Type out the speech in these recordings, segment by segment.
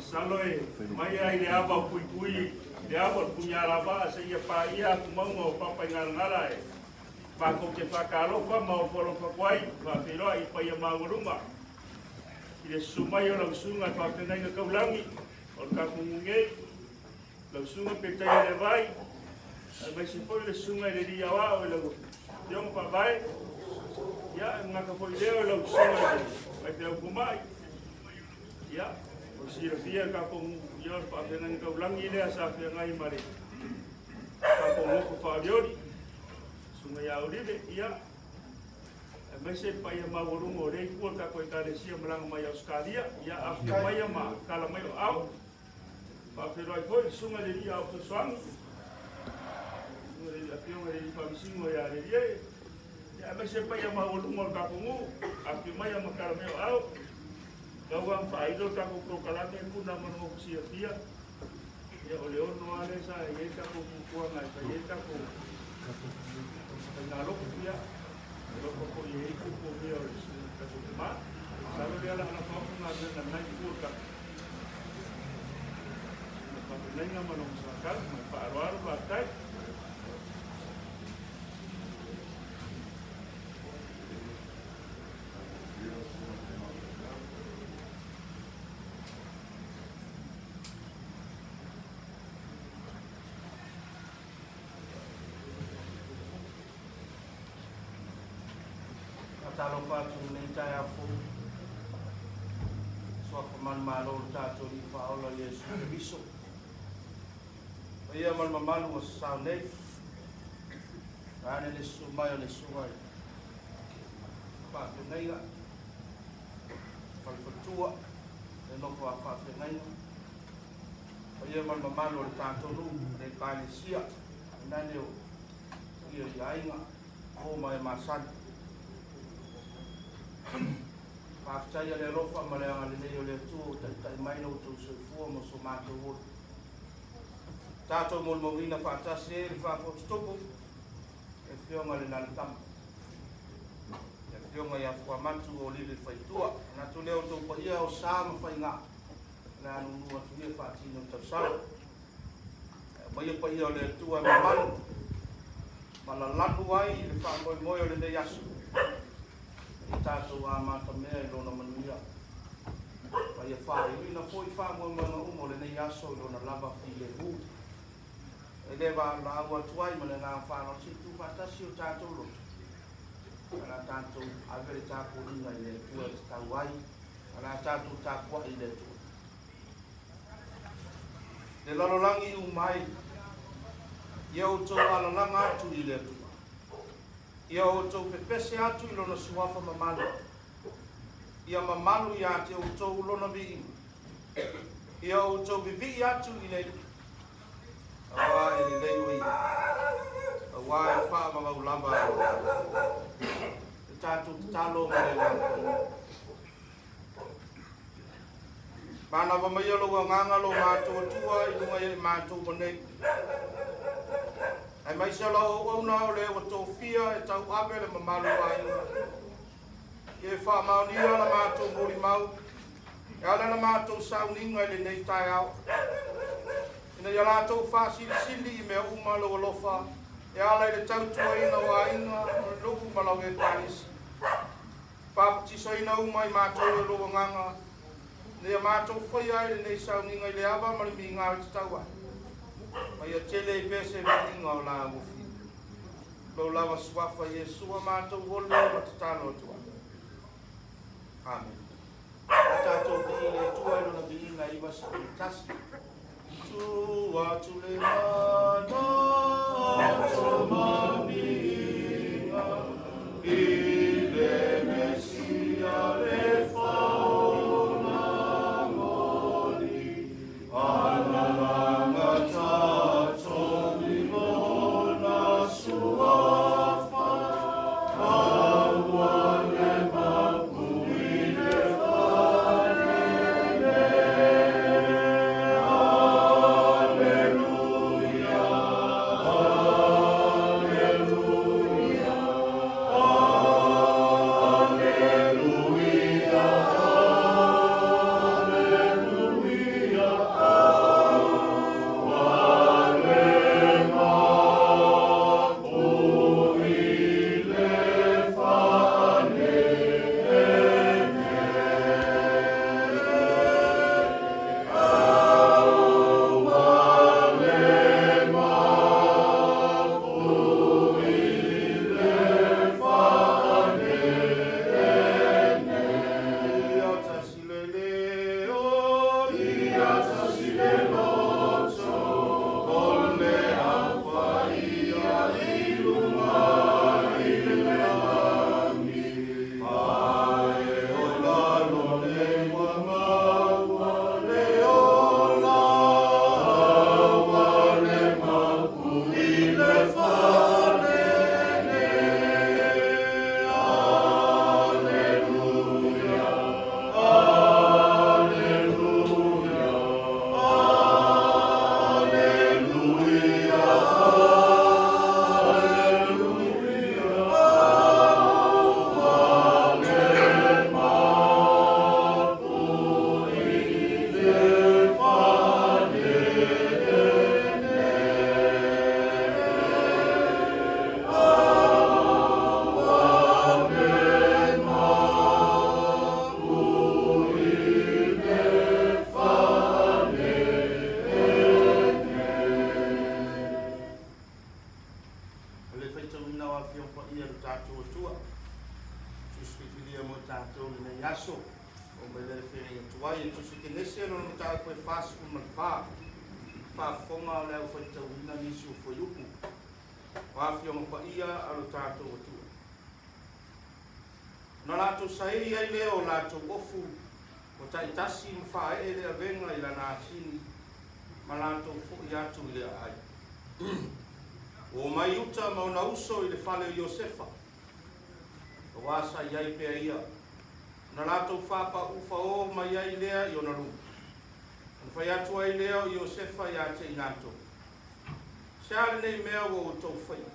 Salo e mai ai le ava o puipui, le ava o le punyalava se ia paia kumaunga o papa i ngalangala e. Pākou te whakalofa ma o whalofa kuai, whawheroa i paia mauruma. I le sumai o lausunga e whawhengainga kaulangi, o le kakungungei, lausunga pe taia le vai, a mai se foi le sunga i le ria wao e lau tionga whawai, ia e ngaka foi leo e lausunga i mai te au kumai. Ia, o sirafia ka kongu ia o whawhengainga kaulangi lea sa whengai mare. Ka kongoko whaoriori, sunga ia urive, ia, e mai se paia maurunga o rei kua ka koe kalesia malanga mai Australia, ia awhia mai ma kala mai o au, Faafeiloai foi le susuga i le alii ao fesoasoani, susuga i le afioga i le alii faamasino ia Lelie, ia aemaise paia maualuga o le tatou nuu, afifio mai a matalamea o au, lau ang faailo le tatou polokalame puna ma le nofo silafia, ia o le ono lava lea sa i ai le tatou fuafuaga e fai ai le tatou faigalotu, ia alofa foi e i ai tupu o mea o le tatou tama. Masalo lea o le a lafo atu galuega i lena itu o le tatou faafeagaiga ma lona sakau. Ma le faaaloalo, faafetai. Faatalofa atu i lenei taeao fou. Suafa manumalo o le tatou Alii Faaola Iesu Keriso. Paia ma le mamalu ua sasao nei. Vaeane le susu mai o le susuga i faafeagaiga, falefaletua, le nofo a faafeagaiga. Paia ma le mamalu o le tatou nuu, le Ekalesia, tainane o paia i aiga, o ma e masani. Faafetai le alofa ma le agalelei o le Atua ua taitai mai lo outou soifua ma so matou ola. Tatou molimauina faatasi ai le faafotutupu le afioga i le Nalatama, le afioga ia Fuamatu o Lili Faitua. Manatu lea o outou paia o sa ma faiga, o le a nunu atu ia faatino tausala. E aumaia paia o le Atua e mamalu ma lalanu ai le faamoemoe o lenei aso. I tatou amatamea i lona manuia. Ma ia faaiuina foi faamoemoega uma o lenei aso i lona lava filemu. E le valaau atu ai ma le agaga faaaloalo se itu faatasi o tatou loto. O le a tatou ave le tapuaiga i le Atua e tatau ai, o le a tatou tapuai i le Atua. Le lalolagi uma ai, ia outou alalaga atu i le Atua. Ia outou pepese atu i lona suafa mamalu. Ia mamalu ia te outou lona viiga. Ia outou vivii atu i le Alii. Auā e lelei o ia. Auā e faavavau lava e lona alofa. Le tatou tatalo ma le agaga paia. Manava maia lou agaga lo matou Atua i luga ia i matou ua nei. Aemaise o lau auauna o le ua tofia e tauave le mamalu o aiga. Ia e faamaonia la matou molimau e ala la matou sauniga i lenei taeao. Ina ia latou faasilisili i mea uma lou alofa e ala i le tautuaina o aiga, o le nuu ma lau Ekalesia. Faapatisaiina uma i matou e lou agaga, ina ia matou faia ai lenei sauniga i le ava ma le migao e tatau ai. Ma ia tele ai pea se viiga o la uafi. Lou lava suafa Iesu a matou ole ma tatalo atu ai. Amen. A tatou vii le Atua i lona viiga 91. Tu atu le mana ma viiga i le Mesia le faola moni, alalaga tatou i lona suafa, aua le mapu i le falele. Aleluia, Filifilia mo tatou lenei aso o mai le feagai atu ai e tusi Kenese lona mataupu e 44 faafofoga o le aufaitauina nisi o fuaiupu o afioga paia a lo tatou Atua. Na latou saili ai lea o latou ofu ua taitasi ma faaee le avega i lana asini ma latou fo'i atu i le aai. Ua omai Iuta ma ona uso i le fale o Iosefa, auā sa i ai pea ia. Ona latou faapa'u mai ai lea i ona luma. Ona fai atu ai lea o Iosefa ia te i latou, Se a lenei mea ua outou faia?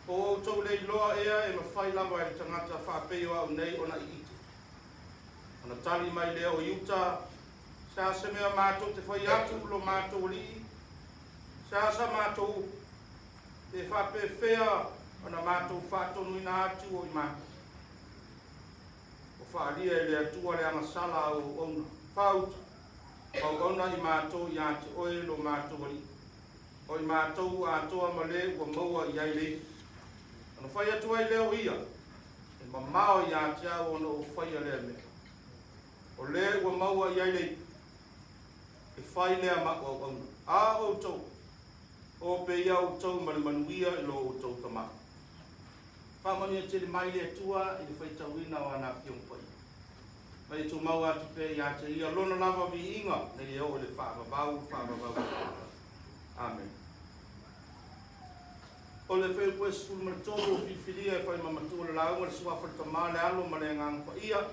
Po ua outou le iloa ea e mafai lava e le tagata faapei o a'u nei ona i'ite? Ona tali mai lea o Iuta, Se a se mea matou te fai atu i lo matou alii? Se a sa matou upu? Pe faapefea ona matou faatonuina atu o i matou? Ua faaalia e le Atua le agasala a au auauna. Faauta, auauna i matou ia te oe lo matou alii, o i matou ua atoa ma le ua maua i ai le ipu. Ona fai atu ai lea o ia, E mamao ia te au ona ou faia lea mea. O le ua maua i ai le ipu, e fai lea ma au auauna. A outou, o pea ia outou ma le manuia i lo outou tama. Faamanuia tele mai le Atua i le faitauina o ana afioga paia. Ma ia tumau atu pea ia te ia lona lava viiga nei e oo i le faavavau faavavau. Amene. O le fuaiupu e 13 ua filifilia e fai ma matua o le lauga le suafa o le Tama, le Alo ma le Agaga Paia.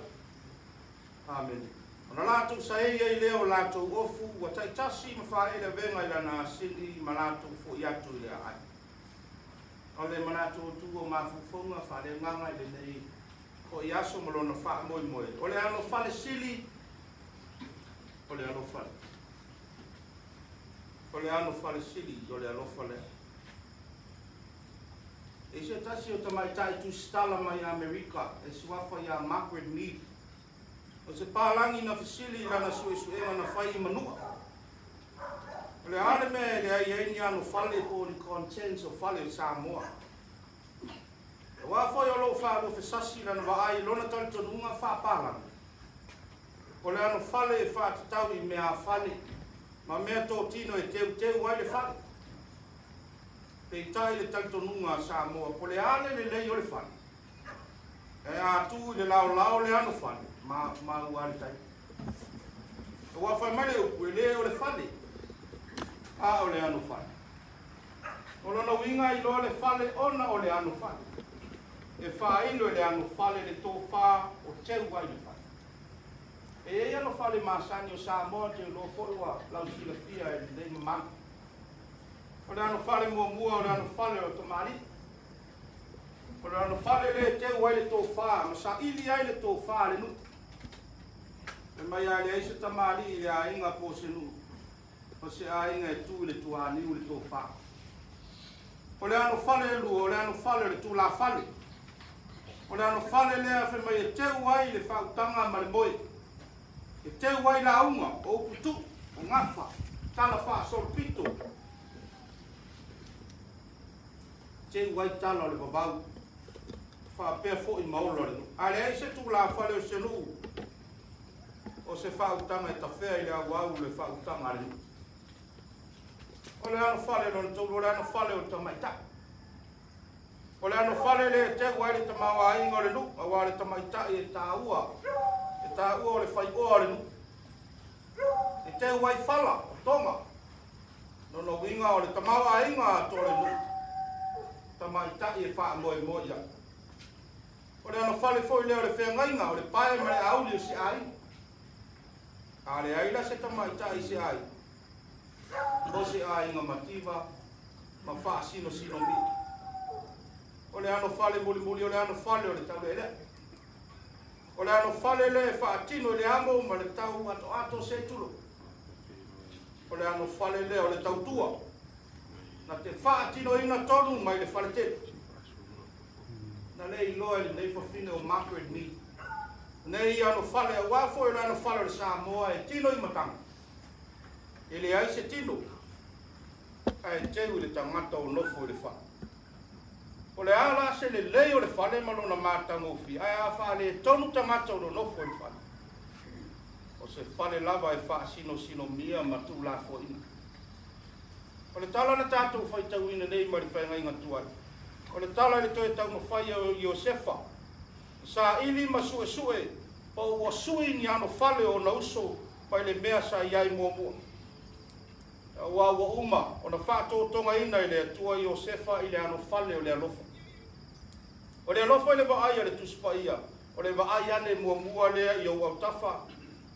Amene. Ona latou saei ai lea o latou ofu ua taitasi ma faaee le avega i lana asini ma latou fo'i atu i le aai. O le manatu autu o mafaufauga faaleagaga i lenei fo'i aso ma lona faamoemoe, o le anofale sili, o le alofa lea. O le anofale sili, o le alofa lea. E i se tasi o tamaitai tusitala mai Amerika e suafa ia Margaret Mead. O se palagi na fesili i lana suesuega na fai i Manua. O le a le mea e leai ai ni anofale po o ni contents o fale o Samoa? Auā foi o lo o faaluafesasi lana vaai i lona talitonuga faapalagi. O le anofale e faatatau i meaafale ma meatotino e teuteu ai le fale. Peitai le talitonuga a Samoa, po o le a le lelei o le fale, ae a tuu i le laolao le anofale, maumau lava le tai. Aua fai mai le upu, e le o le fale, a o le anofale. O lona uiga, e iloa le fale ona o le anofale. E faailo e le anofale le tofā o teu ai le fale. E i ai anofale masani o Samoa, te iloa foi ua lausilafia e lenei mamalu. O le anofale muamua, o le anofale o tamalii. O le anofale lea e teu ai le tofā ma saili ai le tofā a le nuu. Fai mai a leai se tamalii i le aiga po o se nuu, o se aiga e tu i le tuaniu le tofā. O le anofale e lua, o le anofale o le tulafale. O le anofale lea fai mai e teu ai le faautaga ma le moe. E teu ai lauga, o upu tuu, o gafa, tala faasolopito. Teu ai tala o le vavau, faapea foi ma ola o le nuu. A leai se tulafale o se nuu, o se faautaga e tafea i le auau le faautaga a le nuu. O le anofale lona tolu, o le anofale o le tamaitai. O le anofale lea e teu ai le tamaoaiga o le nuu, auā le tamaitai e taua, e taua o le faioa o le nuu. E teu ai fala o toga, lona uiga o le tamaoaiga atoa o le nuu, tamaitai e faamoemoe i ai. O le anofale foi lea o le feagaiga, o le pae ma le auli o se aiga. A leai la se tamaitai i se aiga, o se aiga mativa ma faasinosinomia. O le anofale mulimuli, o le anofale o le taulealea. O le anofale lea e faatino i le amo ma le tau atoato se i tulou. O le anofale lea o le tautua na te faatinoina tonu mai le faletele. Na le iloa e lenei fafine o Margaret Mead nei anofale, auā foi o le anofale o le Samoa e tino i matagi. E leai se tino, ae teu i le tagata o nofo i le fale. O le a la se lelei o le fale ma lona matagofie, ae a faaletonu tagata o lo nofo i le fale. O se fale lava e faasinosinomia ma tuulafoaiina. O le tala na tatou faitauina nei ma le feagaiga tuai, o le tala i le toe taumafai o Iosefa, saili ma suesue, po ua sui ni anofale o ona uso mai le mea sa i ai muamua. Aua ua uma ona faatotogaina e le Atua Iosefa i le anofale o le alofa. O le alofa i le vaai a le Tusi Paia, o le vaai ane muamua lea i ou autafa,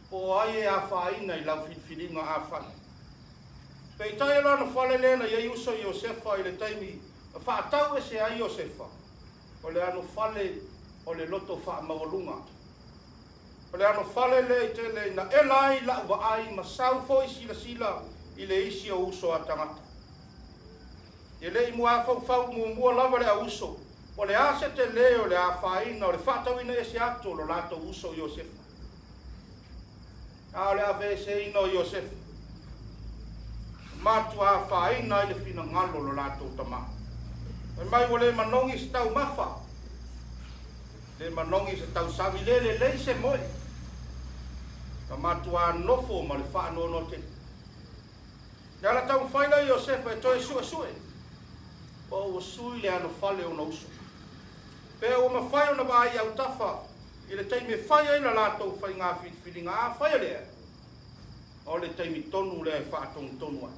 po o ai e afaina i lau filifiliga afai. Peitai o le anofale lea na i ai uso Iosefa i le taimi na faatau ese ai Iosefa, o le anofale o le loto faamaualuga. O le anofale lea i tele na ela ai lau vaai ma sau foi silasila i le isi o uso a tagata. E le i muafaufau muamua lava le auuso, o le a se telē o le afaina o le faatauina ese atu o lo latou uso Iosefa. A o le aveeseina o Iosefa, matua afaina ai le finagalo o lo latou tamā. Fai mai ua le manogi se taumafa, le manogi se tausami, le lelei se moe. Na matua nofo ma le faanoanoa tele. Le ala taumafai lea o Iosefa e toe suesue, po ua sui le anofale o ona uso. Pe ua mafai ona vaai i autafa i le taimi e fai ai la latou faiga filifiliga, afai o lea, o le taimi tonu lea e faatonutonu ai.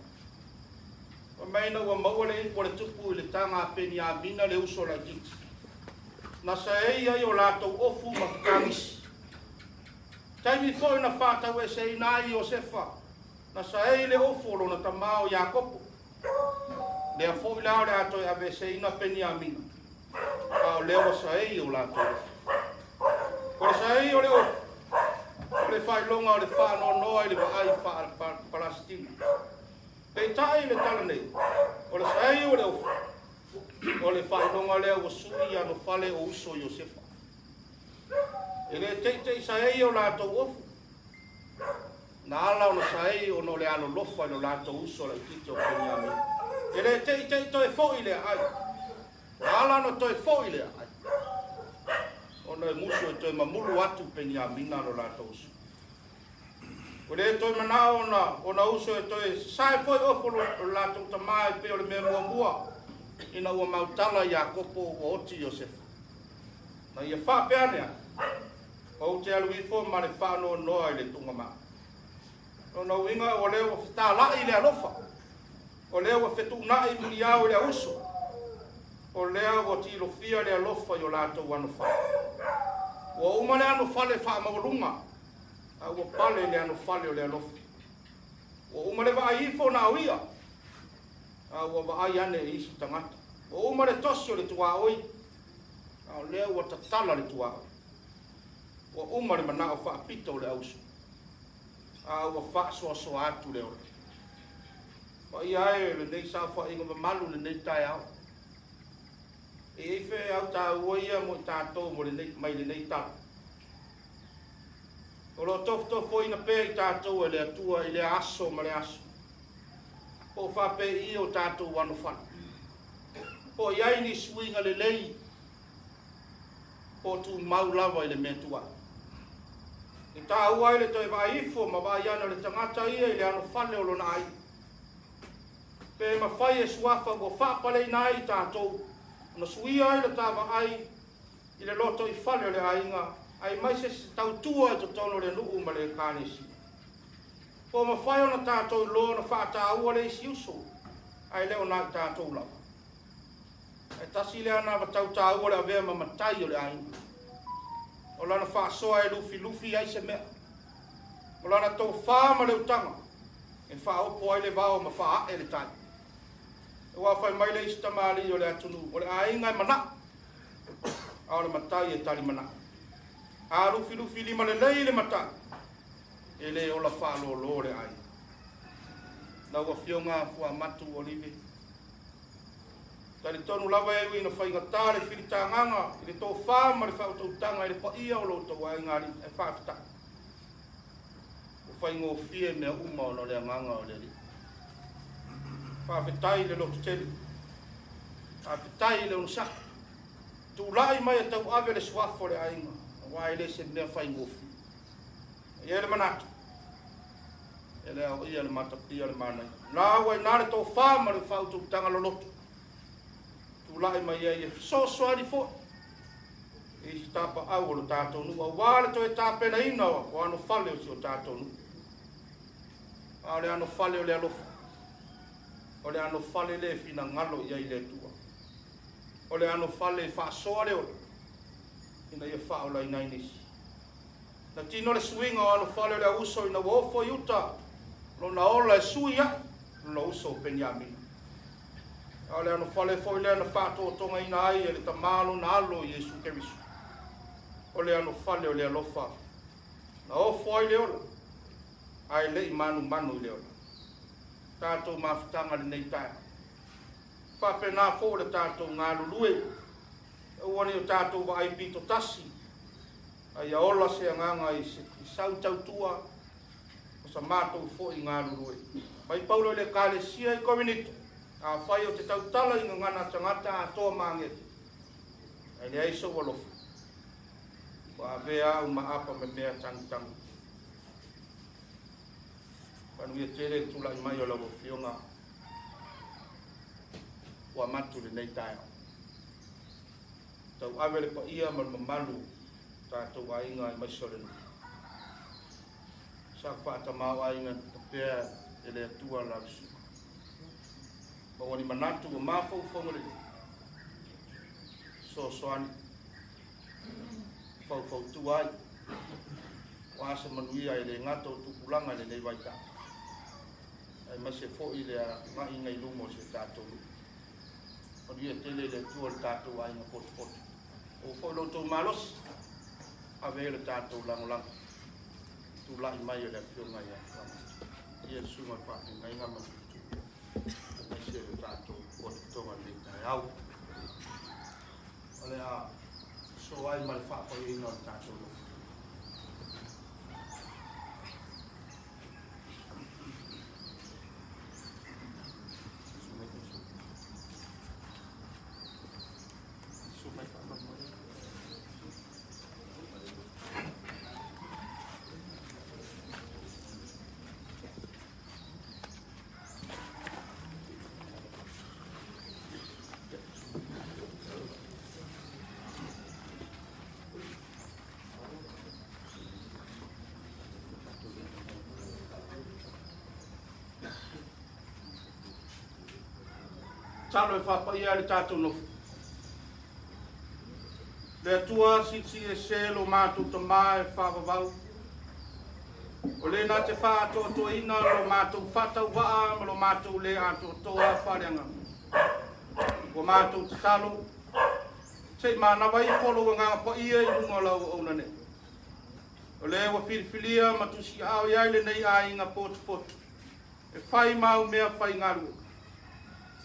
Fai mai ina ua maua le ipu a le tupu i le taga a Peniamina le uso laitiiti, na saei ai o latou ofu ma fetagisi. Taimi foi na faataueseina ai Iosefa, na saei le ofu o lona tamā o Iakopo. Lea foi la o le a toe aveeseina Peniamina, a o lea ua saei o latou ofu. O le saei o le ofu, o le faailoga o le faanoanoa i le vaai faa-Palastina. Peitai i le tala nei, o le saei o le ofu, o le faailoga lea ua sui anofale o uso Iosefa. E le teitei saei o latou ofu, na ala ona saei ona o le alolofa i lo latou uso laitiiti o Peniamina. E le teitei toe foi le aai, na ala ona toe foi le aai, ona e musu e toe mamulu atu Peniamina lo latou uso. Ua le toe manao ona uso e toe sasae foi ofu o lo latou tamā e pei o le mea muamua ina ua mautala Iakopo ua oti Iosefa. Na ia faapea ane ai, ou te alu ifo ma le faanoanoa i le tugamā. Lona uiga o lea ua fetalai le alofa, o lea ua fetuunai muniao i le auuso, o lea ua tilofia le alofa i o latou anofale. Ua uma le anofale faamaualuga, a ua pale le anofale o le alofa. Ua uma le vaai ifo na o ia, a ua vaai ane i isi tagata. Ua uma le tosi o le tuaoi, a o lea ua tatala le tuaoi. Ua uma le manao faapito o le auuso, a ua faasoasoa atu le ola. Paia e lenei saofaiga mamalu lenei taeao. E i ai feau taua ia mo i tatou mo lenei, mai lenei tala. O lo o tofotofoina pea i tatou e le Atua i lea aso ma le aso. Po o faapei o tatou anofale. Po o i ai ni suiga lelei, po o tumau lava i le mea tuai. E taua ai le toe vaai ifo ma vaai ane o le tagata ia i le anofale o lona aiga. Pe mafai e suafa ua faapaleina ai i tatou, ona suia ai le ta vaai i le lotoifale o le aiga, aemaise se tautua i totonu o le nuu ma le ekalesia. Po o mafai ona tatou iloa ona faataua le isi uso, ae le o na i tatou lava. Ae tasi lea anavatau taua le avea ma matai o le aiga. O lana faasoa e lufilufi ai se mea. O lana tofā ma le utaga e faaopo ai le vao ma faaae le tai. Aua fai mai le isi tamalii o le atunuu, o le aiga e manao, a o le matai e talimanao. A lufilufi lima lelei le matai, e le ola faalōlō le aiga. Lau Afioga Fuamatu Olive, talitonu lava e ui ina faigata le filitagaga i le tofā ma le faautautaga i le paia o lo outou aiga alii, ae faafetai. Ua faigofie mea uma ona o le agaga o le Alii. Faafetai i le lototele, faafetai i le onosai. Tula'i mai e tauave le suafa o le aiga, auā e le se mea faigofie. E i ai le manatu, e le aoaia le matapia le manaia. Na ua iina le tofā ma le faautautaga loloto. Tula'i mai ai e fesoasoani fo'i i isi tapaau o lo tatou nuu auā le toe tapenaina o anofale o si o tatou nuu. A o le anofale o le alofa, o le anofale lē finagalo i ai le Atua. O le anofale e faasoa le ola ina ia faaolaina ai nisi. Na tino le suiga o anofale o le auuso ina ua ofo i uta lona ola e sui a'i lona uso o Peniamina. A o le anofale foi lea na faatotogaina ai e le Tamā lona alo Iesu Keriso. O le anofale o le alofa na ofo ai le ola ae le'i manumanu i le ola. Tatou mafutaga lenei taeao. Faapena foi le tatou galulue, aua ne i o tatou vaai pito tasi, a ia ola se agaga i sau tautua o sa matou foi galulue. Mai Paulo i le Ekalesia i Korinito, afai ou te tautala i gagana a tagata atoa ma agelu, ae leai sou alofa, ua avea au ma apa memea tagitago. Manuia tele le tula'i mai o lau Afioga ua matu lenei taeao. Tauave le paia ma le mamalu tatou aiga aemaise o le nuu. Sa faatamāo'aiga tapea e le Atua la le suka. Ma ua ni manatu ua mafaufauga lelei. Fesoasoani faufautua ai ua asa manuia e le gata o tupulaga i lenei vaitau, aemaise foi le agaiga i luma o si o tatou nuu. Manuia tele i le Atua le tatou aiga potopoto. Ua foi lo outou malosi, ave ai le tatou lagolago. Tula'i mai o le Afioga ia Fuamatu. Ia le susuga o le faafeagaiga ma le faletua, aemaise le tatou potopotoga i lenei taeao. O le a soa ai ma le faapaiaina o le tatou loto. Talo e faapaia ai le tatou nofo. Le Atua silisili ese lo matou Tamā e faavavau. O le na te faaatoatoaina lo matou faatauvaa ma lo matou le atoatoa faaleagaga. Ua matou tatalo, se i manava ifo lou agaga paia i luga o lau auauna nei. O le ua filifilia ma tusiaao i ai lenei aiga potopoto e fai mau mea faigaluega.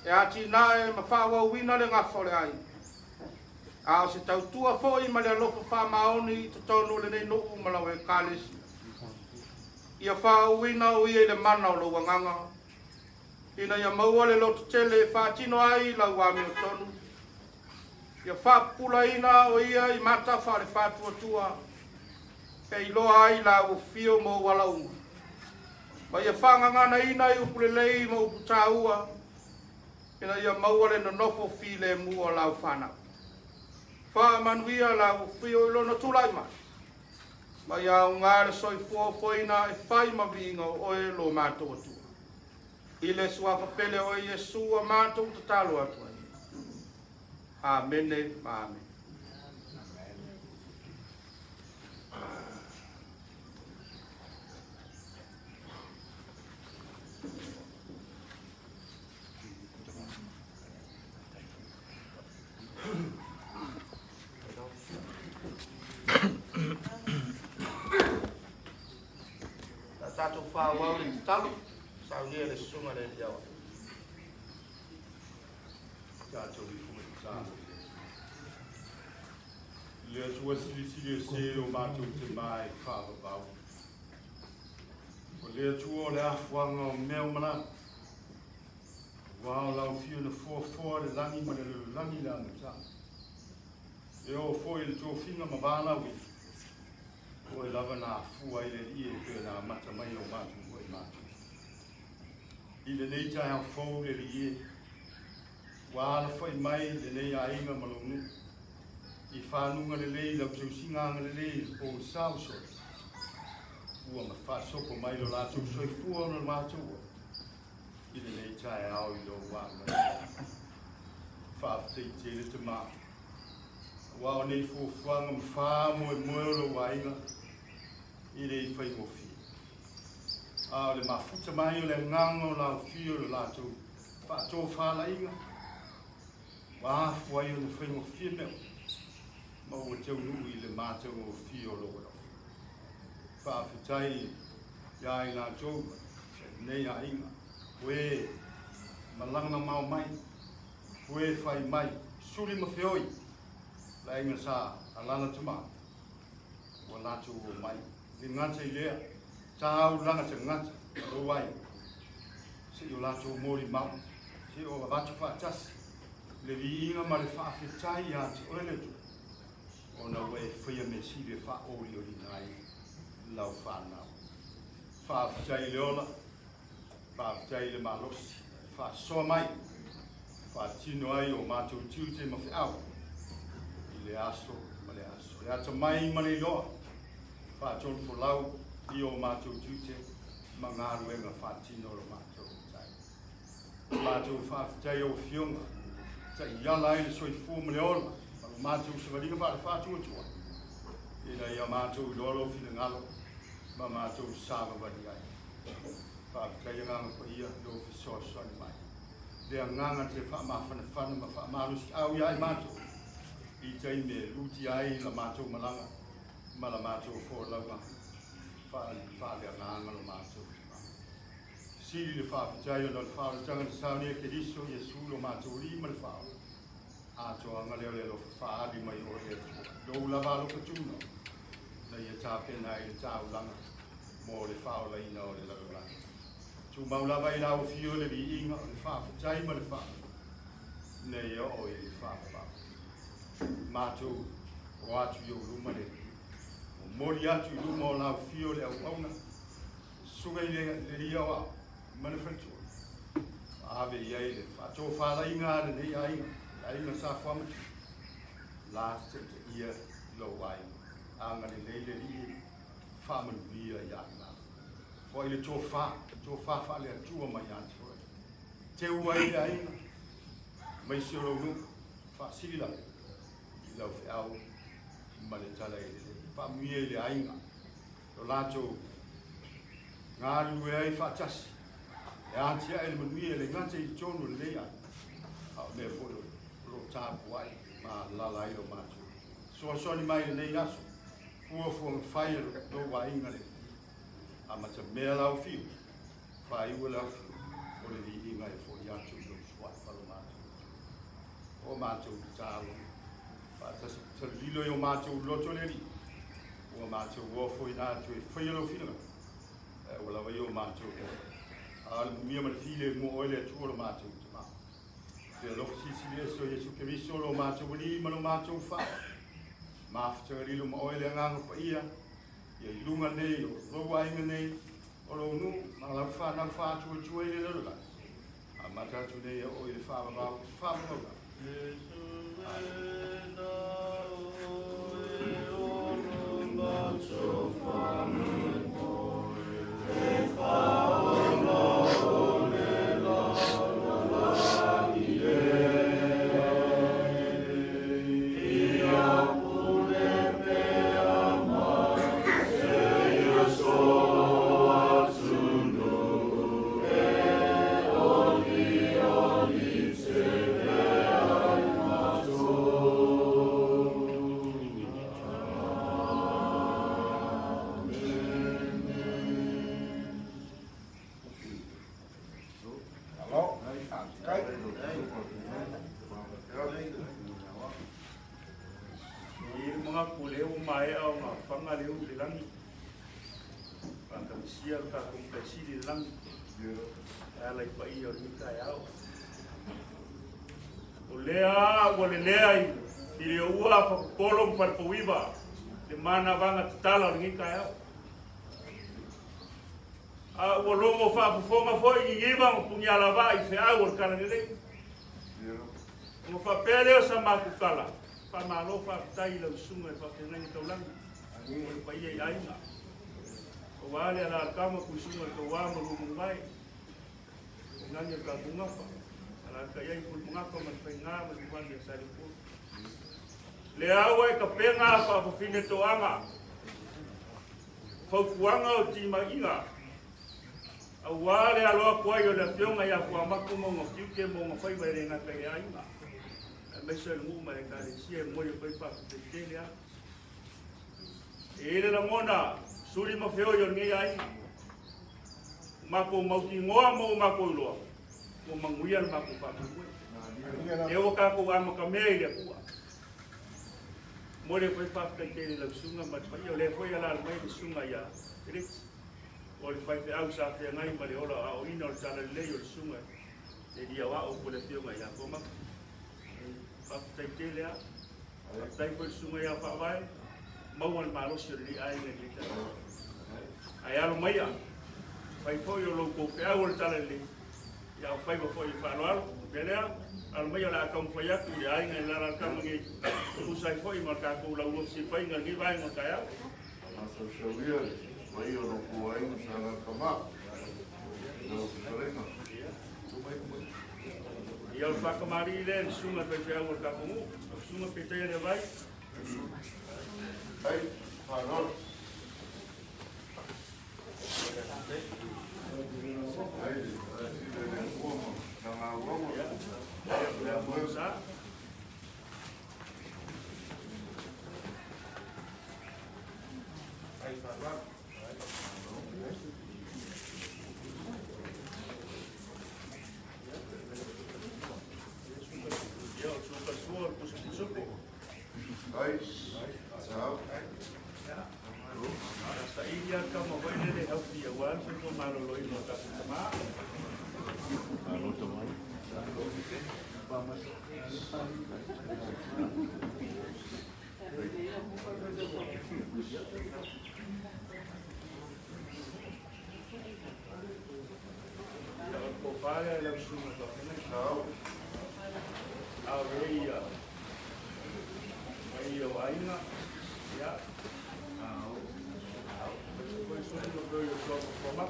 E atinae ma faaauauina le gafa o le aiga. A o se tautua foi ma le alofa faamaoni i totonu o lenei nuu ma lau Ekalesia. Ia faaauina o ia i le mana o lou agaga, ina ia maua le lototele e faatino ai lau amiotonu. Ia faapupulaina o ia i matafa o le faatuatua, e iloa ai lau afio ma ou ala uma. Ma ia faagaganaina i upu lelei ma upu taua, ina ia maua le nonofo filemu o lau fanau. Faamanuia lau afio i lona tula'i mai. Ma ia augā le soifua ofoina e fai ma viiga o oe lo matou Atua. I le suafa pele o Iesu ua matou tatalo atu ai. Amene ma amene. La tatou faaauau le tatalo, saunia le susuga le Eliaoa. Tatou ifo ma tatalo. Le Atua silisili ese o matou Tamā e faavavau. O le Atua o le afuaga o mea uma lava. Auā o lau afio na foafoa le lagi ma le lalolagi i le amataga. E o foi le tofiga ma valaui o e lava na afua i le alii e pei ona amata mai o matou ai matou. I lenei taeao fou le alii e ua alafai mai lenei aiga ma lou nuu i fanuga lelei lau tausiga agalelei i le pogisa o sole ua ma faasopo mai lo latou soifua ona le matou i lenei taeao i lou agalelei. Faafetai tele tamā ua o nei fuafuaga ma faamoemoe o lou aiga i le faigofie. A o le mafuta mai o le agaga o laufio o le latou faatofalaiga ua afu ai ona faigofie mea ma ua taunuu i le matagofie o lou alofa. Faafetai ia i latou lenei aiga ue malaga mamao mai ue fai mai suli ma feoi laiga sa alala tamā ua latou o mai le gata i lea taulaga tagata ma lou aiga seia o latou molimau seia o avatu faatasi le viiga ma le faafetai ia te oe le Atua ona ua e faia mea sili e faaolioliga ai lau fanau. Faafetai i le ola, faafetai i le malosi faasoa mai faatino ai o matou tiute ma feau i le aso ma le aso. Le atamai ma le iloa faatolufolau i o matou tiute ma galuega faatino o lo matou tai. Matou faafetai au afioga taiala ai le soifua ma le ola ma lo matou savaliga faalefaatuatua ina ia matou iloa lou finagalo ma matou savavali ai. Faafetai agaga paia lou fesoasoani mai. Le agaga te faamafanafana ma faamalosiau ia i matou i taimi e lutia ai la matou malaga ma la matou folauga faaleagaga lo matou. Sili le faafetai ona o le faaolataga na saunia Keriso Iesu lo matou alii ma le faaola. Atoaga lea o le alofa faaali mai o le Atua. Lou lava alofa tuna na ia tapena ai le taulaga mo le faaolaina o le lalolagi. Tumau lava i lau afio le viiga o le faafetai ma le faamanuia nei oo i le faavavau. Matou o atu i ou luma le momoli atu i luma o lau afio le auauna susuga i le lia o au ma le faletua. Ave i ai le faatofalaiga a lenei aiga, le aiga sa Fuamatu. La taitaia lou aiga. Agalelei le alii faamanuia ia i latou. Foi le tofa, tofa faale-Atua mai ia te oe. Teu ai le aiga, maise o lou nuu, faasili lava i lau feau ma le tala i lelei. Faamanuia i le aiga, lo latou galulue ai faatasi, e atiae le manuia le gata i totonu o lenei aiga, a o mea foi o lo tapuai ma alala ai lo matou. Soasoani mai lenei aso, fuafuaga fai a lou aiga le amata mea lau fiu, faaiua lau fiu, o le viiga e fo'i atu i lou suafa lo matou. O matou tatalo, faatalilo i o matou loto le alii, ua matou ofo ina atu e faia lou finagalo, ua lava i o matou ola. A o le manuia ma le filemu o oe le Atua lo matou tamā. Le alofa silisili ese o Iesu Keriso lo matou alii ma lo matou faa. Mafutagalilo ma oe le agaga paia, ia i luga nei o lou aiga nei, o lou nuu ma lau fanau faatuatua i le lalolagi. Amata atu nei e oo i le faavavau faavavau lava. Manatu le ua maea ona faga le ū i le lagi faatagisia lo tatou Mataisili i le lagi e ala i paia o lenei taeao. O lea ua lelea i Piliaua whakapolo mwharipawiwa le mana vanga tatala o lengi kai au. A ua logo whaapufonga foi i ngiva ma pungi ala vaa i wheau o le kala lelei. Nga whapea leo sa mākukala, whamalo whaapitai lau sunga e whawhengai taulangi, o le paia i ainga. O wale ala alkama kusunga le kaua ma lumungai, o ngangi o ka bungafa, ala ka iai pulmungafa ma le whainga ma le wani a saripu. Le aua e ka penga whaafawhine toanga, whaukuanga o tima inga, au wale aloa kuai o le afionga ia kua maku mo ngā tiuke mo ngā whaiwa e re ngā kai ainga. Mesa le ngu ma le kalesia e moe pai whakapetele a. E ele langona, suri ma wheo i o ngei ainga. Mako mauki ngoa mo mako iloa. Mo manguia le mako whakapetele. E o kako ama ka mea i le kua. Mo le pai whakapetele lau sunga ma te pai. O le foi ala mai le sunga ia Felix. O le whai wheau sa whea ngai ma le ola a o ina o le tala lei o le sunga. Le lia wa o ko le whionga ia koma. Whakataitele a, whakatai koe sunga ia whaawai, maua le malosi o le li ainga i le tala. Ai alo maia, whai foi o lau kouwheau o le tala le, ia o whaiwa foi i whaaloalo, pelea, alo maia la akau mwhai atu i le ainga i lara kama ngi, kusai foi ma kākou lau losi whainga ngi vaenga kai au. Masaushauia, wai o lo kua ainga sa la kama, lau kusarenga. Ia o le whakamari le sunga pe wheau o le kakongu, o sunga pe teia le vai. Ai, whanoro. Ai, si le le kuama, na ngā uama. Ia, le sa. Ai, whanoro. Ai, sao. Sa ia ka mo hoi le hau fi awan se ko malo loi no ka ma. Alo to mai. Ia o ko pare la sunga ka ne. Sao. Au ia. Ai o ainga. Ia. Au. Au. Ko so no ko yo so ko ma.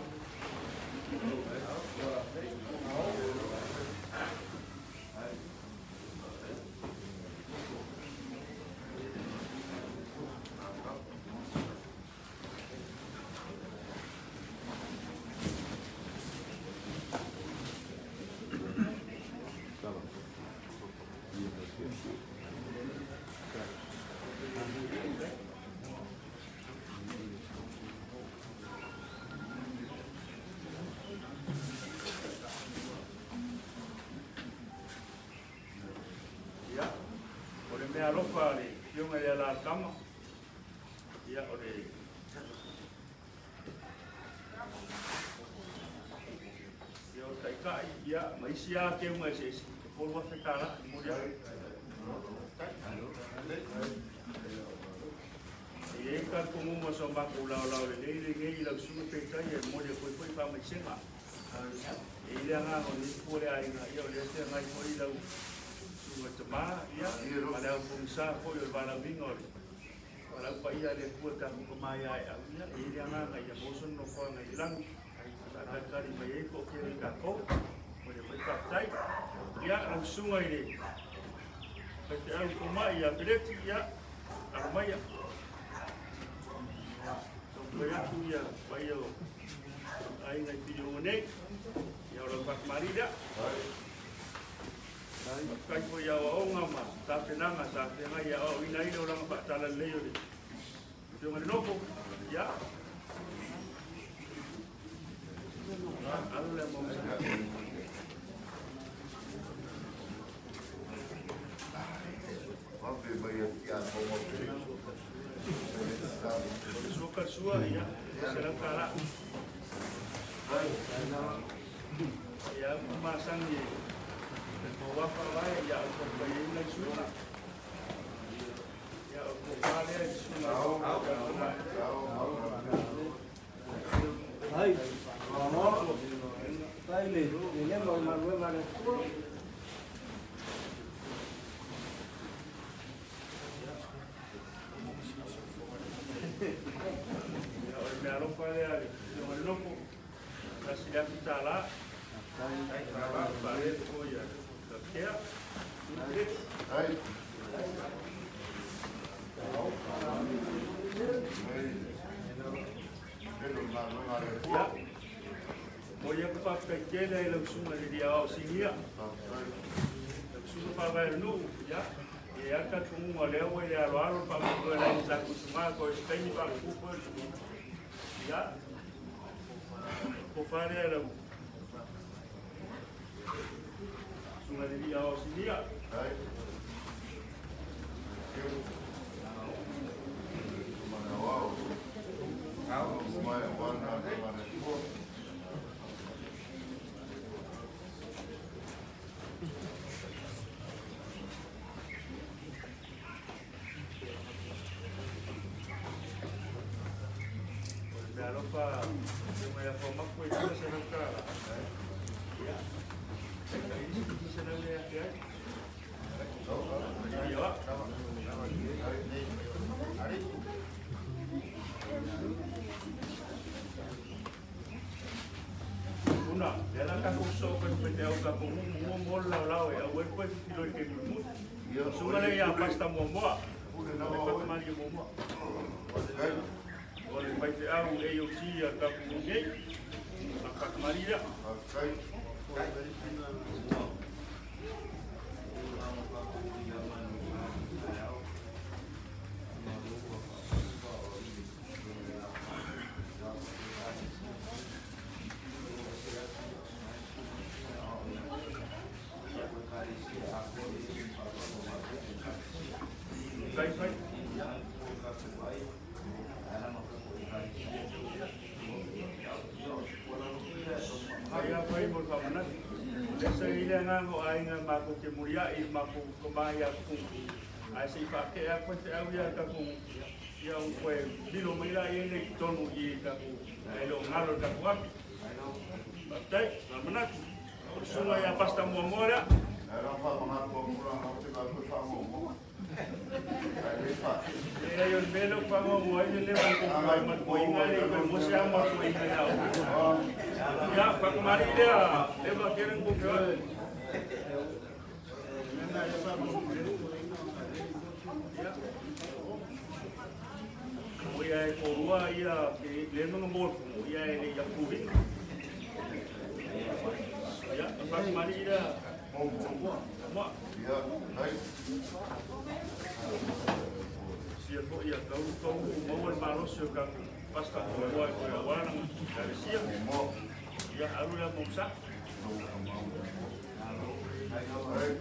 Ia, o le mea alofa le fionga ia la kama. Ia o le ia o taikai, ia ma isi a ke unga se isi. E polu afe tāla, i muri au. E e ka kongu mo so mako lao lao le le ngei lau sunga peitai e mori e koi koi pa mai senga. E ile anga o ni pole ai nga ia o le se ngai koi lau sunga tama ia ma le au pongsa koi o wala winga o le. Wala upa ia le kua ka kuka mai ai au ia e ile anga nga ia moson no koa ngai ilangi. Sa kakari mai e ko ke ka ko. Mo le koi patai. Ia lau sunga i le. Kai te au koma ia peleti ia arumaia. Koe atu ia pai o ai ngai pili o nei. Ia o lau whakamari lea. Kai ko ia o onga ma tāpenanga, tāpenga ia o ina ina o langa whaatala lei o le. Te onga le nofo, ia. Alo le maunga. Mape mai a tia maunga pere. Suka sua ia, selang kala. Ia masang ye. Bawa pawai ya ko pai ngai sua. lea le le nofo $1,000 pare ko ia ka Ai. Ya. Mo ia ka whakaitele ai lau sunga le ria o sinia. Lau sunga whawai nu, ya. E aka tunga leo e le alo alo pa mo le sa kusunga ko e taimi pa kupo. Ya. Ko whare lau sunga le ria o sinia. Ai. Pasta momoa. O le pai au e o si a ka ku nei. A ka maria. Te muria i mako ko mai a ku ai se fa ke a ko te au ia ka ku ia u koe lilo mai la i le tonu i ka ku ai lo ngalo ka ku api tai la manatu o sunga ia pasta mo mora ai ra fa ma ko mura mo te ka ko fa mo mo ai le fa e ai o melo fa mo mo ai le mo ko mai ma ko inga le ko mo se ama ko inga ya ya fa ko mari le le ba keren ko ke Ia e korua ia le nonga mō ia e le ia kuhi. Ia, a whakamari ia moa. Ia, hai. Sia fo ia kau kau maua le malosi o ka pasta moa e koe awana ka le sia. Ia, aru lea mōmsa. Hai.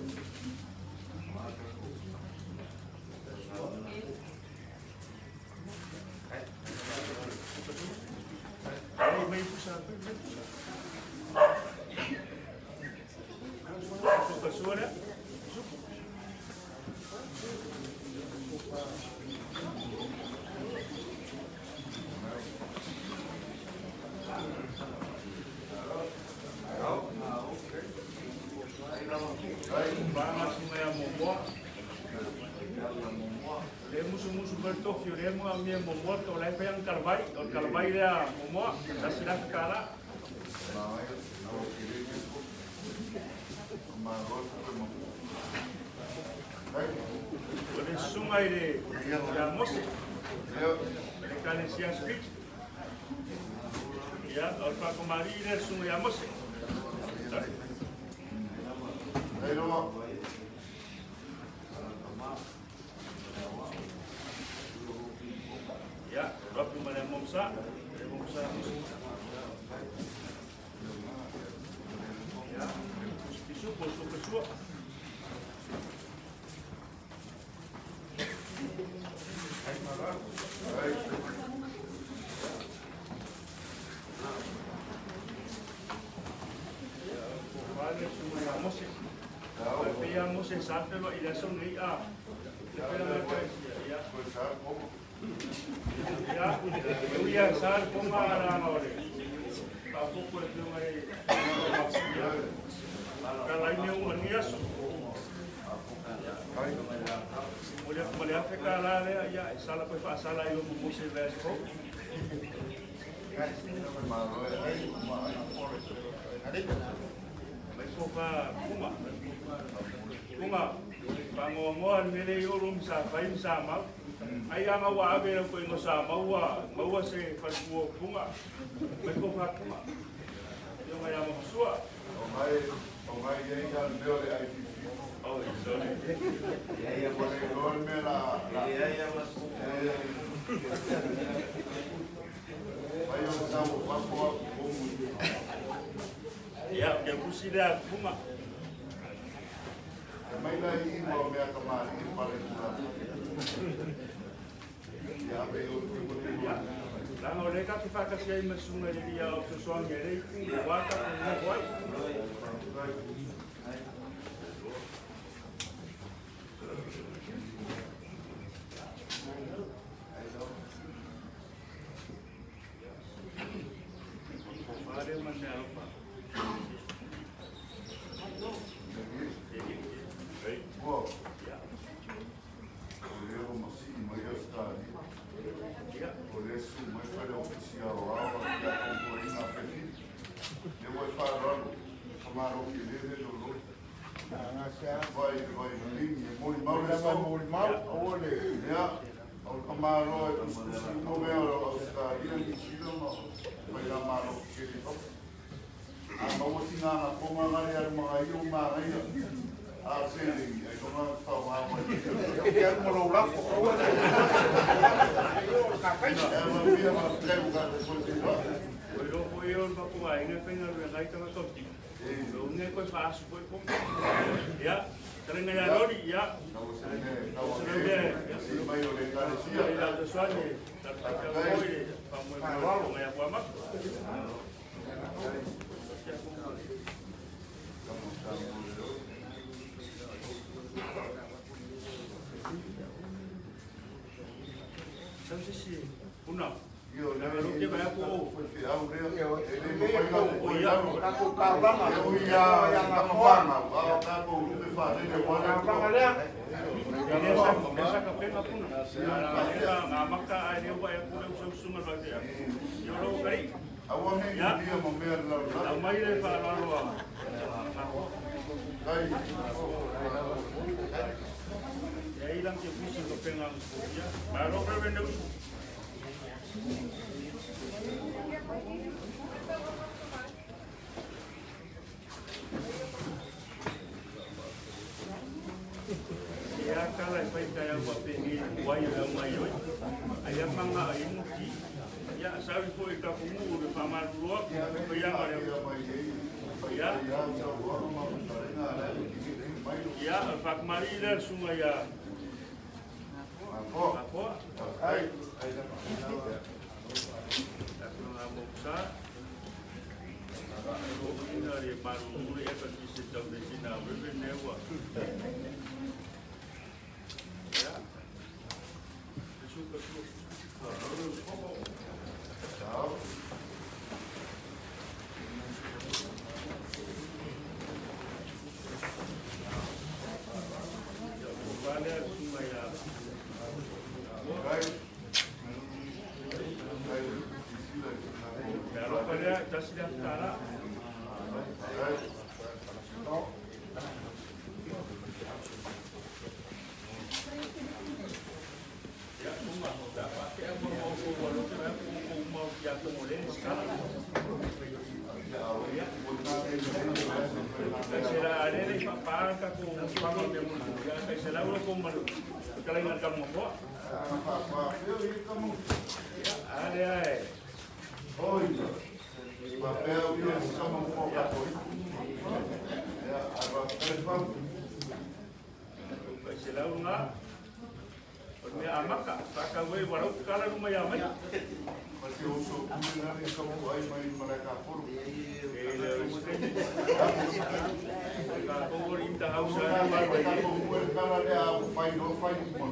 Sala koe whaasala i o mo se vea Mai ko fa kuma. Kuma pangongoa mele i uru msa fai msa mau. Ai anga wa ave na ko ingo sa maua, maua se falkuo punga. Mai ko fa kuma. Yo ngai ama sua. O ngai ei han mea le IPP. Oh, sorry. O le loa le mea la... Mai o sa mo papo a kumu. Ia, ke kusi lea kuma. E mai la i mo mea ka mari i pare kura. Ia be o te mo te Ia. Langa o le ka te whakasia i masunga i ria o te soangi e rei kunga waka ko ngā wai. Whare man alofa. Ei, Ua, ia, o le o masi mai o stari. ia. O le su mai whare ofisi a o awa ki a kongko inga pewhi. Le wai whāraro, kamaro ki le le lo lo. Vai, vai lingi, e mori mau le sau. Ia, o le kamaro e kuskusi mo mea o Australia, New Zealand, ma mai la maro ki kere papa. A maua si ngā ngā konga ngare aru mga i o ngā ngai a se lengi, ai tonga tau ngā wai. E ma pia ma teu ka te koe te wā. O loko e o papunga inga whenga rua ngai tanga tauti. E, O ngai koe whaasu koe konga. Ia, tarenga ia rori, ia. Nau se ne, nau ke, si mai o le kalesia. I la te soangi, ta koe, whamoe moe ngai a kua maku. Kamo sa mo le o. Sau se si, puna. Io le Nanga roke vai ako o. Koe te au rea, e le mo pai la O ia. E o ia, se tama whānau, a o tākou lupe whārere wānau kua. Ia lea sa, lea sa ka penga puna. Ngā ngā maka ai leo vai ako leo sau sunga vai te aku. Ia lo kari. Aua me i lia mo mea le lau Au lau. mai le whaalaloa. Kai, Ia ilang te pusi ka penga ngupu. Ia, malo rewe neusu. Ia kala e pai tai au pengi wai o mai oi. Ai a manga ai muki. Ia sawi ko i ka kumu le whamaruloa. Ko ia ia mare. mai ei, pai Ia. ia sau roa ma matarenga ala e ki ki mai lo. Ia, whakamari le sunga ia Apo, apoa. ai, Taku ngā moksa. O ina re maru ure e ka kise tau te sina wewe newa. Ia. Suka suka. ciao. Ia, ko valea sunga ia. Kai, kai, sila ki Te alofa lea, tasi lea tala. Kai, Ia, kuma, ta whakea mo mau ko walo te mea ko ko mau ki a kongo le skala. ia au ia, mo nā e le Kai se la arere i whapāka ko whanga me munu. Ia, kai se lauro ko malu. Kala inga ka mo hoa. Pa, pa, peo i ka mo. Ia, ale ai. Oi, pa peo i o sa mo mo ka koi. Ia, a pa peo Kai se lauro ngā. O mea amaka, whakawe warau kala numa ia mai. Ma te oso pule nani ka mo ai mai mara ka poro. E le o se. Ka kongori inta hausa Ka ni mai marwa ka i. mo mue kala le a fai no fai mo.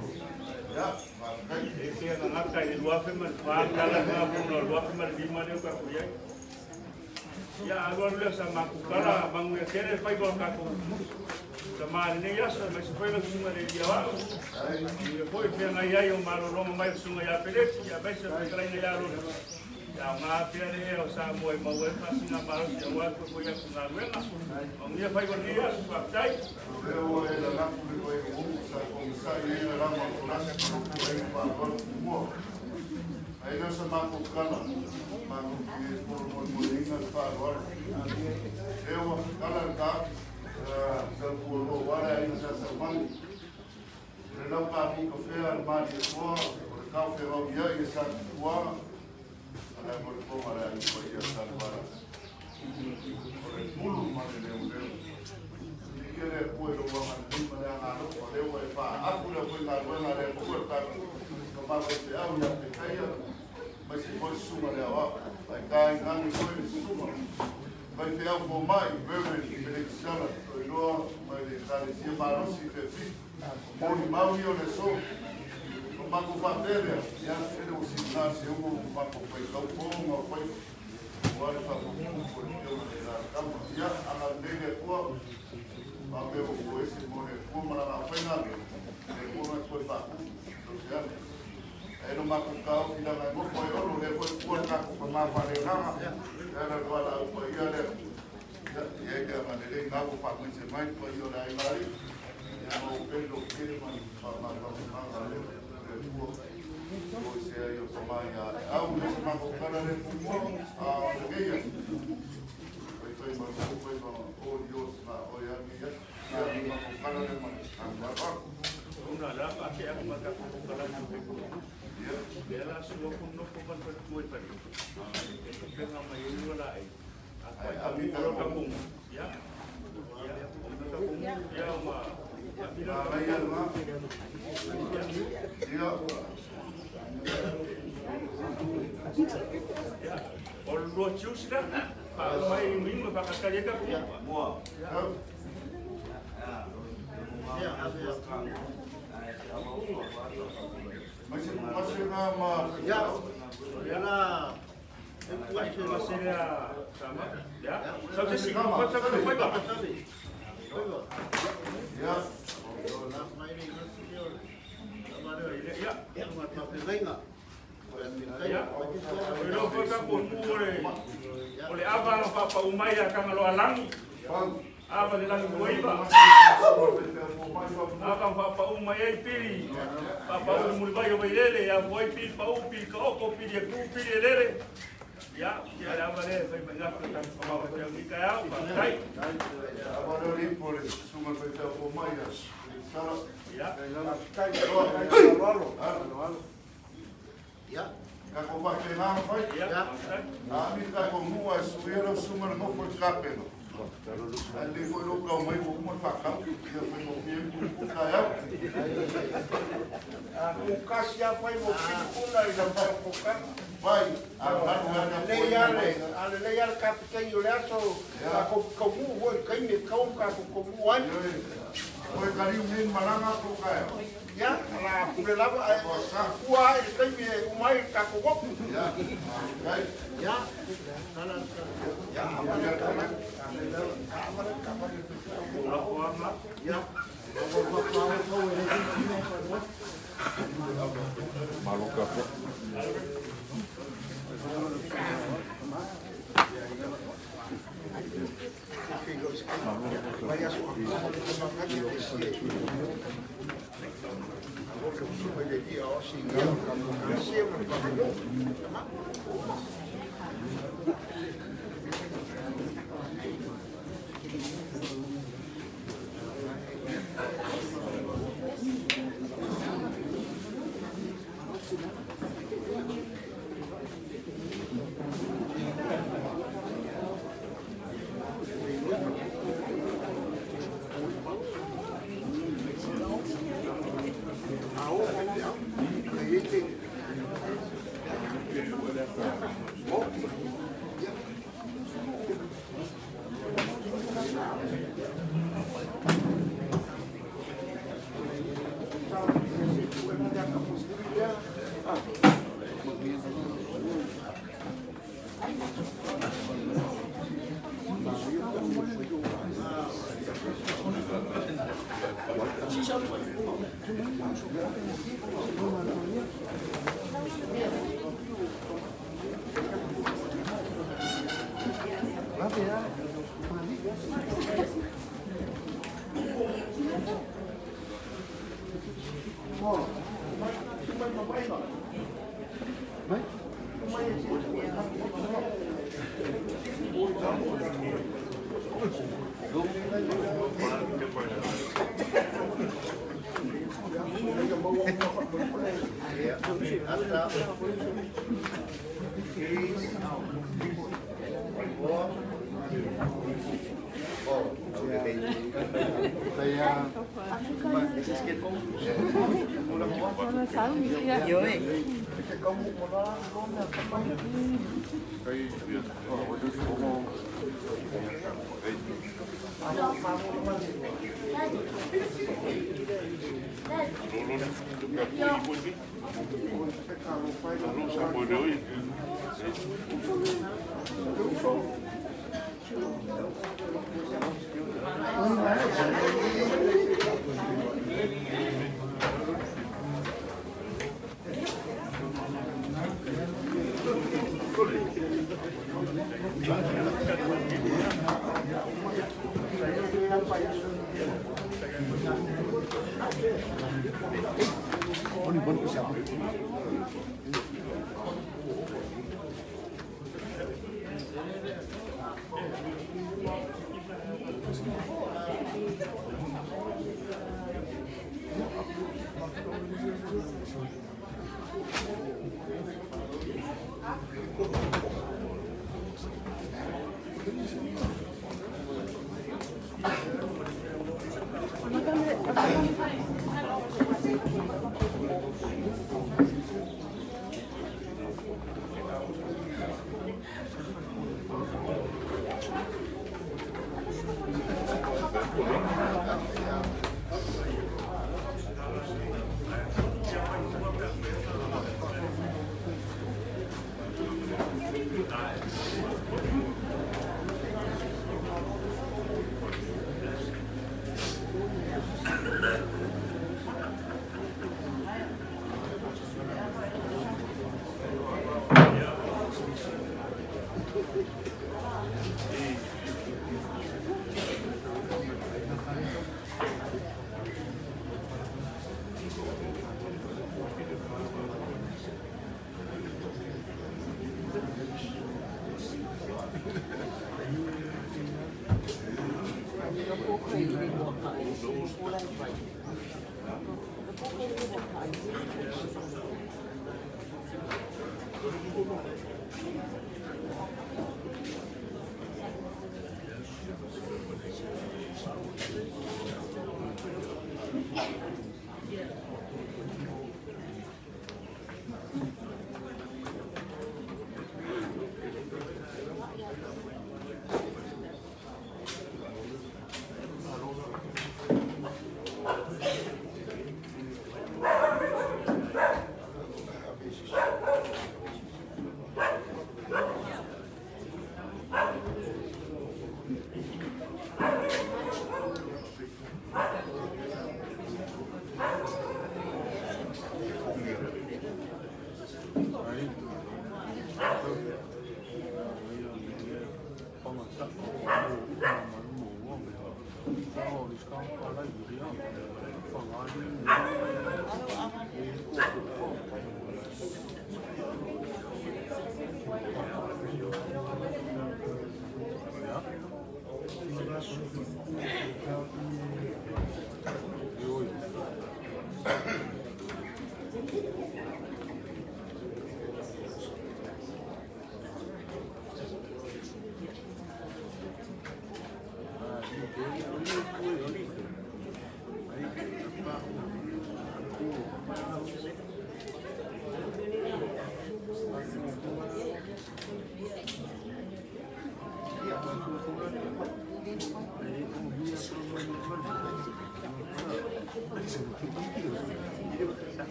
Ia, ma kai. E ke nga ngaka i luafe ma whakala ngā puna, luafe ma lima leo ka kuiai. Ia, alu alu lea sa makukala, mangu ia kere whai ko kako. Sa maari nei asa, mai se whai sunga le ia wao. Ai, Ia foi pia ngai ai o marolonga mai sunga ia peleti, ia mai se whai kalaina ia rona. Ia ngā pia le o sa mo e mau e pasina malosi au atu ko ia ku galuega. O ngia fai ko nia su faafetai. Lea ua e lalafu le vai o umu sa komisai e la lama o lasi ko ku e pa ko mua. Ai no sa mako kala mako ki e polo mo mo inga le fa lo. Lea ua kala ka sa ku lo wala ai sa sa mani. Le lau ka mi ko fea le mali e toa o le kau fe au ia i sa tua. Ala mo le ponga le ai ko ia sa le wala. O le pulu ma le leo leo. Ia le pue lo wanga le lima le anga lo o leo e wha aku le pue ngā luenga le pue ta ka mawa te au ia te kaia mai se koe sunga le awa ai kai ngangi koe le sunga mai te au fo mai Reverend Felix Sala toi loa mai le kalesia malosi fe fi moni maui o le so o mako whapelea ia ele o sina se ugo mako pai kau ponga o pai o ale whapupu ko le pio le la kama ia anga lele kua ma me o ko ese mo le kua mana ngā whainga le kua ngai koe whaku to se ane e no mako kao ki langa e moko e olo le koe kua kako pa mā whare nganga e la loa la upa ia le ia e te anga le le ngā ko whaku se mai pa i o le ai mari ia mo pelo kere mani pa mā whakanga le le kua o se ai o tamai a au le se mako kala le pumua a o le geia pai pai ma ko pai ma o Dios na o ya mi ya ya mi mako kala le ma anga ba Una la pa ke aku maka ko kala ku ko. ia Le la su ko no ko ban pa tu e pa. E te penga mai u la e. A ai ko ami ka ka ka ko ku. Ya. Ya. O ka ku ya ma. A la la ia la Ya. ia Ya. O lo chusra pa mai mi ma pa ka ka ku. Mua. ya mai se ma se na ma Ya. Ma se la sama. Ya. Sa se si ko sa ko pa ba. ia Ya. Ya. O lo ko ka ku mu le. O le ava na pa pa umai a kanga lo alangi. pau Ava le langi ko iba. Ava pa pa umai ai pili. Pa pa u muri vai o vai lele ya voi pili pa u pili ka o ko pili e ku pili e lele. Ya, ya le ava le fai mai ngā ta pa pa te ni ka ya pa kai. Ava le ripo le sunga fai te o mai ia sala Ya. ka ko pa ke na fai Ya. a mi ka ko mua e suia le sunga le nofo i kapeno ai le foi lo ka mai mo mo fa ka ia foi mo pie ku ku ka ya vai a ma wa na ko Oi kari umin malanga ko ka ya ya kai ya La ko ama.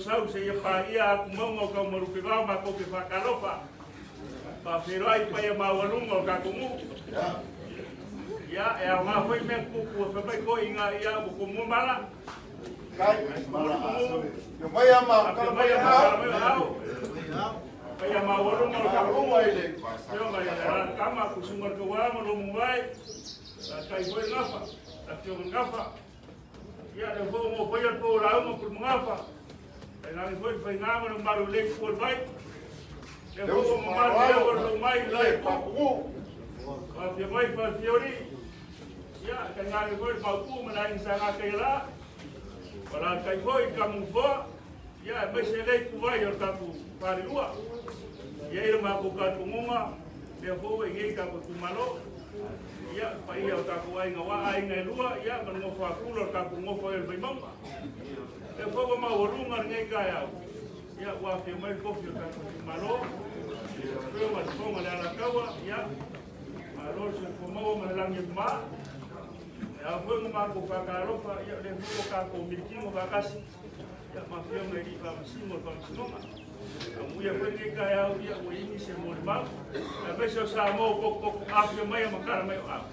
Sau se ia paia aku maunga o kau marupe vao ma kou ke whakalofa. Whawheroai pai maualunga o kakungu. Ia, e au ngā hoi mea kuku o whamai ko i ngā ia o ko mua mala. Kai, mai ama, kala mai au. Pai maualunga o kakungu. Teo ngai a kama kusungar ka wā ma lo muai. Kai hoi ngafa, tio ngafa. Ia, le fo mo hoi al po raunga por ngafa. Ngai foi foi ngā no maru le ko vai. Le fo mo maru le ko mai le ko. Pa te mai pa teori. Ia ka ngai foi pa ku ma nai sa nga ke la. Wala kai foi ka mu fo. Ia mai se lei kuvai o tatou falelua. Ia i le matou talitonuga, lea foi ua i nei tatou itumalo. Ia paia o tatou aiga wa aiga e lua, ia ma le nofo a Kula o le tatou nofo ai o le Vaimauga. Lea foi ua maualuga lenei taeao, ia ua afio mai le tofi o le tatou itumalo. Ia ma le fofoga le Alataua, ia malo le soifua maua ma le lagi e mama. Ia foi ma matou faatalofa, ia lea foi ua tatou milikino faatasi. Ia ma afioga i alii faamasino o le faamasinoga. Amuia foi lenei taeao, ia ua i nisi e molimau. Aemaise o Samoa o potopoto afio mai a matala mai o au.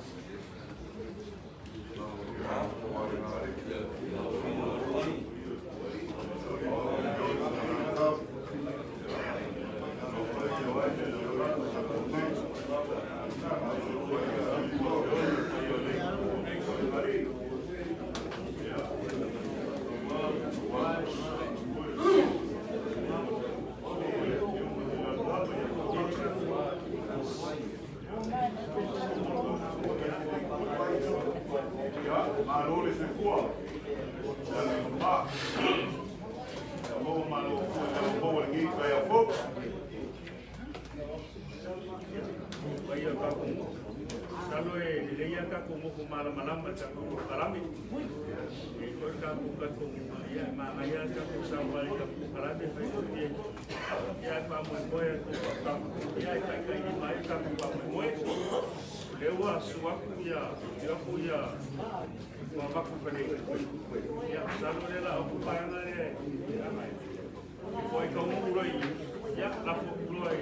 Malo le soifua, le ma, mo malo mo le ngi kai fo. Paia tatou salo e lelei a tatou nofo malamalama i tatou polokalame. E toe tatou talitonuga, ia e manaia le tatou saunoa i tatou polokalame e faigofie. Ia e faamoemoe atu ia e taitailima ai le tatou faamoemoe. O lea ua susu atu ia atu ia ua maku fale. Ia salo le la o paega lea e kaunuu loa i ia lafo atu loa i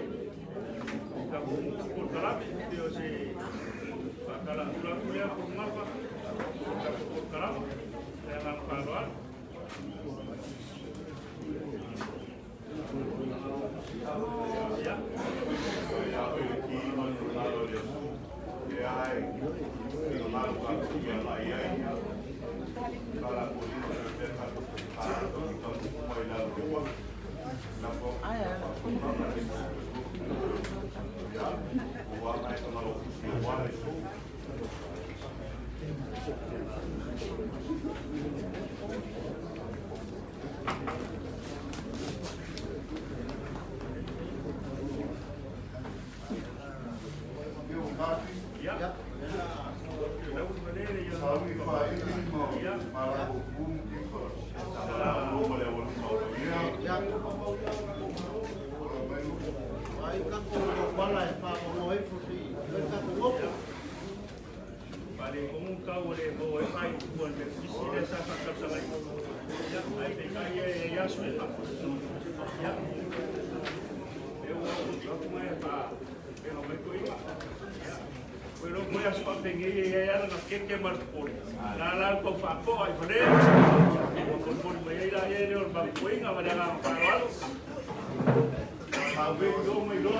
tatou polokalame pei o se faatalaula atu lea Pulugafa o tatou polokalame. Le agaga faaaloalo. Ia. Ia le ki ma le lalo le su. E ai, e malo ka ki ala i ai. Kala ko ni no se ka ko ka ka mai la ua. Na ko. Ia, ua mai ka malo kusi ua le su. Ia. Saui faili ma malako kum ki ko. Malo ma le wala ma. Ia. Ai kako wala e pa mo e fusi. Kako ngopo. Pale komu kau le mo e fai ku le isi le sa sa ka sa mai. Ia ai te kai e ia su e. Ia. E o o ku mai pa e no mai ko ia. Koe lo koe aso penge e ia na keke mar pole. La la ko fa ko ai fale. O ko pole mai ai la e le o ba ko inga va la pa alo. Ma we do mai lo na.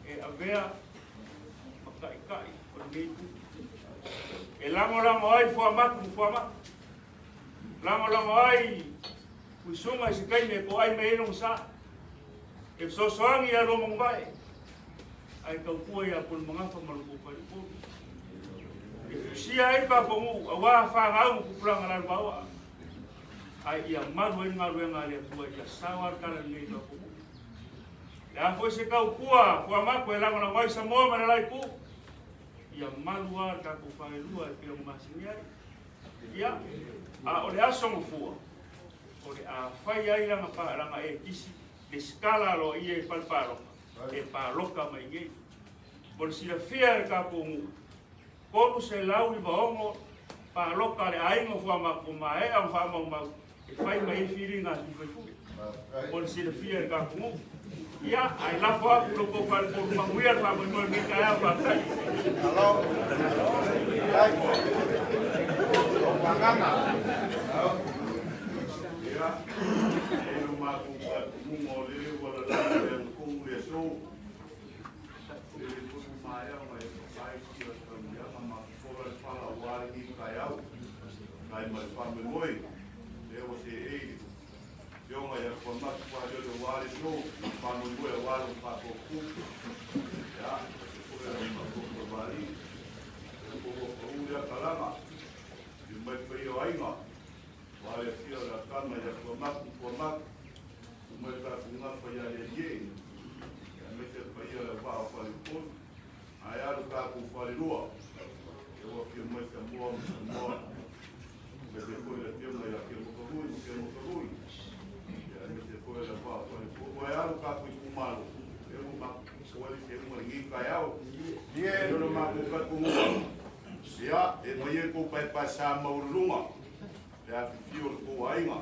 E avea makaʻikaʻi o lenei itu. E lagolago ai fuamaku ma fuamaʻu. Lagolago ai uisuga i se taimi e toʻai mai ai lona sa. E fesoasoani ia lua manuvae ae tautua iā Pulemagafa ma lo tou faleupolu. E fusia ai le tatou auā fanau ma tupulaga lalovaoa ae ia malu ai le galuega a le Atua ia sao a le tala lelei i tatou nuu. Le a foi se tautua fuamaku e lagolago ai Samoa ma le la itu, ia malu a le tatou falelua e pei ona masani ai. Ia, a o le aso gafua, o le a fai ai lana lana ekisi lesitala aloaia i fale palota, e palota mai nei. Mo le silafia e le tatou nuu, 396 palota a le aiga o Fuamaku ua maea ona faamaumau e fai mai ai filiga a sui faipule. Mo le silafia e le tatou nuu. Ia, ae lafo atu i lo outou falepolu manuia le faamoemoe o lenei taeao. Faafetai. Ia, e lo matou talitonuga o lele ua lalala le agatonu le aso. E le foi ua maea ona e papae sia o le taumuliaga ma fofola le fala aua lenei taeao. Nai ma le faamoemoe, lea ua seei le Afioga ia Fuamatu Faleolo aua le aso, ma le faamoemoe aua lona faatoatupu. Ia, se foi a le faafofoga vali. Lea foi ua pau lea talaga, i mai le paia o aiga. Aua le afio o le Atama ia Fuamaku ma Fuamaku, ua mai le tatou gafa ia Lelie, aemaise le paia o le auvaa o Faleupolu, ae a lo tatou falelua, lea ua afio mai Samoa ma Samoa, aemaise foi le afioga ia Kemokarui ma Kemokarui, aemaise foi le auvaa o Faleupolu, ae a lo tatou itumalo, lea ua matou ali seuga i lenei taeao. E le matou talitonuga, ia, e mai ai tou paepaesa maualuluga, le afifio o le tou aiga,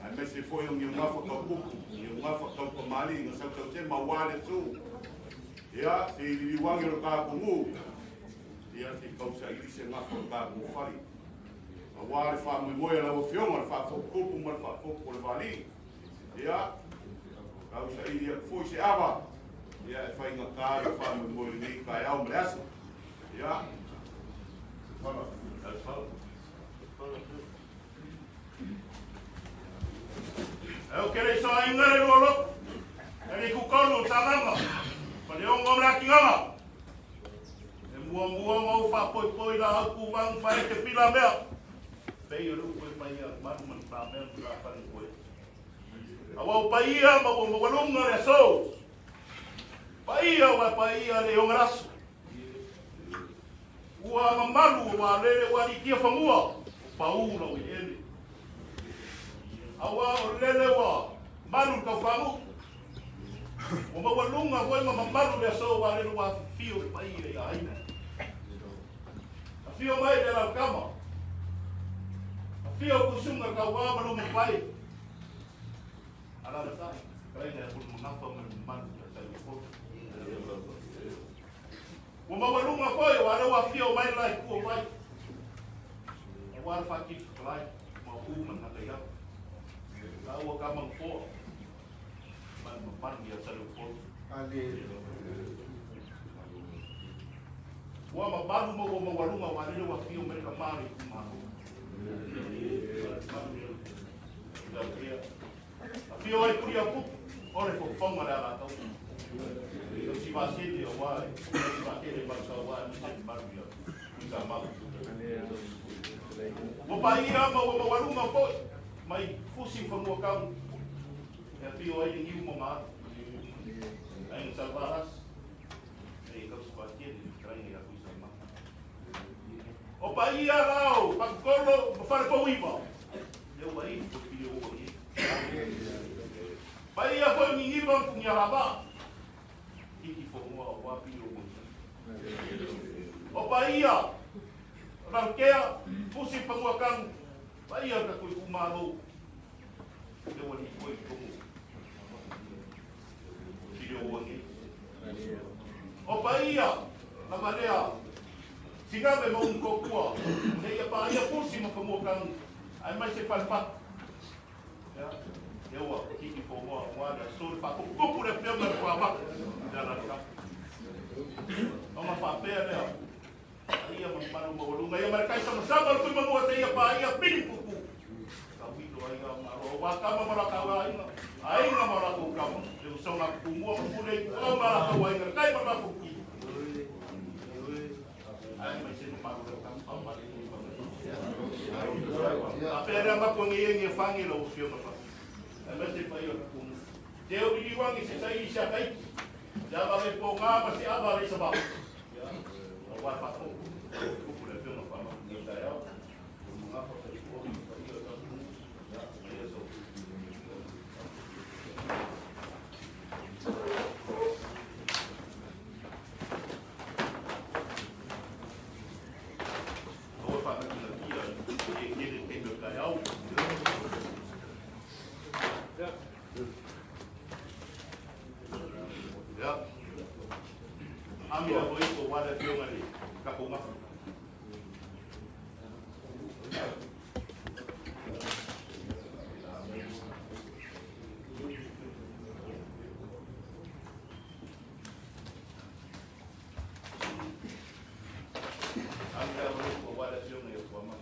aemaise foi o Niugafa taupupu, Niugafa taukamali'i na sautautema aua le aso. Ia, se i liliu age o le tatou nuu, ia se i tausaili se gafa o le tatou fale. Aua le faamoemoe a lau Afioga, le faafotutupu ma le faafotu o le valii. Ia, tausaili atu foi se ava, ia e faigata le faamoemoe i lenei taeao ma le aso. Ia, E o ke le isaga le lua lotu, e le kukolu o tagaga, ma le ongo o le akinaga. E muamua ona ou faapoipoi la au puvagu fae te pila mea. Pei o le upu e fai ia malu ma le pamea ma la fale koe. Aua o paia ma ua maualuga le aso. Paia ua paia le ongalaso. Ua mamalu ua lele ua litia fanua o pau lau eleele. Aua o lele ua malu le taufagu'u. Ua maualuga foi ma mamalu le aso ua lele ua afifio le paia i aiga. Afio mai le alaukama. Afio kusunga kauā ma luma pai. Alaalatai, kalaina e pulu magafa ma le mamalu ia taiofo. Ua maualuga foi aua lea ua afio mai le la itu o vai. Aua le faatili fetalai ma u ma le gataiala. Taua ka manufoa ma le mamalu ia Saleupolu. Ua mamalu ma ua maualuga aua lea ua afio mai le tama o le itumalo. Afio ai Puliapupu, o le fofoga o le Alataua. Tausi vasele aua e tausi vaatele malu aua e aemaise le malu ia Tuisamau. Ua paia ma ua maualuga foi mai Fusi ma Fanuakau e afio ai le niu ma malu. Aiga Salvalasi, e tausi vaatele le fetalaiga ia Tuisamau. O paia la o Pakukolo ma Falepouiva, lea ua iu foi pili o ua i. Paia foi o Niniva ma Punialavaa, tiki fonua aua pili o ua i. O paia, o Rarukea, Fusi Fanuakanu, paia o le tatou itumalo, lea ua lipoi i totonu pili o ua i. O paia lava lea Sinave ma Umukokua, seia paia Fusi ma Fanuakanu, aemaise Falefatu. Ia, lea ua tiki fonua aua le aso le faapupupupu le afioga i le Fuamatu. la o ma faapea lea ia mamalu maualuga ia ma le taisamasama le tuimanua seia paia pili pupu tauilo ai ao malo aua kama ma latou aiga aiga ma latou kama le usoga tumua ma pule i puau ma latou aiga le tai ma latou ki ai mai se mamalu le kama paumale faapea lea mapuagi e ia fagi lau afioga fa ai mai se paia o le tumu teu liliuagi se saili se ataiki se ava le pogā ma se ava le savao aua faafou tupu le afioga faamakugia taeao magafa talipoli paia o tatou ia so aua faanatingatia e kele taimi o taeao. Ya. Ami a hoi ko wale fionga ni ka ko ngafu. Ami a hoi ko wale fionga yo ko ma.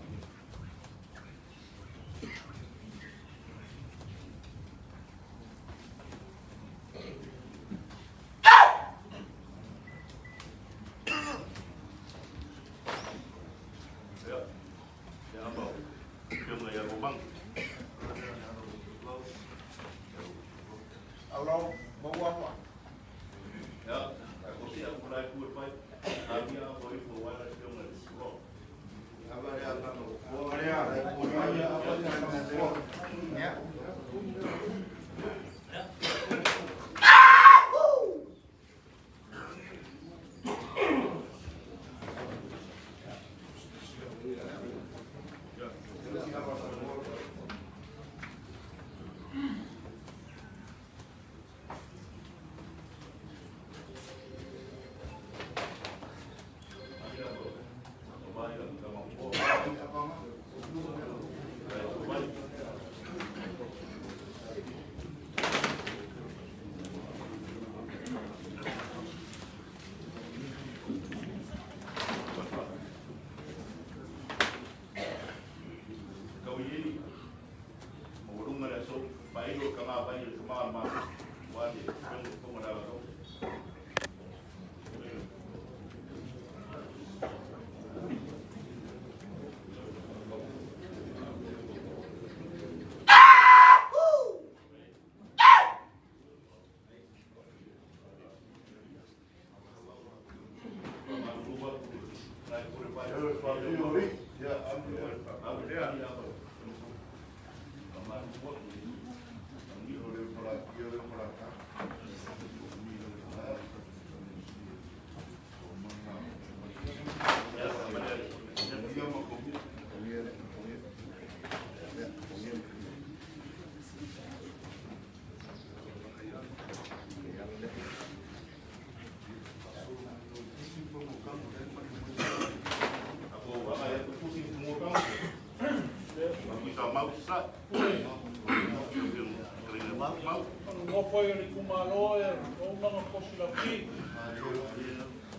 Mofoi o le kumalo e o umanga kosi lauki.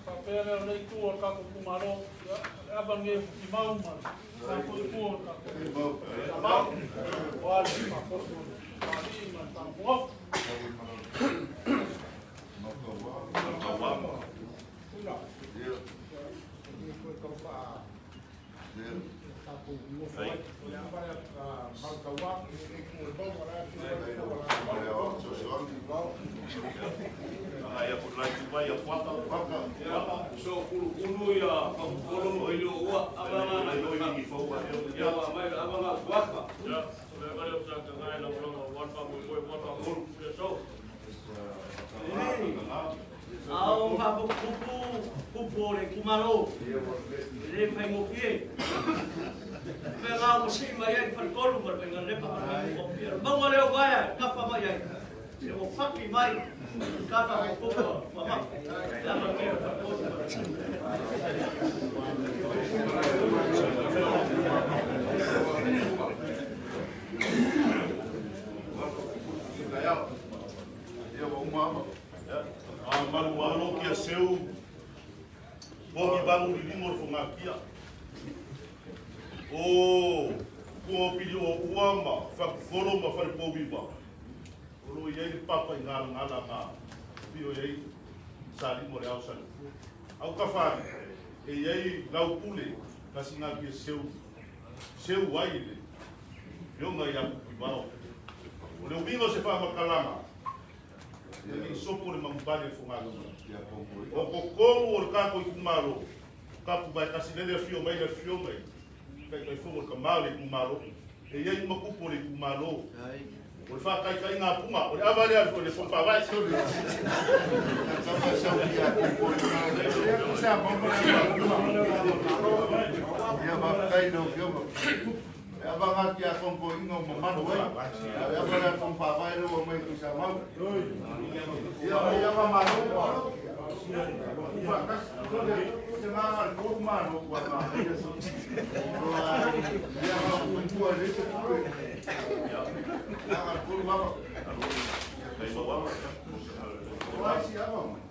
Whapea leo lei tu o le kako kumalo. Le ava nge fuki mau ma. Kako tu o le kako. Mau. Wale whakoto o le wali ma tāmua. Ula. Ia Malu malo kia seu Pogi bangu li lingo fongakia O Kua pili o uama Fakufolo ma whare O lo iei le papa i ngala ngala ngā Pio iei Sali mo le au sali Au ka whare E iei lau pule Kasi ngā kia seu Seu ai le Fionga i aku pibao O le umingo se whaamakalanga E sopo le mangubali e fongalunga O kokomu o le kako i kumalo Kapu vai kasi lele fio mai le fio mai Kai kai fongo le kamau le kumalo E iei makupo le kumalo O le whakai kai ngā punga O le awale al o le whawai Ia whakakai no fionga E awanga ki a kompo ingo mamanu ai E awanga whawai rewa mai ki sa mau Ia ia mamanu Te ngā koru mano kua ngā Ia ngā kua le te pure Ia ngā koru mama Oa si awa mai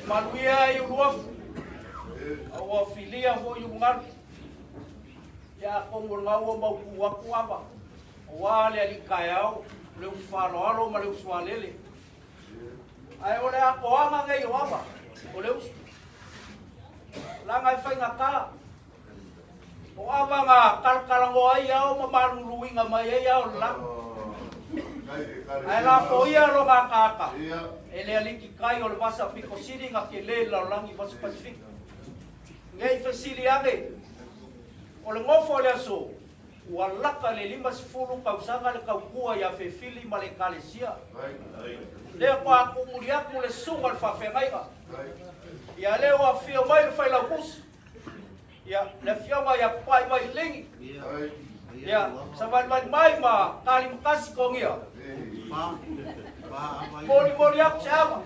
Manuia i uruafu Aua filia fo i ungaru Ia kongo ngaua maupu aku ava Oa le alika e au Le usfalo alo ma le uswalele Ae ole ako anga ngei o ava O le usu Langa e whainga ka O ava ngā kalakalango ai au ma maluluinga mai ai au langa Ae la foia lo ngā kāka E le aliki kai o le vasa piko siri ngā ke le laulangi vasa Pasifika. Ngei fesili age, o le ngofo le aso, ua laka le 50 kausaga le kaukua ia fefili ma le kalesia. Lea kwa aku muri aku le sunga le whawhengaiga. Ia lea ua fia mai le whailaukusi. Ia le fionga ia pai mai lingi. Ia sa mai mai ma kali makasi kongia. Moli moli aku se ava.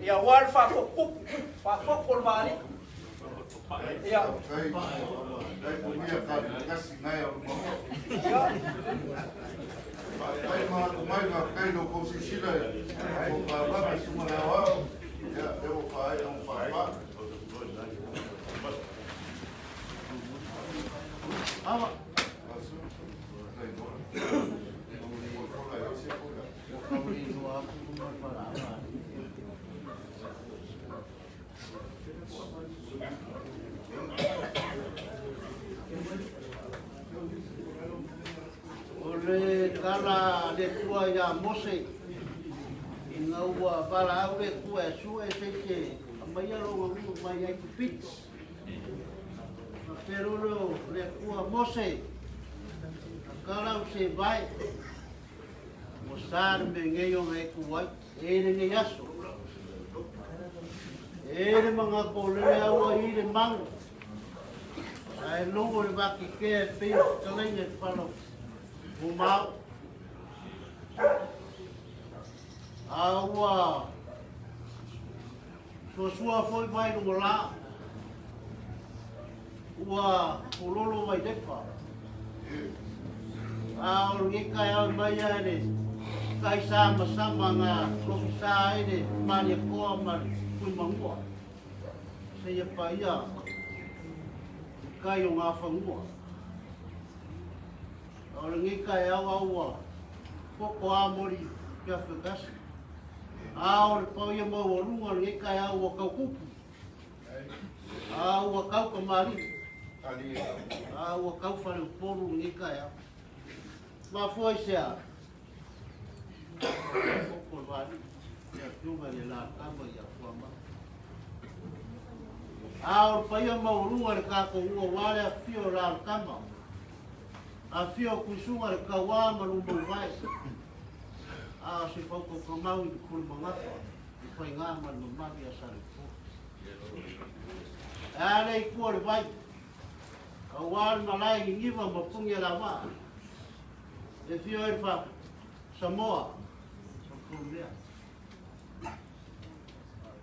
Ia wal whafokupu, whafoko le maali. Ia. Pai mai ngā kai no kau sisila o ka lama suma le awao. Ia, e o ka ai o whaepa. Awa. O le kala le tua ia Mose i ngā ua wala au le kua e sua e se te mai alo ngā mai ai kupito. A perolo le kua Mose a kala u se vai mo sar me ngei o ngai kuai e le ngei aso. E le mga ko le au i le mango. Ai longo le waki ke pe kalenge palo. Umau aua sua foi mai no la ua pololo mai depa a o ngi kai au mai ai kai sa masama nga profisa ai ne mani ko ma kui mangua se ia paia kai o ngā whangua. O le ngi kai au aua koko a mori kia whakasi. A o le pau ia mau orunga le ngi kai au ua kaukupu. A ua kau kamari. A ua kau whare upolu le ngi kai au. Mafua i sea. afioga le latama ia fuama. A o paia maualuga le tatou ua ua le afio o lalakama. Afio kuisuga le kauā ma lumauvae. A o se faukaukamau i le pulemagafa i faigā ma le mamalu ia Salepo. E a le ikua le vai. Auā le malae giniva ma pugi a lavaa. E fio ai le fa Samoa. Mea.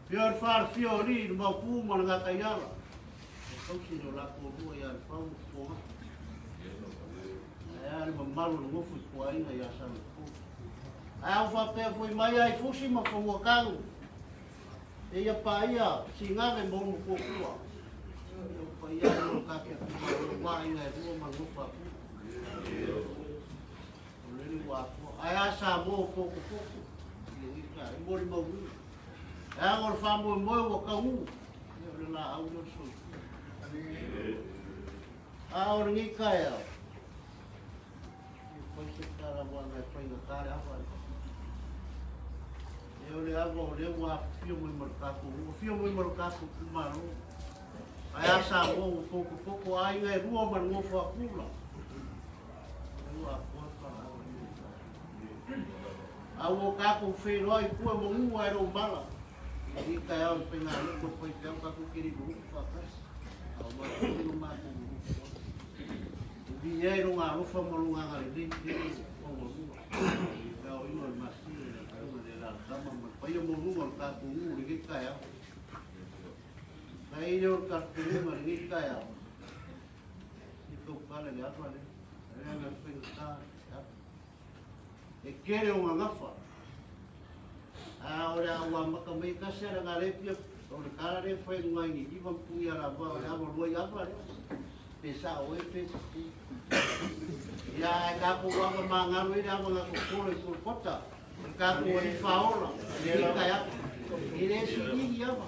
Fio le whaarfio o li, le maupu ma le ngakaiala. E kausi no la kōrua ia le whau o E a le mamalu le ngofu i kuaina ia sa le pō. Ai au whapea fui mai ai fusi ma whangua kangu. E ia pā ia singave maunu kōkua. E o pa ia no kake kuma o wā inga e rua ma ngofu apu. O lele wā kua. Ai a sa mō pōko pōko. E mori mau ui. E anga o le whamoe moe ua kaungu. E o le la au leo soi. A o le ngika e au. E pai se tara wanga e whainga kare awa. E o le awa o leo ua fio moi ma le kākou. Ua fio moi ma le kākou kumalo. Ai a sa mō ua poko poko a inga e rua ma le ngofo a kula. E ua akoa para awa i a ua kākou whenua i kua mongu ai rau mala. I ka au penga le ko pai te au kākou kiri ruku whakasi. Au mai kiri no mākou ruku. Vi ai ronga alofa ma lunga ngare nei te o ngolua. I au ino le masi le kaunga le la tama ma paia mo lunga o kākou ngu le ke kai au. Ka i leo kākou ngu le ke kai au. I kau kala le awa le. Le anga penga kā. E kere o ngā ngafa. A o le aua maka mai kasi ara ngā repia, o le kara re whai ngai ni iwa mpungi ara wa, o le awa rua i awa re. Pe sa o e pe sa pi. Ia e kākou awa mā ngaro i le awa ngā kokoro i kota. O le kākou ani whaola, le i kai awa. I le si i awa.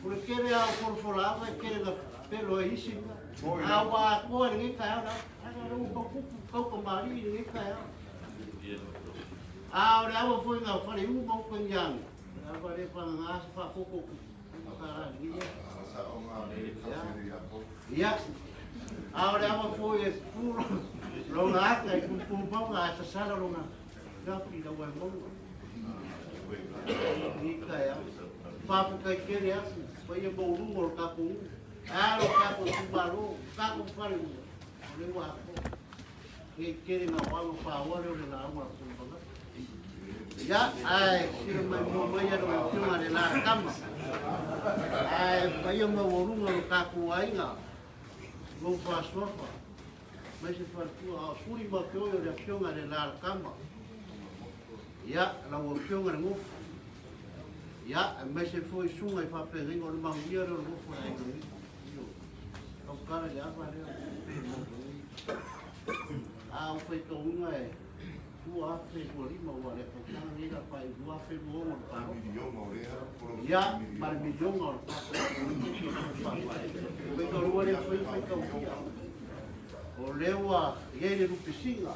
O le kere au forofola awa e kere ngā pelo e isi. A ua akoa le ngai kai awa. Ara rau paukupu kauka maari i le ngai kai awa. A o le awa foi ngā whare u mau pengiangi. Awa le whanga ngā asa whakoko ku. Ia. A o le awa foi e puro. Longa aka i kumpumau ngā asa sala longa. Ngapi la wai maunga. Ika e au. Papu kai kere aku. Pai e maurunga o le kākou u. A lo kākou kumalo. Kākou whare ua. O le wā ako. Ngai kere ngā wanga whāware o le la awa kumpanga. Ia, ai, sila mai mua mai ana o whiunga le la kama. Ai, paia maualuga o kākou aiga, mau whāsuafa. Mai se wharatua, a suri ma te oi o le whiunga le la kama. Ia, lau whiunga le ngofu. Ia, mai se foi sunga i whapenginga o le manguia le o le ngofu le aiga ngi. Au kara le awa lea. A o whaitauga e tua afe ua lima ua le kautanga ni la pai ua afe ua o le paro. Ia, ma le milionga o le paro. Whaitau rua le whai whaitau fia. O lea iei le lupesinga.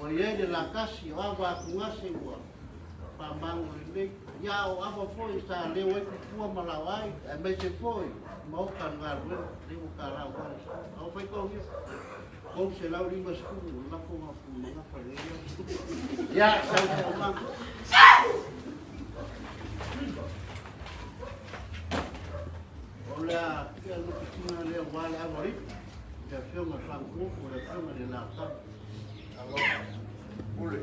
Ua iei le lakasi o awa akungase ua pāmangu le nei. Ia o awa foi sa leo ai kukua ma lau ai. E mai se foi maoka ngā rua leo ka lau ai. Au whaitau ia. Kou se lau lima skuru, lako ngā pūmanga whareia. Ia, sau te omanga. O lea, kia lupitinga lea wā le awa ripu. Lea whionga whangofu, lea whionga le lā tau. Ule.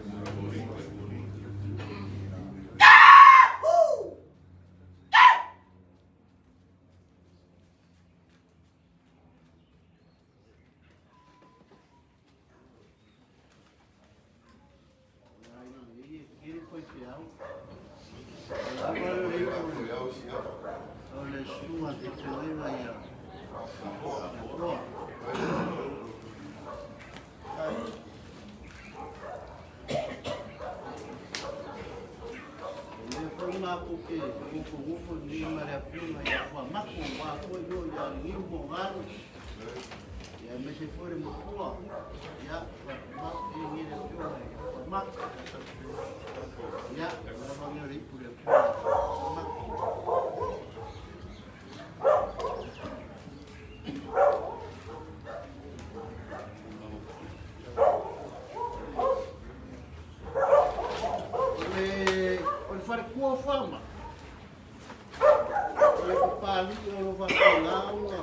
falekua fama. O le papali'i o lo faapena ona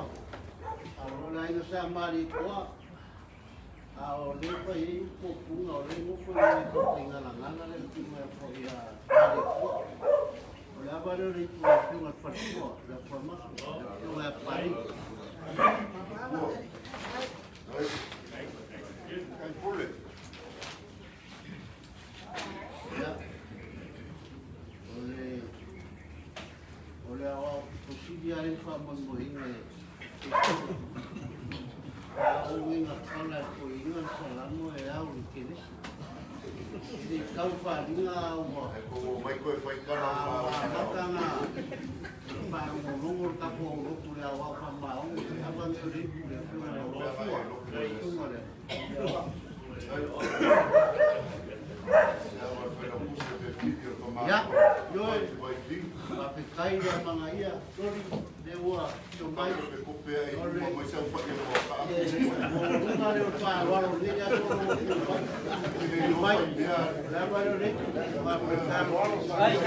o le aiga sa Malikoa a o lea ua i ai upu o lea nofo i le taigalagala le afioga foi ia Malikoa. O le ava lea o le ipu le afioga i le falekua, le afuamaso, le afioga ia Papali'i. Ia, o le aoao posili a le faamoemoeina e a ouiga tala e foiga le salamo e au i kelesi. E le tau faaliga ua amata na faalogologo le tatou aulotu le aoao faamaogo le ava nei o le ipu le afioga i le Alofua, le susuga lea. Ia, ioe, faafetai le amagaia, Soli, le ua fio mai. O le maualuga lea o le faaaloalo i lenei aso lau afioga mai. O le ava lea o le ipu, faafetai.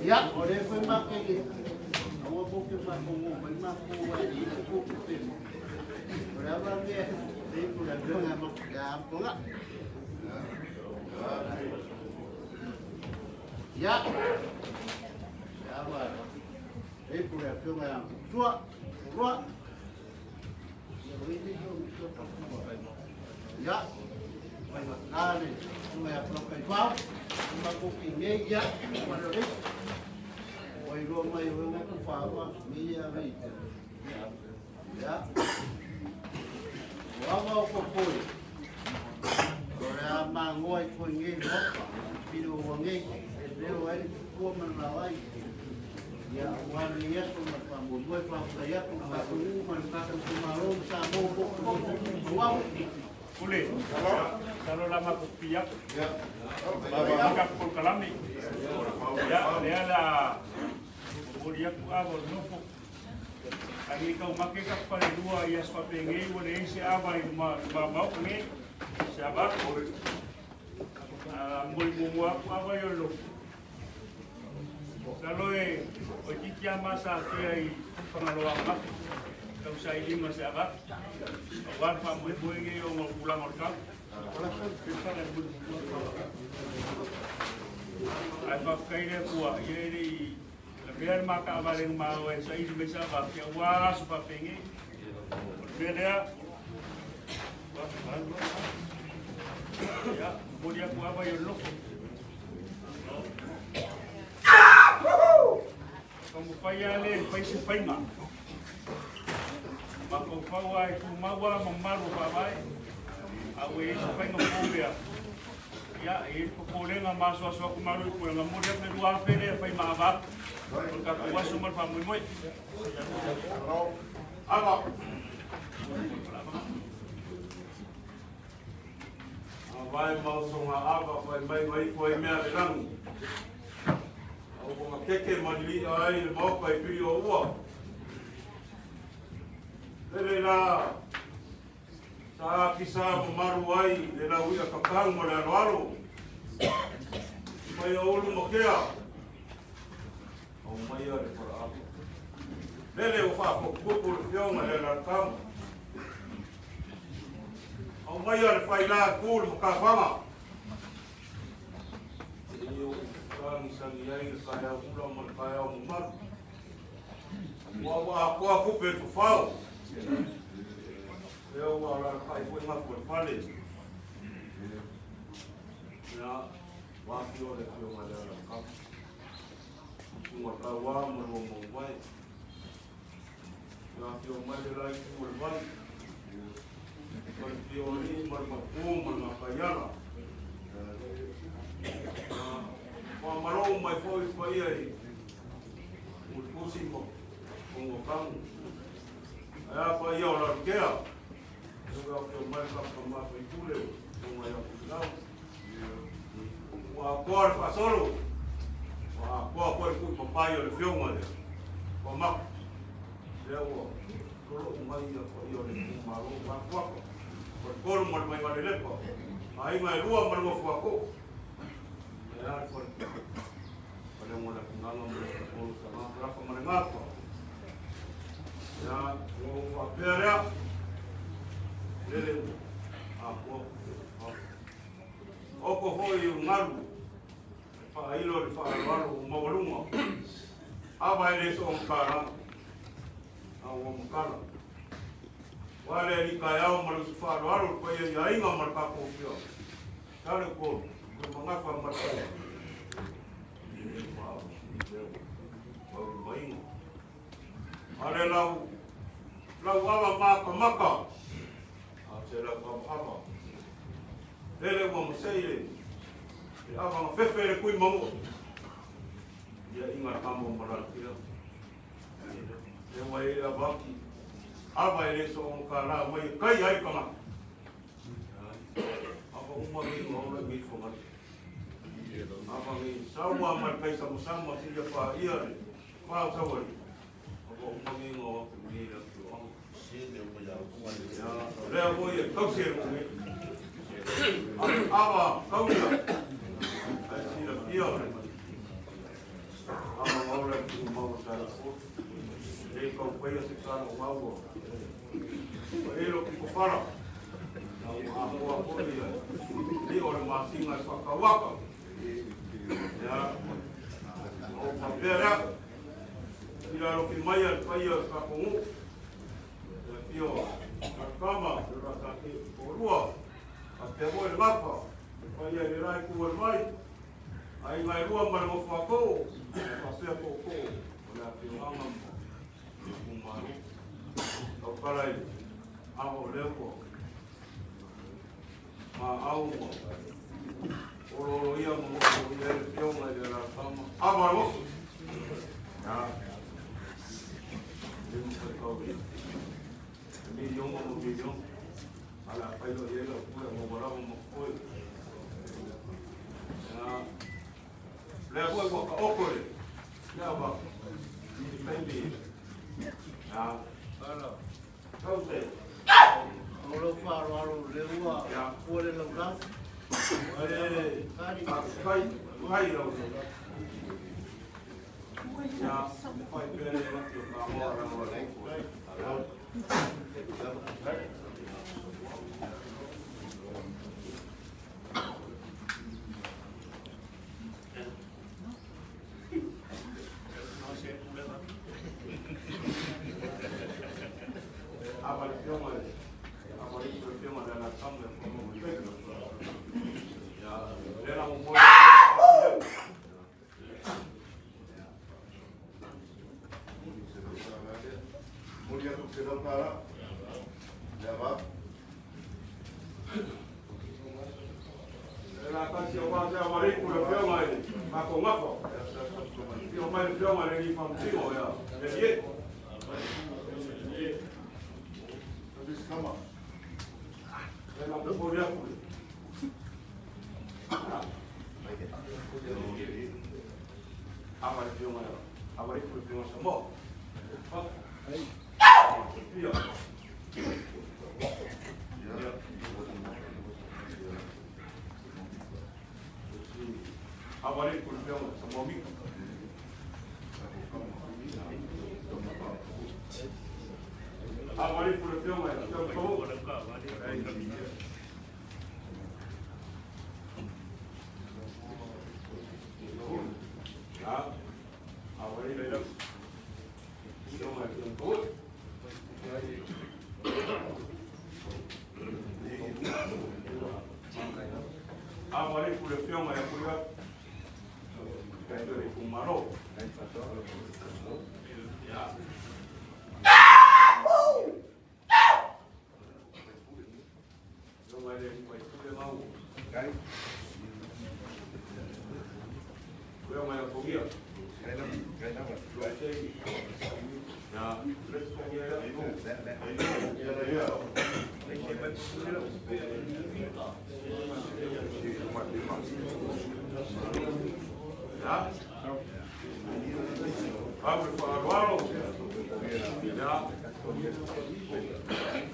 Ia, o lea foi matou aua pou te faafofoga mai matou ai i se kope pe. O le ava lea le ipu le afioga ia Ampoga. Ia, le ava le ipu le afioga ia Tua, Tua. Ia, o le ia, mai matā le afioga ia Pulakaifao, matou nei, ia, ma le ipu. Ua iloa mai o ngā whawa, me ia vei. Ia. O awa o kopoi. O le a mangoa i koe ngei moka, pino ua ngei, e leo ai le pupua mana lai. Ia, ua le iaso ma whamomoe whawhai aku, whakunu ma le tātou kumaro, ma sa mō mō mō mō. Pule, salo lama ko piak. Maka pol kalami. Ya, lea la moria ku ava o nofo. Angi kau make ka pale lua ia spa penge ua le isi ava i ma ma nge se ava. Moi mo aku ava i o lo. Salo e o titi a masa te ai whangaloa mafi. Kau sa i lima se ava. O wā wha moe moe nge o ngā pulanga o kau. Ai whakaire kua, i reire i la mea maka avale ngā o e sa i me sa va kia wā su pa penge. O le mea lea, ia, mori aku ava i o loko. Kamu whai a le, whai se whainga. Makaufau ai tu maua mamalu whawai. A ue isi whainga pōmea. Ia, e popolenga masoasoa ku maru i puenga mori aku le lua awhele e whai maa vap. O le kakou aso ma le faamoemoe. Ava. Vai mausonga ava whai mai wai whai mea le rangu. Au konga keke manili ai le maoka i piri o ua. Lele la sa kisa mamaru ai le lau ia kakau mo le aloalo. Mai o ulu makea. Au mai a le whara. Lele o whaafokupu le fionga le lalakamu. Au mai a le whaila ku le makawhanga. E o tangi sangi ai le kai au ula ma le kai au mamaru. Ua ua akoa kupe le fafao. Leo ua la kai fue ngafu le fale. Ia, wāki o le fionga le lalakamu. Tunga tauā ma lua maumai. Ia fio mai le lai ku le vai. Ma le fioli, ma le mapu, ma le ngakaiala. Wā marou mai foi whaia i Mulpusi ma kongo kangu. Aia whaia o larukea. Ua fio mai ka mātou i kule o ngai aku lau. Ua koa le whaasolo. Ua koa koe kui papai o le fionga lea. Ua maku. Lea ua lolo mai ia whaia o le kumaro wā kuaka. O le Kolu ma le Vaigalelepa. Aiga e lua ma le Gofuako. Ia le fale. Fale mo le Punaga ma le Kolu sa Rafa ma le Gafa. Ia, ua ou faapea lea. Lele a ua. Oko foi i galu. Faailo le faaaloalo o maualuga. Ava e le so makala. A ua makala. Wa le ali kaeao ma le usu faaaloalo le paia i aiga ma le tatou fia. Tale kolu, le magafa ma le paia. Ale lau lau ava makamaka. A se lau ava ava. Lele ua masei le le ava nga fefe le kui mamu. Ia inga kamo malala. Le wa e avaki. Ava e le so o ka la mai kai ai kama. Ava uma mi o le mi fo mai. Ava mi sawa mai kai sama sama si ia pa ia le. Pa sawa. Ava uma mi o mi la tu ang. Lea foi e kau se mo mi. Ava kau ia. Ai si la pia le. Ava mau le tu mau sa la fo. Le kau paia se kala o mau. O e lo ki ko fara. Na o a moa foi ia. Li o le masinga e whakawaka. Ia. O papea rea. I la roki mai a le paia o kakongu. Ia pio. Kakama. Le rata te porua. A te moe le mapa. Le paia le rai ku le mai. Ai ngai rua ma le mofako. Papea koko. O le apio anga mo. Le kumaru. Au kala i. Aho leo. Ma au mo. Olo olo ia mo mo ia le pionga i le rātama. Ava le mofu. Ya. Le mo whai kau ia. Milionga mo milionga. Ala pailo ia la pula mo warawa mo koe. Ya. Lea koe kwa ka oko le. Lea wa. I taimi. Ya. Kau se. O lo wharoaro le ua kua le lau lau. E, kai, kai rau. Ya, whai pere mati o ngā hoa rau. Ava le fionga le, ava le fionga le la tama e mo le. Ya, le la mo. Moli atu se lau tala. Lea va. Le la kasi o wa se awari ku le fionga e ma ko ngafo. Fio mai le fionga le ni famtino ya. Le ye. Kama. Le la mo le ku. Ava le fionga ya. Awari ku le fionga sa mo. Fio. Awari ku le fionga sa mo mi. Awari ku le fionga sa mo. Ya. Awari le fionga sa mo. Awari ku le fionga ya ku ya. Kai le ku maro. Ya. Fionga le ku le mau. Fionga ya ku ya. Ya. Ya. Abre para o Ya.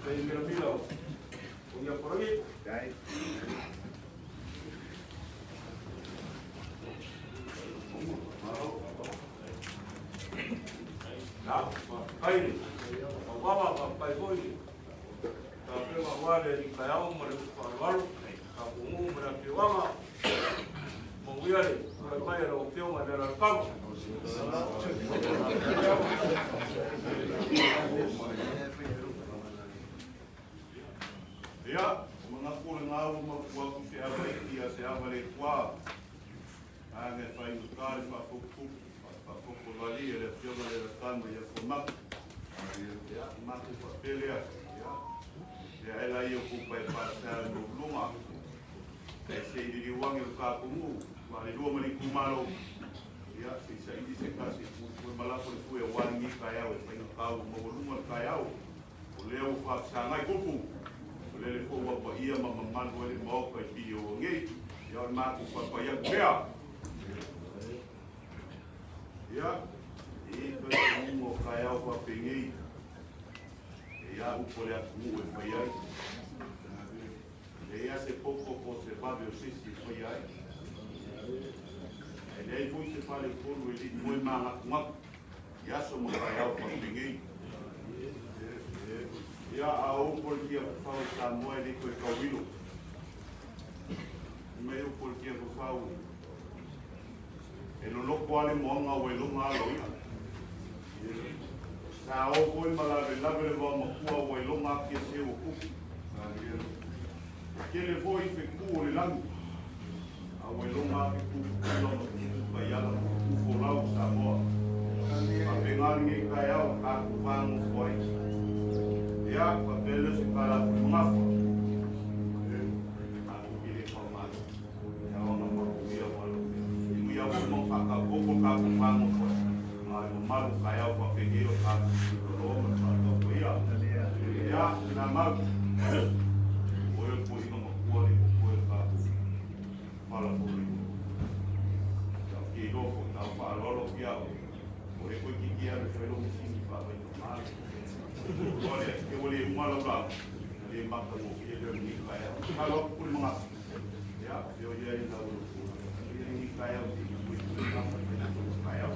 Mira, mira. O ia por aí. taeao ma le usu faaaloalo, tapuuguu ma le afioaga. Manuia le tulai mai a lau Afioga i le Alalatama. Ia, o manatu o le gau ma ua ku se ava i ia se ava le tua. Aga e whai nguta le whaapopo, whaapopo vali e le afioga le ratama ia fomaka. Ia, matu whapelea. Ia, ia ela ia kupa e whaasaa no lunga. E se i lili wangi o kāpungu, wa le lua mani kumalo. Ia, se isa indi se kasi, pui malako le pui e wani ngi kai au, e whainga kau, mawalunga le kai au. O lea o whaasaa ngai kupu. O lele fo wapa ia ma mamanu ele maoka i pi o ngi. Ia o māku whapa ia pea. Ia, e toi mungo kai au whape ngi. E ia upo le atu ngu e whai ai. E ia se poko po se vave o sisi e whai ai. E lei fui se whale kolu e li moe maa ngaku ngaku. Ia so mo kai au whape ngi. Ia a upo le kia whau sa moe le koe kawilo. Me upo le kia whau. E loloko ale moanga o e longa alo ia. Sa o koe malave lave le wā makua o e longa akia se o kuku. Kele foi fe ku o le langi. A o e longa ake kuku kula ma kuku pai ala ma kuku folau sa moa. Papengali ngei kai au ka ku whango foi. Ia, papele se kala ku ngafa. Aku kile pa malo. Ia ona maku ia malo. Imu ia o mo whakakoko ka ku whango foi. Mai mo malu kai au papenge o ka ku lolo ma whakakoko ia. Ia, nā mau. Oe ko ina makua le ko koe ka ku pala fori. Ia ki roko, tau whaalolo ki au. O le koe ki kia le whaelo misini wha wai no male. Ole, ke ole umalo la. Le maka mo ki le ni kai au. Kalo ku le mga. Ia, yo ia i la ulu. Ia ni kai au ti ku ku ka pa kai au.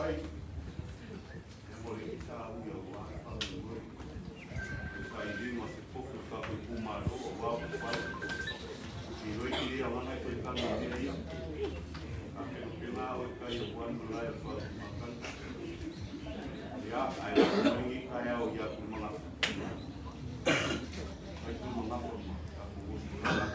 Ai. E mo le ta u ia wa pa mo. Ka i li mo se pofu ka ko ku ma lo o wa ko pa. I loi ki ia wana ko ka mo ni ia. A ke ke la o ka i wa mo la fa ma kan. Ia ai la ni ka ia o ia ku ma la. Ai ku ma la ko ma ka ku mo la.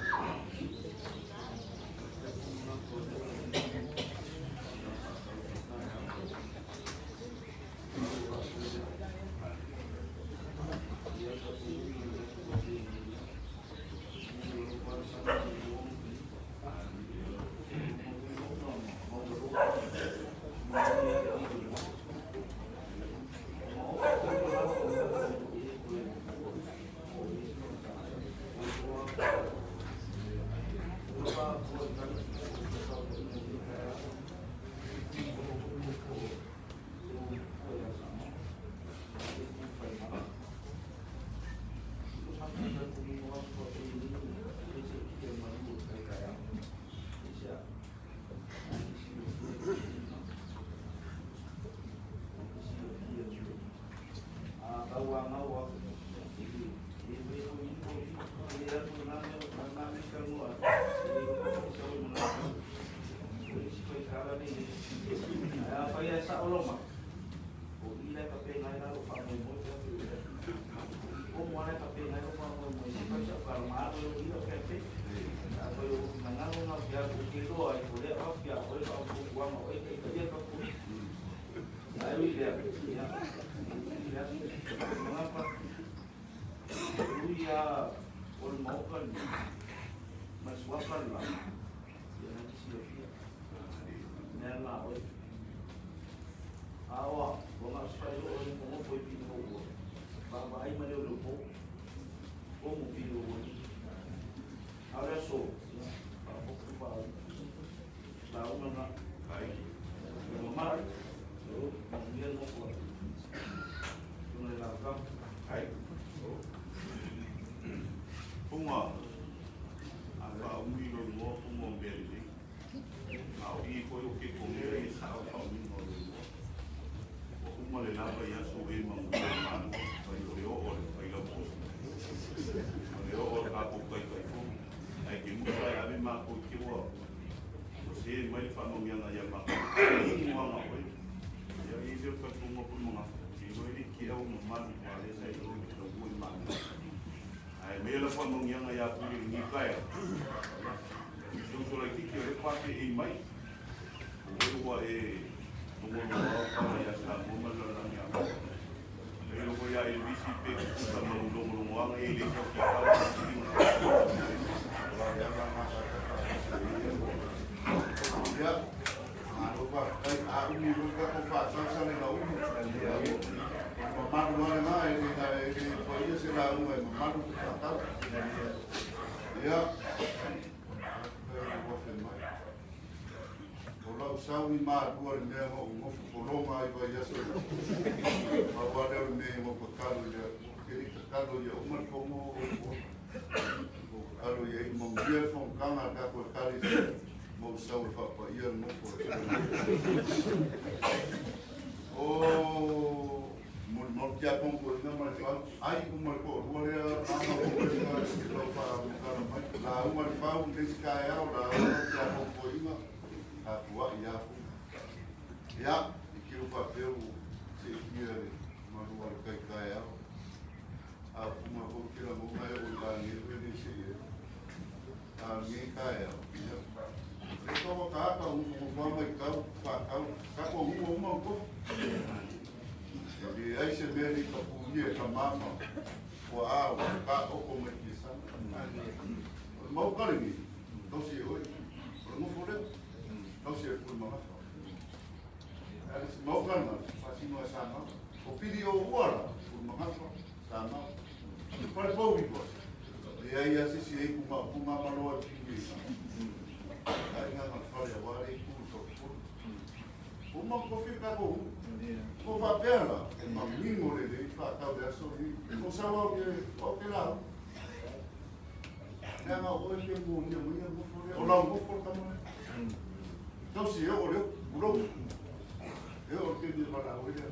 E o te ni wala o ia.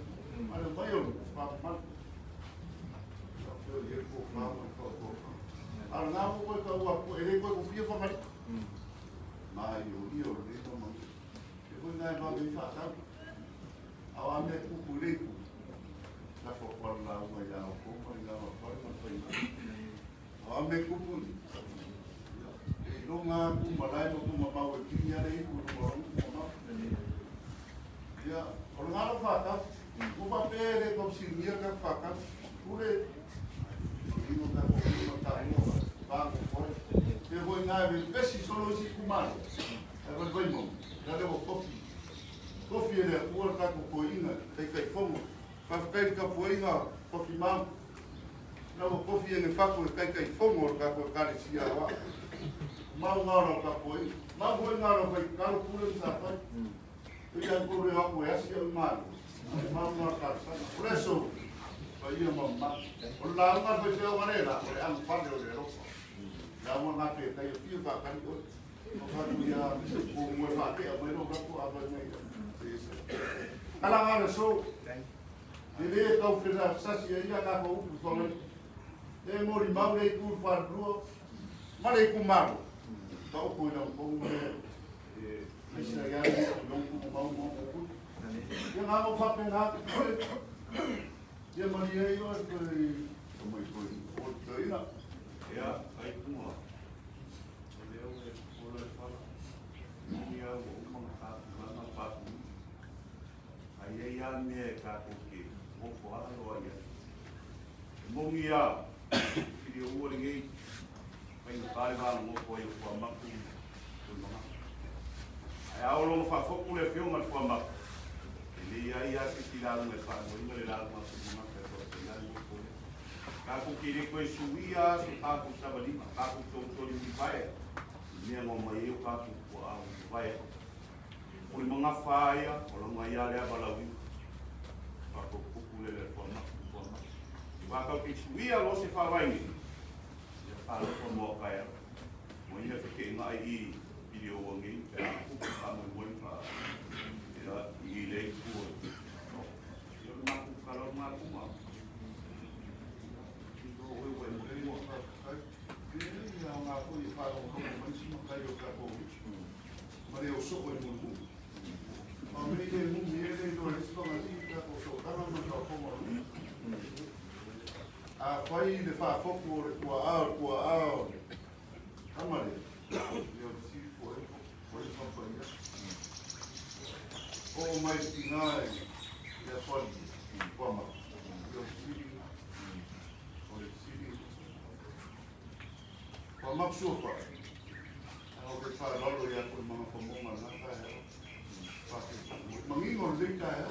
Ale mai o pa ma. Ia ye ko pa ma ko ko. Ala ngā mo koe ka ua ko e le koe ko fia whakari. Mai o i o le no ma. E koe ngai ma me whātau. Au a me kupu leiku. La fo kwa la uma ia o ko mai ngā ma whare ma whai. Au a me kupu ni. E ro ngā ku malai mo ku mamau e kini ale i ku no ma mamau. Ia, o le ngā lo whātau. Upa pere ko sinia ka whātau. Kure, ingo ka ko ingo ka ingo ka ko ko. Te hoi ngā e vesi solo isi kumalo. E vai vai mo. La levo kofi. Kofi e le kua ka ko ko inga, kai kai fongo. Ka kai ka po inga, kofi mau. La kofi e ne fako e kai kai fongo ka ko ka le sia wa. Mau ngā ro ka ko inga. Mau hoi ngā ro kai ka ro kure sa pai. Ia kure wa ko asia o malo. Mau ngā ka sa. Preso. Ia ma o la una fe o garela o le ang fale o le rofa la una ngā pe kai o ka kai o o ka ia ko mo fa te o mo ka ko a ba nei ala ngā le so le ka o fela sa si ia ka ko u so le e mo ri mau le ku fa ru ma le ku ma ba o ko na ko mo e e sa ya no ku ma mo ku ia ngā mo fa pe ngā Ia maria i oe koe o mai koe o te ina. Ia, ai punga. O leo e kōla e whala. Ia o umanga tāpulanga pāpu. Ai ei a mea e kākou ke mōfo aloa ia. E mongi a, whiri o ua lengei, pai ngā kāre wāna mōfo ai o kua maku o mga. Ai aolonga whaafoku le whionga le kua maku. Le ia ia se ki la lunga fa mo inga le la lunga se mga pe ko se la lunga ko le ka ko ki le ko suia se ka ko sabali ka ko to to ni vai ni ngo mai o ka ko ko a vai o le mga fa ia o la mai ia le ba la wi ka ko ko ku le le ko ma ko ma wa ka ki suia lo se fa vai ni ia fa lo ko mo ka ia mo ia fe ke ngai i video o ngi pe ku ka mo mo fa i le ku yo ma ku ka lo ma ku ma ki go we we mo mo ka i ia ngā ko i fa o ko mo si ma kai o ka ko ma le o so ko mo mo a me le mo mi le no le so ma si ka ko so ka ma ka ko mo a fai le fa fo ko le ko a ko a ama le yo si ko e ko le fa fa ia o mai tingai ia fali kua ma yo siri o le siri kua ma sofa o ke fa lolo ia ko ma ko mo ma na ka he pa ke mangingo le ka he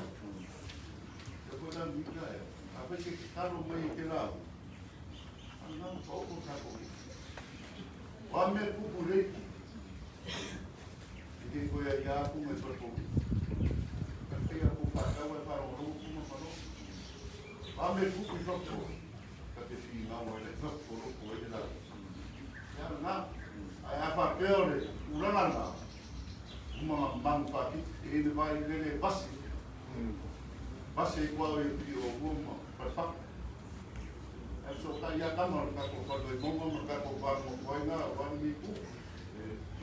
ya ko da mi ka he a pe ke karo mai ke la ana ko ko ka ko wa me ku ku le ke ko ia ia ku me ko ia ku pa ka wa pa ro ku ma pa ro a me ku ku fa ko ka te fi na wa le fa ko ro ko le la ya na ai a fa pe o le ula na na uma mang pa ki e le vai le le basi basi ko o i o mo pa fa e so ka ia ka mo ka ko fa do mo mo ka ko fa mo ko na wa mi ku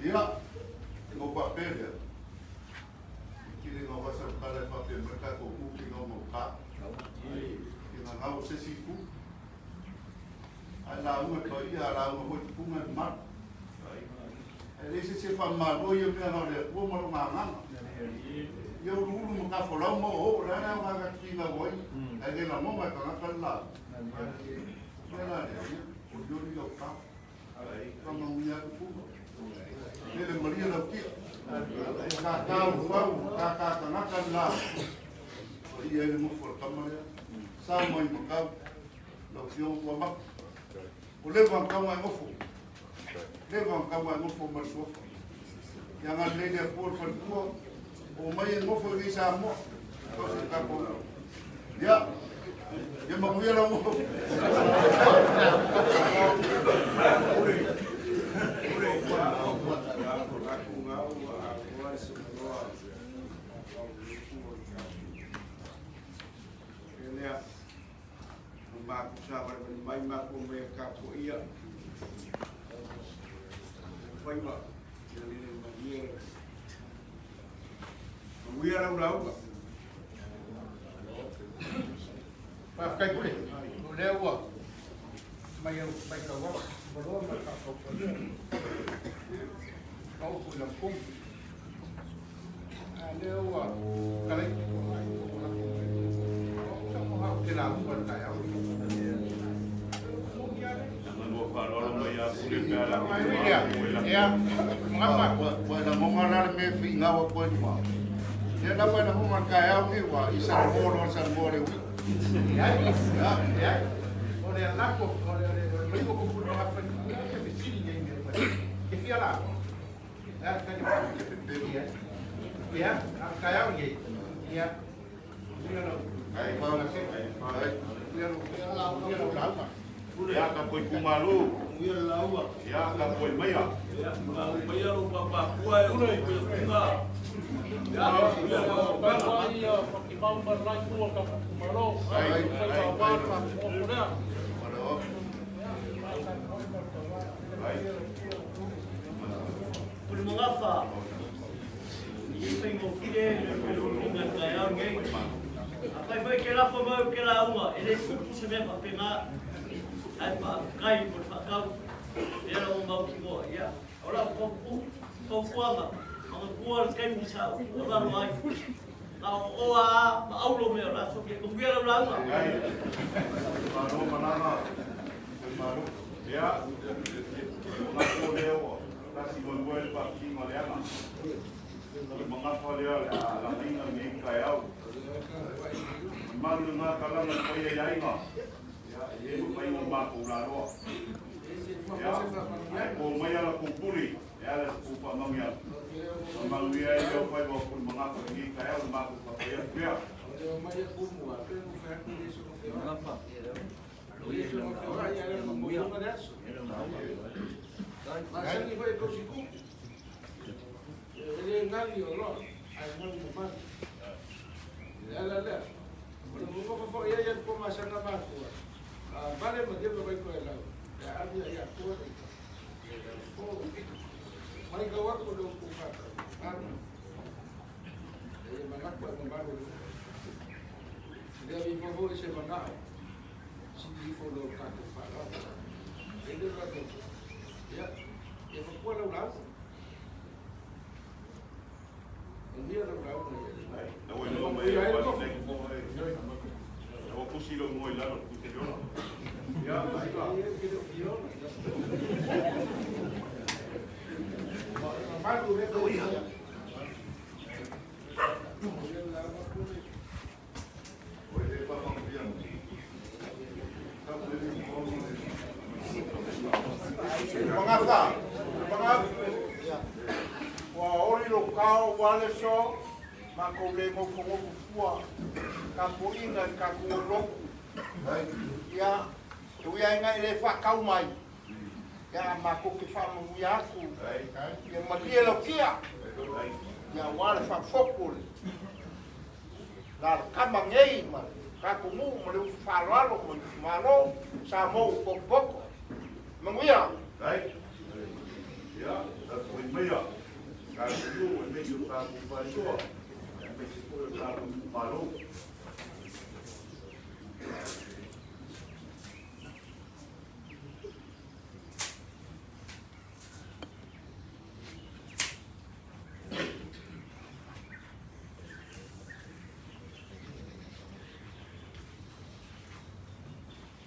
ia mo pa pe le kile ngā wasa kala e pape mreka ko ku ki ngā mau ka. Ki ngā ngau se si ku. Ai la unga to ia la unga hoi punga e mar. E le se se wha malo ia mea ngau le kua maro ngā nganga. Ia uru uru ma ka whalau mau o, la ngā ngā ngā ki ngā wai. Ai le la monga ka ngā kala. Mea la le, o yori lau ka. Ka manguia ku punga. Le maria lau kia. Ka ka wau, ka ka tangata la. O ia ele mo for kamarea. Sa mai makau. Lau fio kua mak. O le wang kau ngai ngofo. Le wang kau ngai ngofo ma sofa. Ia ngā lele a pōr whalipua. O mai e ngofo i sa moa. Kau se ka kau. Ia. Ia makuia lau ngofo. lako mai ka po ia. Faiva ia le manuia. Manuia lau lauga. Faafetai pule. O lea ua mai au mai tau atu, maloa ma le faatautolia. Ma upu i lampumu. A lea ua talai pito mai, ua lako mai. O sa mo hau te lauga le taeao. Ia, mangapa. Ua lagonga la le mea finau a koe ma. Ia na ua lagonga le taeao ni ua i sa mo lo sa mo le ui. Ia, ia, o le lako, o le le ko ko no pa ni ke fesili nei me ke fia la. Ia, ka ni ke pe ia. Ia, a taeao ni. Ia. Ia lo. Ai pa ai. Ia lo, ia lo lauga. Ia ka koe kumalu. Ia lauga. Ia ka koe maia. Ia maia lo papa kua e ule koe kunga. Ia ia pa ia pakimau marai kua ka kumalo. Ai ai ai pa mo Pule mangafa. I whaingo fire, le taeao nei. A whai whai ke lafo mau ke lauga, e le kupu se mea whapenga. Ai pa kai mo le whakau, e la o mau ki moa, ia. O lau kaupuanga, manga kua le kaimi sa o lalo ai. Na o oa ma aulo mea o la soke, ko kuia lau lauga. Maro manana, maro. Ia, ngā kō leo, tasi mo le pa ki ma le ana. I mangafa lea la linga me kai au. Malu ngā kalanga koe ia inga. Ia, e no mai o mako la loa. Ia, ai ko mai ala kupuli, e ala se kupa mangia. Mangia e leo pai wa puli mangafa ni kai au mako pa ia pia. Mangafa, mangafa. Ua ori lo kao wale so, ma ko le mo ko fua, ka po ina ka ko loku. Ia, tu ia ngai le fa kau mai. Ia ma ko ke fa mo ia ku. Ia ma lie lo kia. Ia wale fa foko. La kama ngei ma ka ko mu mo le fa lo mo malo sa mo poko. Manguia. Ai. Ia, ta koe maia. Ka ku e me yo ka ku pa soa. Me se ko ka ku malo.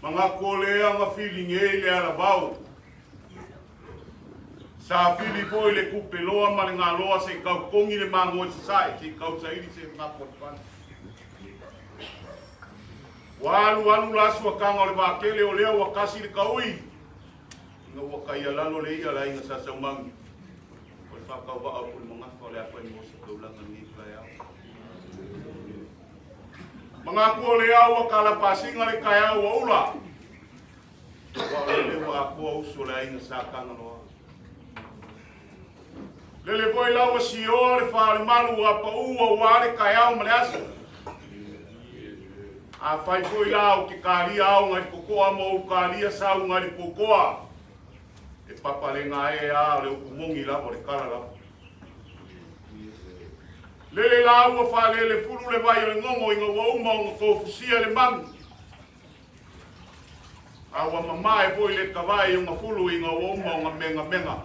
Mga kolea nga feeling e le alabau. Sa fili po le kupeloa ma le ngaloa se kau kongi le mango se sai se kau saili se ngapotpan. Walu alu la sua kanga o le vakele o lea ua kasi le kaui. Nga ua kai alalo le ia la inga sa saumangi. O le whakau waa o pule mangafa o le awhai mo se kaulanga ni klai au. Mga kua le au a kala pasinga le kai au a ula. Wa o le wa akua uso le ainga sa kanga loa. Lele voi laua sioa le whaale malu a paua ua le kai au ma le aso. A fai foi la o ke kalia au ngai kokoa mo u kalia sau ngai kokoa. E papa le ngae a o le ukumongi la o le kala la. Lele la ua fa lele fulu le vai o le ngongo inga ua uma o ngā le mangu. A ua mamae foi le kawai o ngā fulu inga ua uma o ngā menga menga.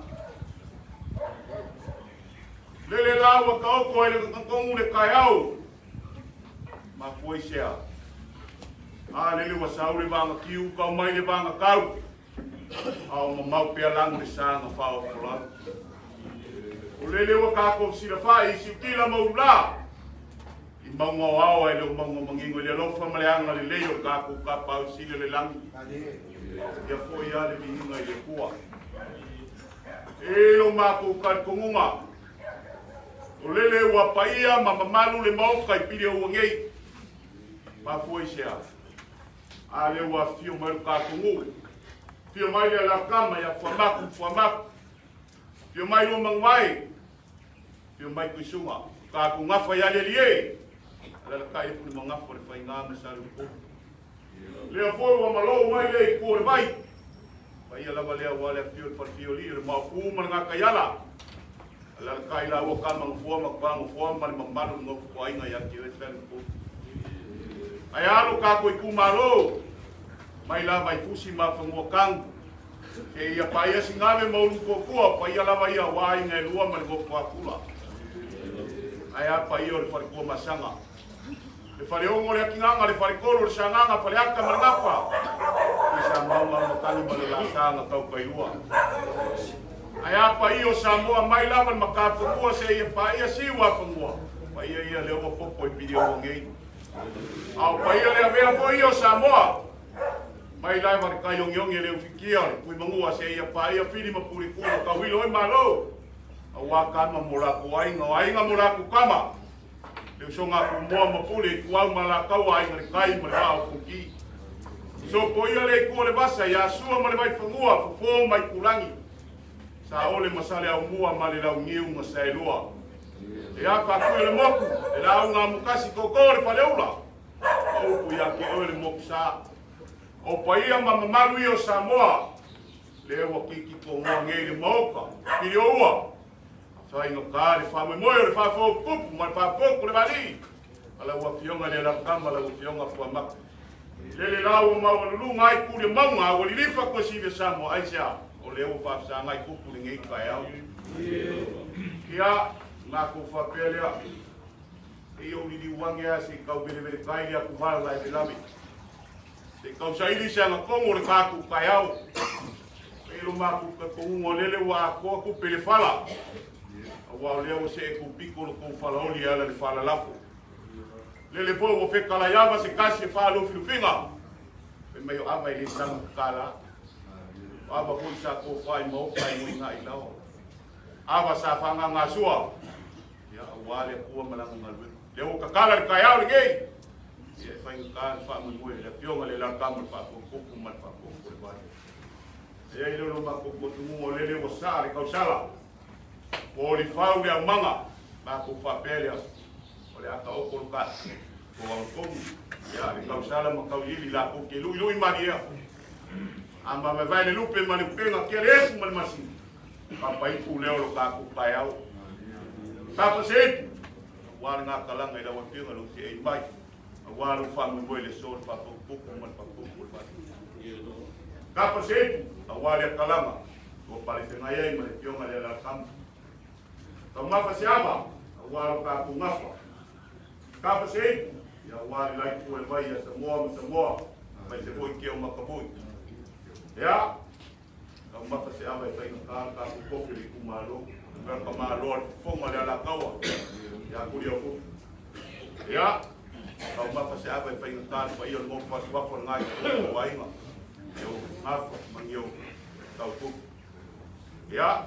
Lele la ua kaoko e le ngongu le kai au. Ma foi sea. A lele ua sau le vanga kiu kau mai le vanga kau. A o mamau pea langu le sanga whao kolau. O lele ua kākou sila whai, i siukila maula. I maunga o ao ai le o maunga mangingo i le alofa ma le anga le lei o kākou kapau sila le langi. Ia foi a le mihinga i le kua. E lo mākou karikongunga. O lele ua paia ma mamalu le maoka i pili o uangei. Ma foi sea. A le ua fio mai lo kākongu. Fio mai le lakama ia fuamaku fuamaku. Fio mai lo mangwai. Fio mai kuisunga. Kākou ngafa ia le lie. Ala la kai puli mangafa le whainga me sa le upo. Lea foi ua malo mai le i kua le vai. Paia lava lea ua lea fio le whalfio li le maupu ma le ngā kaiala. Ala la kai la ua ka mangafua ma kwa ngafua ma le mamalu ngofu kwa inga ia ki oe sa le upo. Ai alo kākou i kumalo. Mai la mai fusi ma whangua kangu. Ke ia paia singave maulu kokua, paia lava ia wā inga e lua ma le ngofu akula. Ai a paia o le wharekua masanga. Le whareongo le akinganga, le wharekolo, le sanganga, whareaka ma le ngawha. I sa maunga makani ma le lasanga tau kailua. Ai a paia o Samoa mai lava le makawhangua se ia paia siwa whangua. Paia ia leo wa popo i piri o ngei. Au paia le avea po ia o Samoa. Mai lai wale kai ongi ongi le ufikia le kui mangua se ia paia fili mapuri kua ka wilo e malo. Au wā kama mo lako ainga, o ainga mo lako kama. Le usonga ku moa mapule ku au malakau ainga le kai ma le wā o kuki. So po ia le kua le vasa ia sua ma le vai whangua, fofo mai kulangi. Sa ole masale au mua ma le lau ngiu ma sa elua. E a whakui le moku, e la au ngā mukasi koko le whaleula. O upu ia ke oe le moku sa. O paia ma mamalu ia o Samoa, le ua kiki ko ngā ngei le maoka, piri o ua. Whainga kā le whamwe moe o le whawhau kupu, ma le whawhau le wali. Ala ua fionga le lakama, ala ua fionga fuamaka. Lele la ua maua lulu ngai ku le maunga, ua lilifa koe sive Samoa, ai sea, o le ua whawhasa ngai kupu le ngei kai au. Kia, ngā kou whapea lea, e o lili uange a se kau vele vele kai lea kuhala lai velawe. Se kau saili se anga kongo le kākou kai au. E lo mākou ka kongunga lele ua akoa kupe le whala. A wao lea o se e kupiko lo kou whala oli ala le whala lafo. Lele po ua whekala iawa se kasi e whalo filufinga. Pe mai o awa i le sanga kukala. O awa hoi sa kou whai maoka i ngui ngā i lao. Awa sa whanga ngā sua. Ia a wā lea kua malanga ngalwe. Lea o kakala le kai au le ngei. Ia e whainga kā le wha le fionga le lakama le wha ma le wha le wai. Ia i lolo ma koko tungunga lele o sa le kausala. O li whau le au manga. Ma ko whapea lea. O le aka oko lo ka. Ko au komu. Ia le kausala ma kau ili la ko ke lui lui mani ea. A ma me vai le lupe ma le upenga kia le efu ma le masini. Papa ipu leo lo ka ku kai au. Papa se ipu. Wā le ngā kalanga i lawa fionga lo te ei mai. Wā lo whamwe moe le so le whapukupu ma le whapukupu le wai. Kapa se ipu, a wā le kalanga. Ua pale whengai ai ma le fionga le la kamu. Tau mafa se ava, a wā lo kākou ngafa. Kapa se ipu, ia wā le laipu le vai a Samoa ma Samoa. Mai se foi kia o makapui. Ia, tau mafa se ava e whainga kā kākou kofi le kumalo. Mea ka māloa le fonga le alakaua. Ia kuri au kupu. Ia, tau mafa se ava e whainga kā le whaia le moku asuafa le ngai o ainga. Eo ngafa mangio tau kupu. Ia,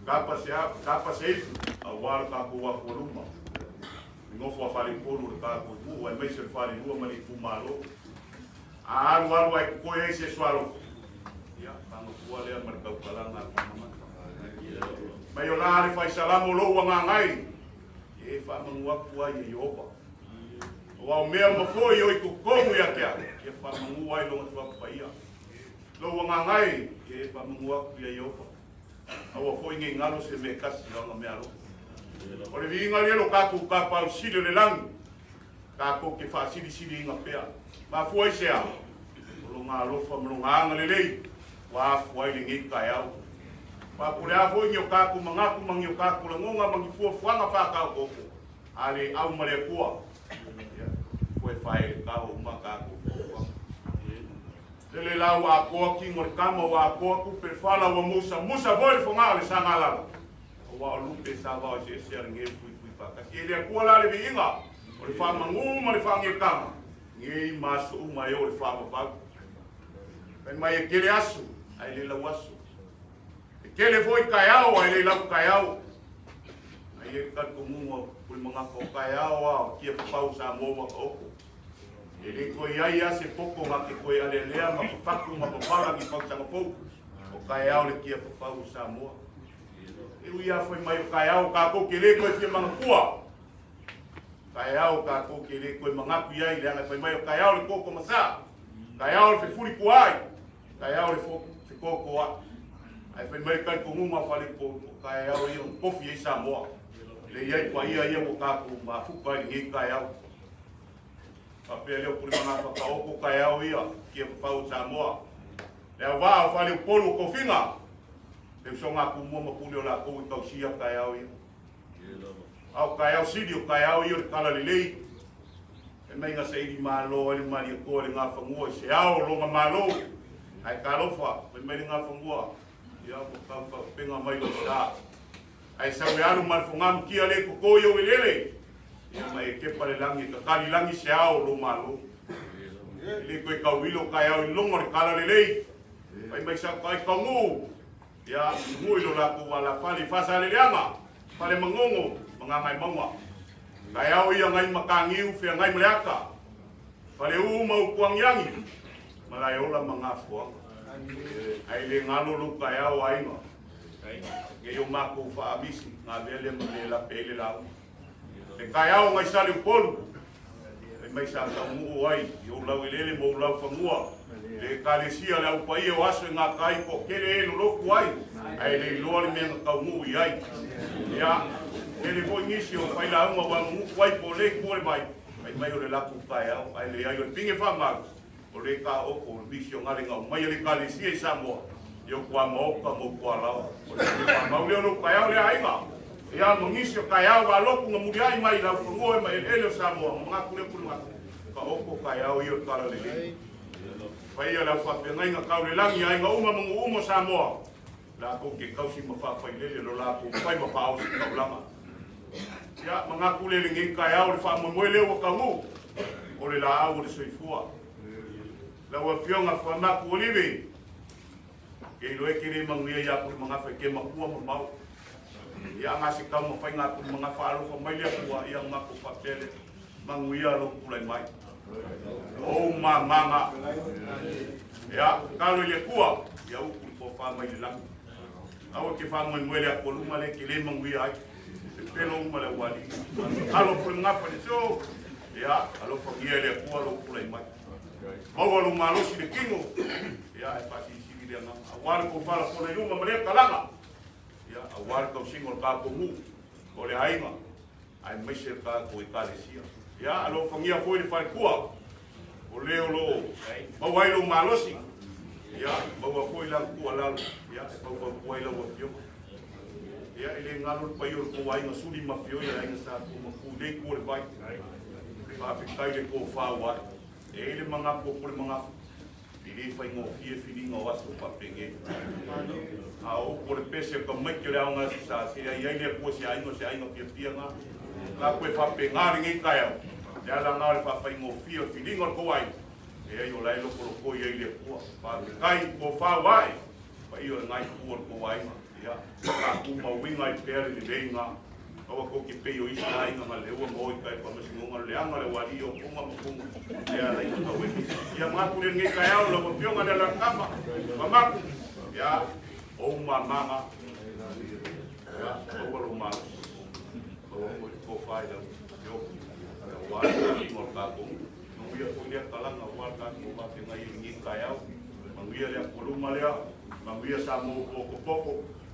kapa se ipu, a wā le kākou wako luma. Ngofo a whare polu le kākou mua, ai meise le whare lua ma le kumalo. A alu alu ai kukoe ei se swalo. Ia, kanga kua lea ma le kaukalanga a kumama. Mai o la le whai salamo lo ua ngā ngai. E wha mangu aku ai e Iopa. Wa o mea mafoi o i kokomu ia te au. Ia whamangu ai longa tua paia. Lo wangangai ia e whamangu aku ia iopa. Aua foi ngai ngalo se me kasi o nga mea alofa. O le viinga lea lo kākou kapau sili o le lagi. Kākou ke faasilisili inga pea. Mafua i se a. O longa alofa ma longa anga lelei. Ua afu ai lenei taeao. Paapule a foi ni o kākou mangaku ma ni o kākou lagoga ma ni fuafuaga faakaokooko. A le au ma le Akua. Ia, koe faele kao uma kākou fuafuaga. Lele la ua akoa kingo le kama ua akoa kupe le fala ua musa musa foi le fogaa o le sagalala. Aua o lupe sa vao i seesea le geu puipui faatasi. E le Akua la le viiga o le faamagū ma le faagekaga. Gei ma aso uma e o le faavavau. Fai mai e kele aso, ae le lau aso. E kele foi taeao, ae le lau taeao. Ai e talitonuga o le magafa o taeao a o tia papau Samoa ua taoto. E le toe ai a se poto na te toe alealea ma fafatu ma papala ni fausaga fou. O taeao le tia papau o Samoa. E ui a fai mai o taeao kākou ke le toe fia manatua. Taeao kākou ke le toe manatu iai leaga e fai mai o taeao le koko masā. Taeao le fefuli kuai. Taeao le fekoko ai. Ae fai mai le talitonuga o faleupolu o taeao ia na tofi ai Samoa. Le iai paia ia ua kākou mafuta ai lenei taeao. Faapea lea o pule magafa taoto taeao ia kia papau o Samoa. Le auvaa o faleupolu o tofiga. Le usoga a Tumua ma Pule o lakou i tausia taeao ia. A o taeao sili o taeao ia o le tala lelei. E mai ga saili malo ai le Malietoa i le gafanua i se ao o lona malo. Ae talofa, fai mai le gafanua, ia ua taufaupega mai lou sa. Ae sau e alu ma le fogamutia le toto i ou elele. Ia ma e kepa le lagi e tatali lagi se ao o lou malo. E le toe tauilo taeao i luga o le tala lelei. Fai mai sau tai taugū. Ia, sugui lo lakou alafale i Faasaleleaga, Falemagogo ma Gagaemauga. Taeao ia ngai Matagiu feagai ma le ata. Faleū ma Upuagiagi ma Laeola ma Gafoaga. Ae le galo lou taeao aiga. Nei o makou faamisi gavea lea ma le lape ai le lauga. Le taeao ngai Saleupolu. Fai mai sa taunuu ai i ou lauelele ma ou laufanua. Le ekalesia le au paia o aso e gata ai po o kele e loloku ai, ae le iloa le mea na taunuu i ai. Ia, tele foi nisi o failauga ua nunuku ai po o le itu o le vai, fai mai o le latou taeao, ae leai o le pine faamau, o le taoto o le misionale na aumai e le ekalesia i Samoa, i ou tuamaota ma ou tualaoa. O le pine faamau lea o lou taeao lea aiga. Ia, ma nisi o taeao valoku na muliai mai i laufanua ma eleele o Samoa, ma manatu lea pule taoto taeao ia o le tala lelei. Paia le au faafeagaiga tau le lagi, aiga uma ma nuu uma o Samoa, latou ke tausi ma faafailele lo latou fai ma faaosi taulaga. Ia, manatu le lenei taeao le faamoemoe lea ua taunuu, o le laau o le soifua. Lau Afioga Fuamaku Olive, ke iloa e ke le manuia ia Pule Magafa e ke makua ma mau. Ia, aga se taumafaiga a Pule Magafa alofa mai le Atua, ia matou faapea lea, manuia lou tulai mai. O ou mamaga. Ia, tatalo i le Atua, ia upu le tofa mai le lagi. Aua ke faamoemoe le atualuma le ke le manuia ai. Pepelo uma le aualii. Tatalo Pule Magafa i le so, ia, alofagia e le Atua lou tulai mai. Maua lou malosi le tino, ia, ae faasilisili le agaga. Aua le tofa lafona i luma ma lea talaga. Ia, aua le tausiga o le tatou nuu, o le aiga, aemaise le tatou ekalesia. Ia, alofagia foi le faletua, o le o loo maua ai lou malosi. Ia, maua foi lau tuualalo, ia, e faufautua ai lau afioga. Ia, e le galo le paia o le tou aiga suli ma fioi le aiga sa tua ma ku nei ku o le vai. Faafetai le tofa ua ae. E i ai le manatu o Pule Magafa, e le faigofie filiga o aso faapenei. A o upu o le pese o tamaiti o le aoga aso sa, se i ai le Atua se aiga o se aiga fiafia na. La koe faapena lenei taeao, le ala na o le faafaigofie o le filiga o le tou aiga, leai o la e lokoloko i ai le Atua. Faafetai tofa ua ae, paia o lenā itu o le tou aiga. Ia, faatumauina ai pea le lelei na. Aua tou te pei o isi aiga na leua ma o i tai faamasinoga leaga le ualii o puga ma puga lea ala i matau e nisi. Ia manatu le lenei taeao lau Afioga le Alalakama Mamaku, ia o ou mamaga, ia maua lou malosi, maua foi le tofa i lau Afioga aua le tausiga o le kākou. Manuia foi lea kalaga auā le tatou vafeagai ai i lenei taeao. Manuia le apualuma lea, manuia Samoa ua pokopoko,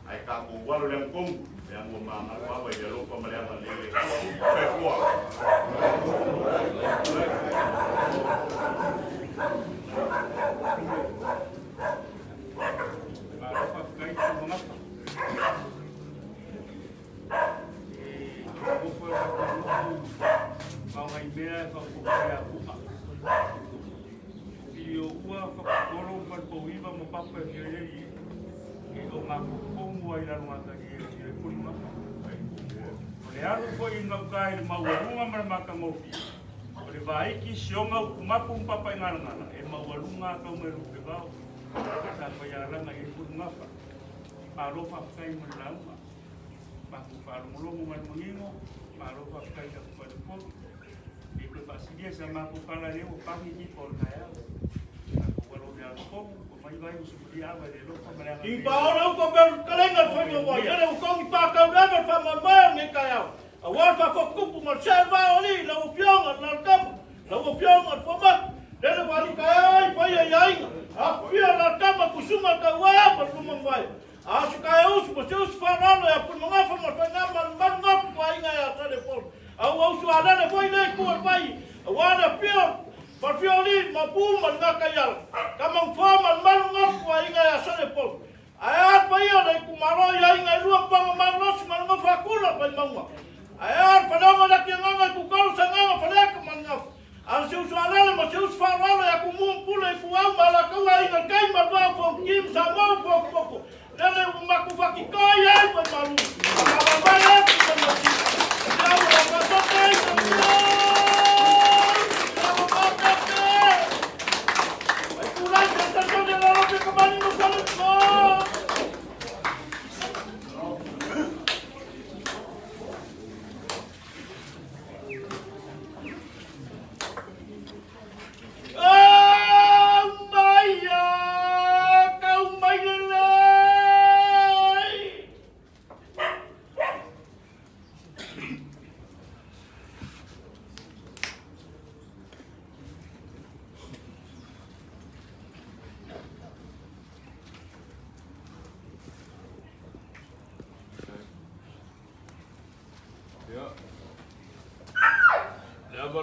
ae tatou alo i le agatonu, leaga ua magalo ava i le alofa ma le agalelei o le Atua. Soifua. Malo faafetai i tou magafa. E nofo e tatou maogaimea e faaopoopo ia Pu'a. I o ua whakatoro ma le pouiva ma papa e fia ai e o ngā kokongu ai lalo ngā tari e fia e puri maka. O le alu foi i ngauka i le maualuga ma le matagofie, o le vaiki sioga upu mapu ma papa i ngalangala, e maualuga a tau mai lupe vao, sa faialaga i ai puri gafa. Malo faafetai mo le lauga. Matou faalogologo ma le manino, malo faafetai i tatou faletolu. E toe faasilia sa matou tala lea ua pagi tipa o le taeao. Tatou alo i le alotonu, ua mai vai usufulia ava i le alofa ma le I paola upa mea kalenga le whainga wai, ele u kongi pākau leva le whamamea o nei taeao. A wā whakokupu ma le sēva o li, lau afioga le lalakama, lau afioga le whamaki, lele wali ka ai paia i aiga, a fia lalakama kusunga tauā ma le lumamai. A su ka e usu, ma se usu whanalo e a puni mangafa ma whainga ma le manu ngapu kwa inga e a sale polo. A ua usu a lele foi le kua pai, a wā le fia, ma fia oli, ma pū ma le ngaka iala. Ka mangfā ma le manu ngapu kwa inga e a sale polo. Ae a paia le kumaro i ainga i lua panga malosi ma le ngafa kula pai maunga. Ae a paleonga le kia nganga i kukalo sa nganga paleka ma le ngafa. A se usu alele ma se usu whanalo e a kumu mpule i kuau ma la kaua inga kai ma lua fong kim sa mau fong poko. Lele u maku whaki kai ai pai malu. A kawa mai e ku te mati. Te au o ka sote i te mua. Te au o ka te. Ai kulai te te te te lalo te kamani no whale ko.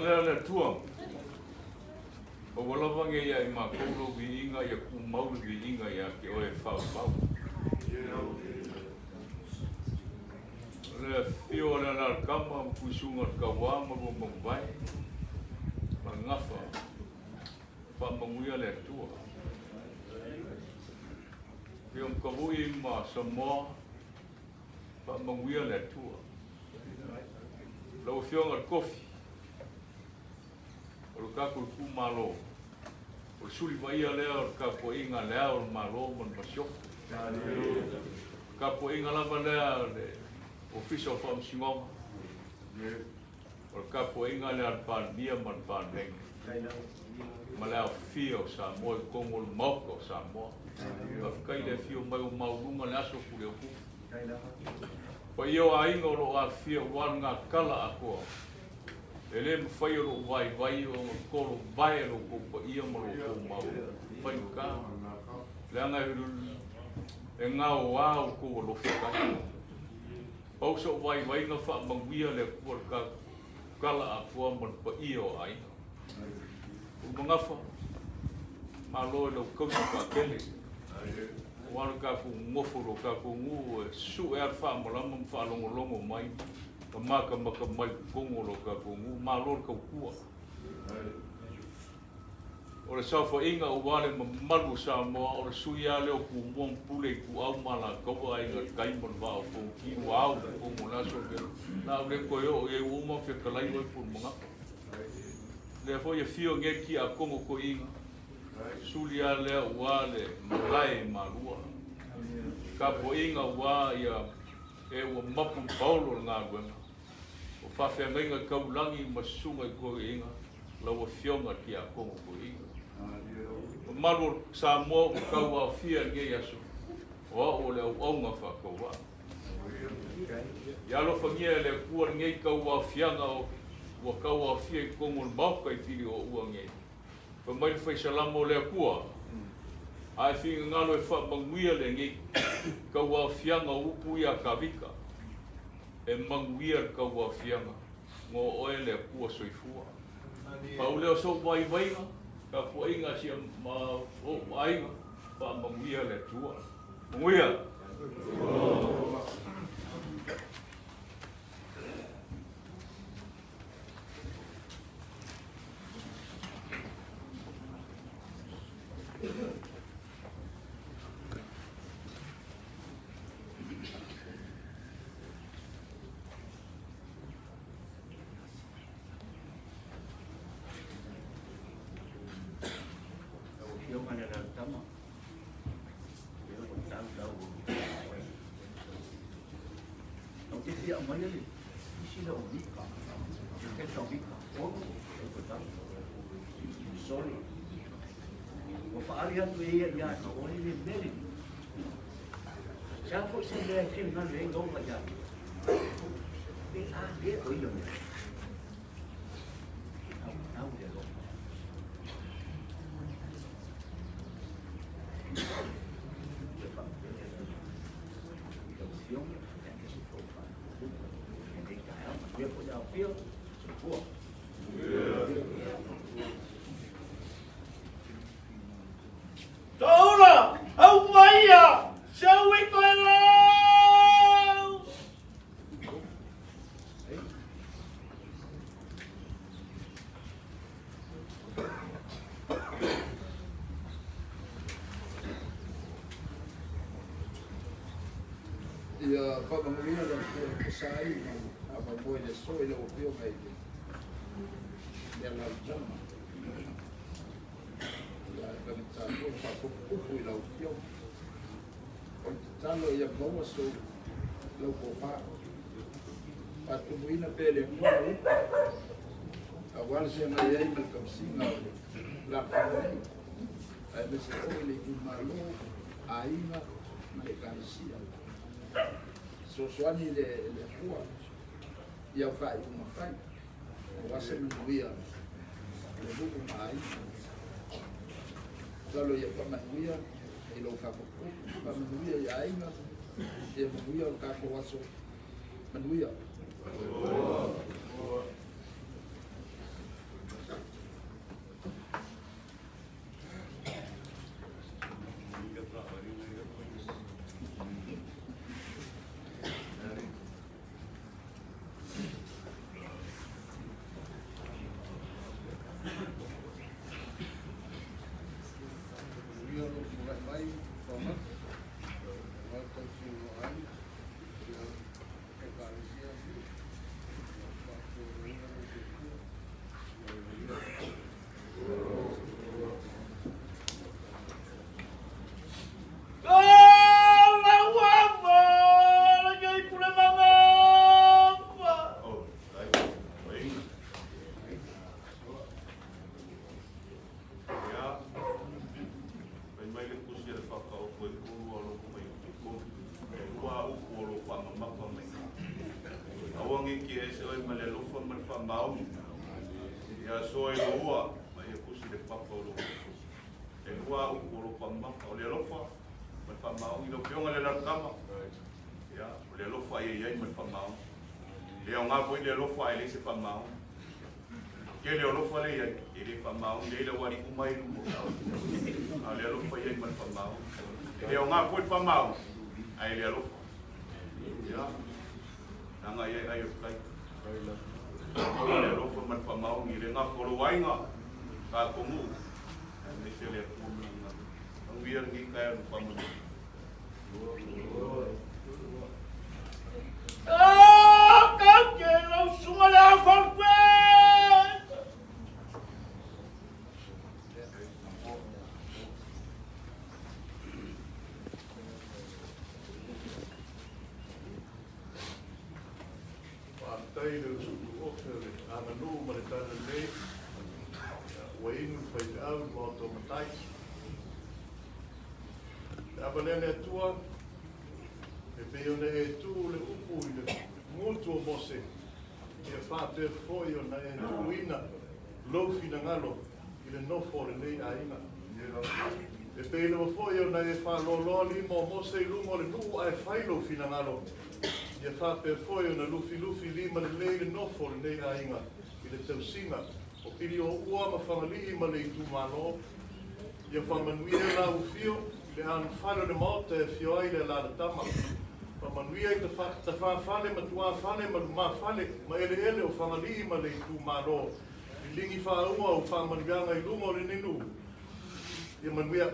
Lea le tua. O walava nge ia i mākou viinga ia ku maulu viinga ia ke oe whau. Le fio le na kama kusunga ka wa ma mo mbai. Ma ngafa. Pa manguia le tua. Fio mkavui ma Samoa. Pa manguia le tua. Lau fio ngal kofi. O le kākou ku malo. O le suli vaia lea o le kāpoiga lea o le malo ma le masiofo. Kāpoiga lava lea le ofisa o faamasinoga. O le kāpoiga lea le Palemia ma le Palemene. Ma le aofia o Samoa i totonu o le maoka o Samoa. Faafetai le afio mai o mauluga le aso pule o kupu. Paia o aiga o loo afia ua le gakala atoa. E le mawhai o loo vai vai o ngā kolo vai lo kou paia ma lo kou mau. Whai ka. Leanga e ngā o a o kou alofa kai. Pau so vai vai ngā wha manguia le kua ka kala a kua ma le paia o aiga. O mangafa, malo e lau kausa ka kele. O anu ka ku ngofo lo ka ku ngu e su e alfa malama mfa longolongo mai. Ka maka maka mai kongo lo ka ku ngu malo ka kua. O le saofaʻiga ua le mamalu Samoa o le sui a lea o kumua ma pule i kuʻau ma lakaua aiga kai ma le vaa o foki ua ao kogo le aso ke la o le koe oo i ai ua uma fetalai oe pulu magafa. Lea foi e fio ge ki a kongo koʻiga suli a lea ua le malae malua. Kapoʻiga ua ia e ua mapu paolo le galuega. O faafeagaiga kaulagi ma susuga i koʻiga lau afioga ki a kongo koʻiga. Mamalu o Samoa ua kauaofia lenei aso o a'u o le auauga faatauā. Ia alofagia e le Atua lenei kauaofiaga o Ua kauaofia i totonu o le Maota i fili o ua nei. Fai mai le faisalama o le Atua, a e finagalo e faamanuia lenei tauaofiaga o upu ia Tavita, e manuia le tauaofiaga no oe le Atua soifua. Pau lea o sou vaivaiga, tapuaiga a si ma ou aiga, faamanuia le Atua. Manuia! Ia faamanuia le Atua ma faamoemoe i le aso i lau Afioga i le Alalatama. Ia e faigata foi le faapupupupu i lau Afioga. O le tatalo ia maua sou lau tofa. Faatumuina pea le Atua lau upu, aua le feagai ai ma le tausiga o le alaalafaga nei, aemaise foi le itumalo, aiga ma le Ekalesia. Sosoani le Atua i au faaiuga fai, aua se manuia le nuu ma aiga. Tatalo ia faamanuia i lou faapupupu, faamanuia i aiga, ia manuia o le tatou aso. Manuia. Le alofa e le se whamao. Ke le alofa le ia, e le whamao, le le wari umai lumo. A le alofa ia i ma le whamao. E le o ngā koe whamao, a e le alofa. Ia, nanga ia ai o kai. O le alofa ma le whamao, ni le ngā koro wainga, ka kongu. Me se le atua mana ngā. Anguia ngi kai anu whamao. Ia faapea foi ona e tuuina lou finagalo i le nofo o lenei aiga. E pei lava foi ona e faaloaloa lima o Mose i luga o le nuu ae fai lou finagalo. Ia faapea foi ona lufilufi lima lelei le nofo o lenei aiga i le tausiga o pili o ua ma Fagalii ma le itumalo. Ia faamanuia la ufio i le anofale o le maota e afio ai le alalatama. Faamanuia i tafafale ma tuafale ma lumafale ma eleele o Fagalii ma le itumalo. Liligi faaua o faamanuiaga i luga o lenei nuu. Ia manuia.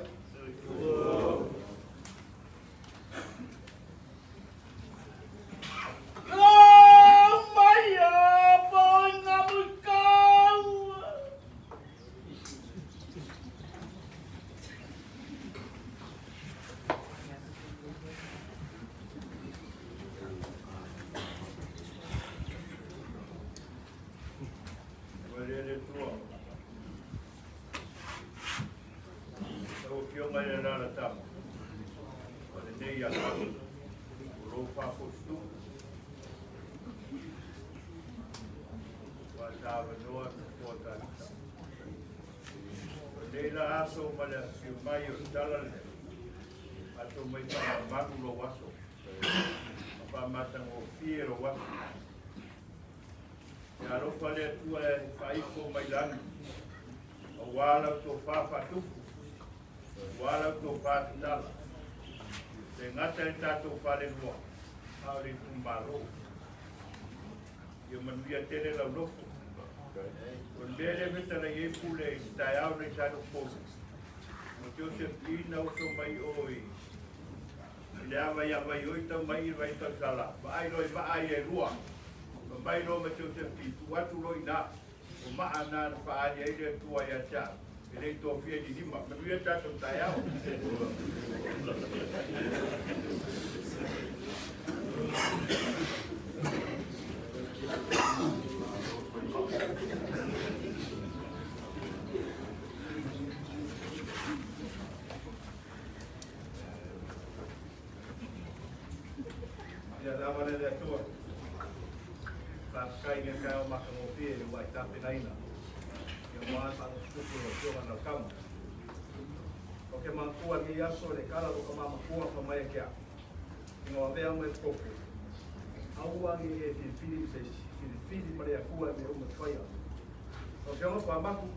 Ia manuia tele lau nofo. O le mea lea fetala i e pule i taeao nei sa nofo. Ma Joseph i na oso mai o i le ava ia vai oi tau mai i vai tau sala. Ma ai loi ma ai e lua. Ma mai lo ma Joseph i tu atu loi na. O maa na na whaali ai le tua ia tia. E lei tō fia ni lima. Manuia tātou taeao. Ia lava le le atua. Faafetai i le taeao matagofie ua e tapenaina. Ia ua faalututupu lau Afioga na kama. O ke manatua lenei aso le kala lo ka mamatua fa mai e kea. Ina o avea mai tofu. Aua ni e filifili se isi. Filifili ma le Atua e mea uma te faia. O Afioga Fuamaku,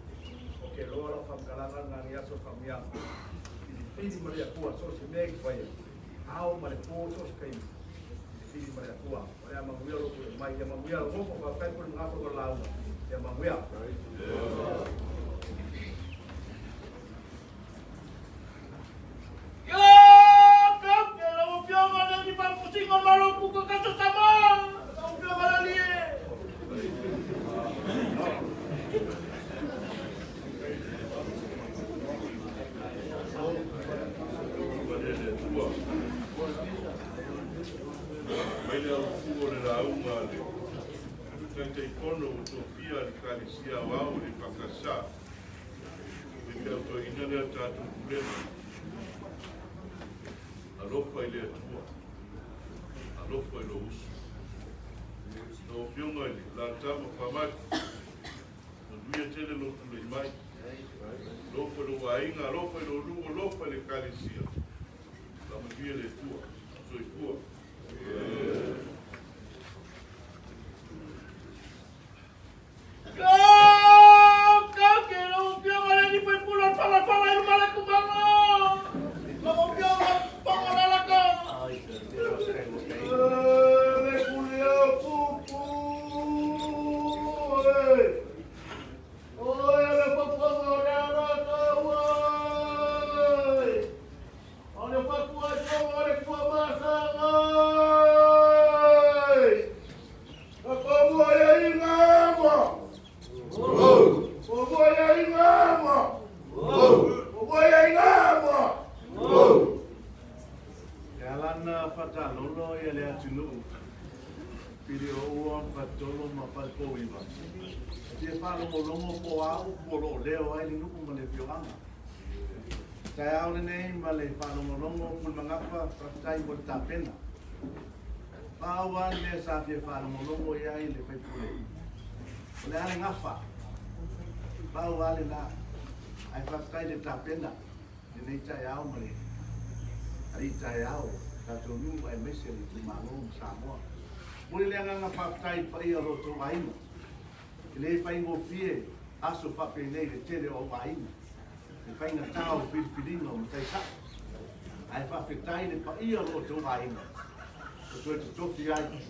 o ke loa lau whamkalanga ngā ni aso whamianga. Filifili ma le Atua, so se mea i faia. Ao ma le pō, so se kaimi. Filifili ma le Atua. O lea manuia lo kule mai. Ia manuia lo ngofo, wha kai pule ngafo ko launga. Ia manuia. Mai le au o le lauga le Taitaifono o tofia le Ekalesia Aoao le Fakasa. Le feautoaina lea tatou pulega. Alofa i le Atua. Alofa i lou uso. Lau Afioga i le Latama Faamati. Manuia tele lou tulai mai. Alofa i lou aiga, alofa i lou nuu, alofa i le Ekalesia. La manuia le Atua. Soifua. Taeao lenei ma le faalogologo pule magafa, faafetai mo le tapena. Pau lava le mea sa fia faalogologo i ai le faipule. O le a le gafa. Pau lava lena. Ae faafetai le tapena lenei taeao ma le alii taeao o tatou nuu aemaise le itumalo ma Samoa. Momoli le agaga faafetai i le paia o lo outou aiga. E le faigofie aso faapenei le tele o au aiga. Le faigata o filifiliga o matai sao. Ae faafetai le paia o lo outou aiga. O toe totofi ai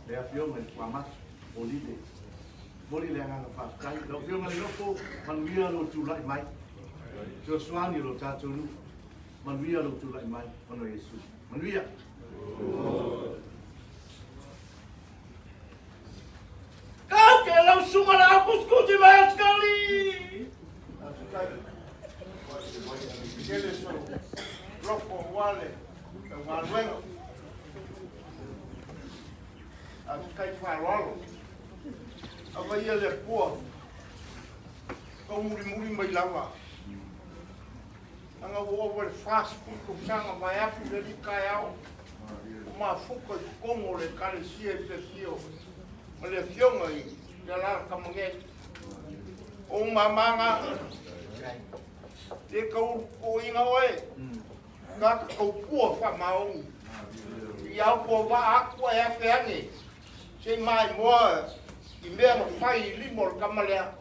le afioga i le Fuamatu o Lile. Momoli le agaga faafetai. Lau afioga le Nofo, manuia lou tulai mai. Fesoasoani o lo tatou nuu. Manuia lou tulai mai. Ona o Iesu. Manuia. Kau ke lau sunga la kuskusi mai askali. Kele so loko wale e galuega. A kai faaaloalo. Avaia le Atua tau mulimuli mai lava. Aga ua ova le 40 tausaga vaeatu le alii taeao o mafuta i totonu o le Ekalesia i Pefio ma le afioga i le Alalakamagē. O ou mamaga le tautuuina oe, tagata taupua faamaoni. I au vaa atu ae afe ane, se i maimoa i mea na fai i lima o le tama lea.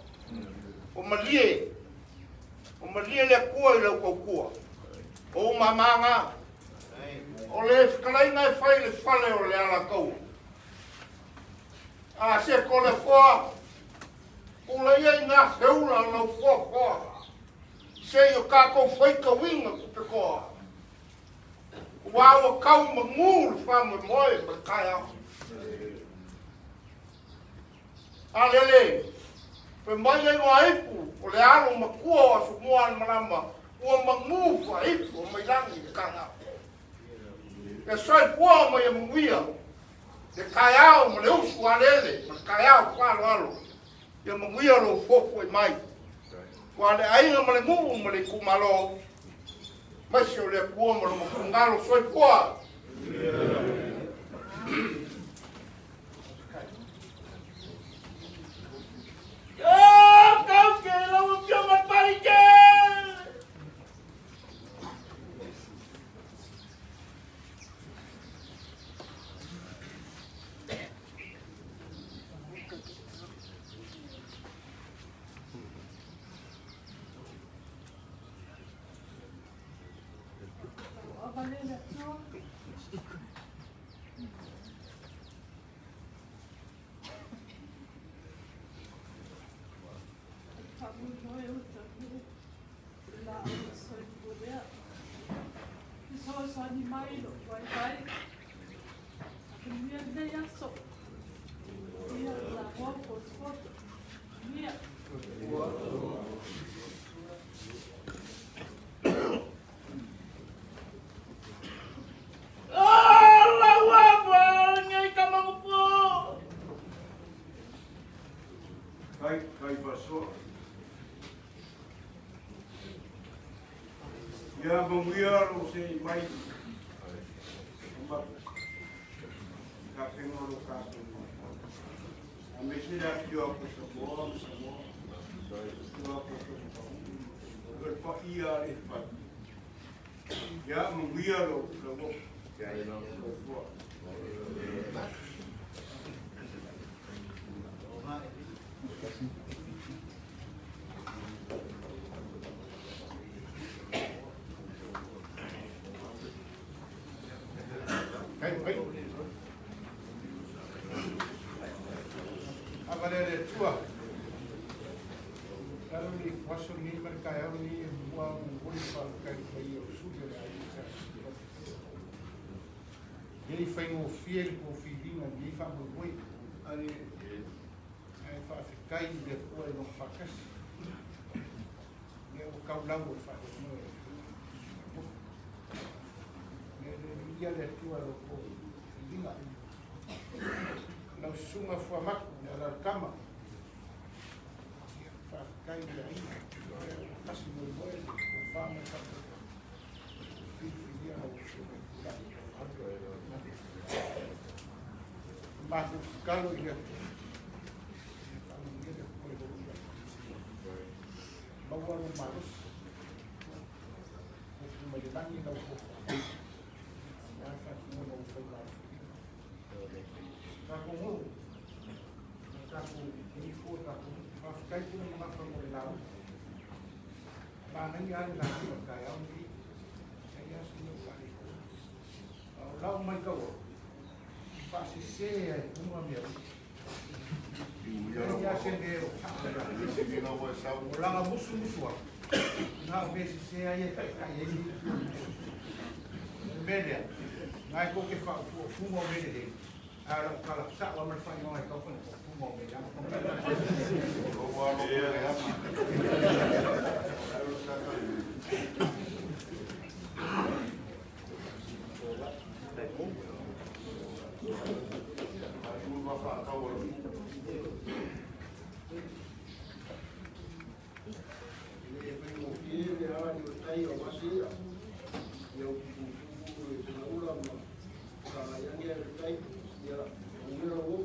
O malie le Atua i lau tautua. O ou mamaga, o le fetalaiga e fai le fale o le alataua. A se ko le foa, pula ia i ngā feula o lau foa foa. Se i o kākou whaikawinga ku te koa. Ua ua kau mangu le whamwe moe ma le kai ao. A lele, pe mai ai ngā ipu o le alo makua o aso mua le malama, ua mangu wha ipu o mailangi le kai ao. E sai pua mai e muia, le kai ao ma le usu a lele, ma le kai ao whalo alo. Ia manuia lo fofo i mai. Ua le aiga ma le nuu ma le itumalo. Maise o le Atua ma lo mafugalo soifua. Yo, kau ke lau afioga Parike! Ia manuia lo se i mai. Ka whenga lo kātou. A me se le afio a ko Samoa, Samoa. Afio a ko Samoa. O le pa ia le whai. Ia manuia lo lo. Ei whaingofie le kōwhiringa ni ei whaamui are ai whaafekai i le kua i no whakasi. Ia o kaulau o whaamui. Ia le ia le atua lo kōwhiringa. Lau sunga fuamaku le alalakama. Ia whaafekai i le aina. Ia o kasi moe moe le whaamui whaamui. Whiriwhiria au Matou tatalo i le Atua. Ia faamanuia le Atua i lou tulai. Maua lou malosi. Upu mai le lagi lau tofa. Aua le faatinoina o ou faiva alofilima. Tatou nuu, ma tatou nifo o tatou nuu. Faafetai Pule ma Gafa mo le lauga. Manaia lava le lauga o le taeao lenei. Leai lava se mea o faaletonu. A o lau matau atu, faasese ai i luga mea uma. Leai lava se mea o sao ia te au. O laga musumusu atu, na o mea sese lava ia e taitai ai le itu. O le mea lea, na e tou te faaupuaupuga o mea lelei, ae o lau tala sao lava ma le faaigoa e tatau ona upuga o mea leaga. E le faigofie le alali o le tai aua se i'a ia utuputupu e segaula ma sagai ane ai le tai ia manuia lau o'o.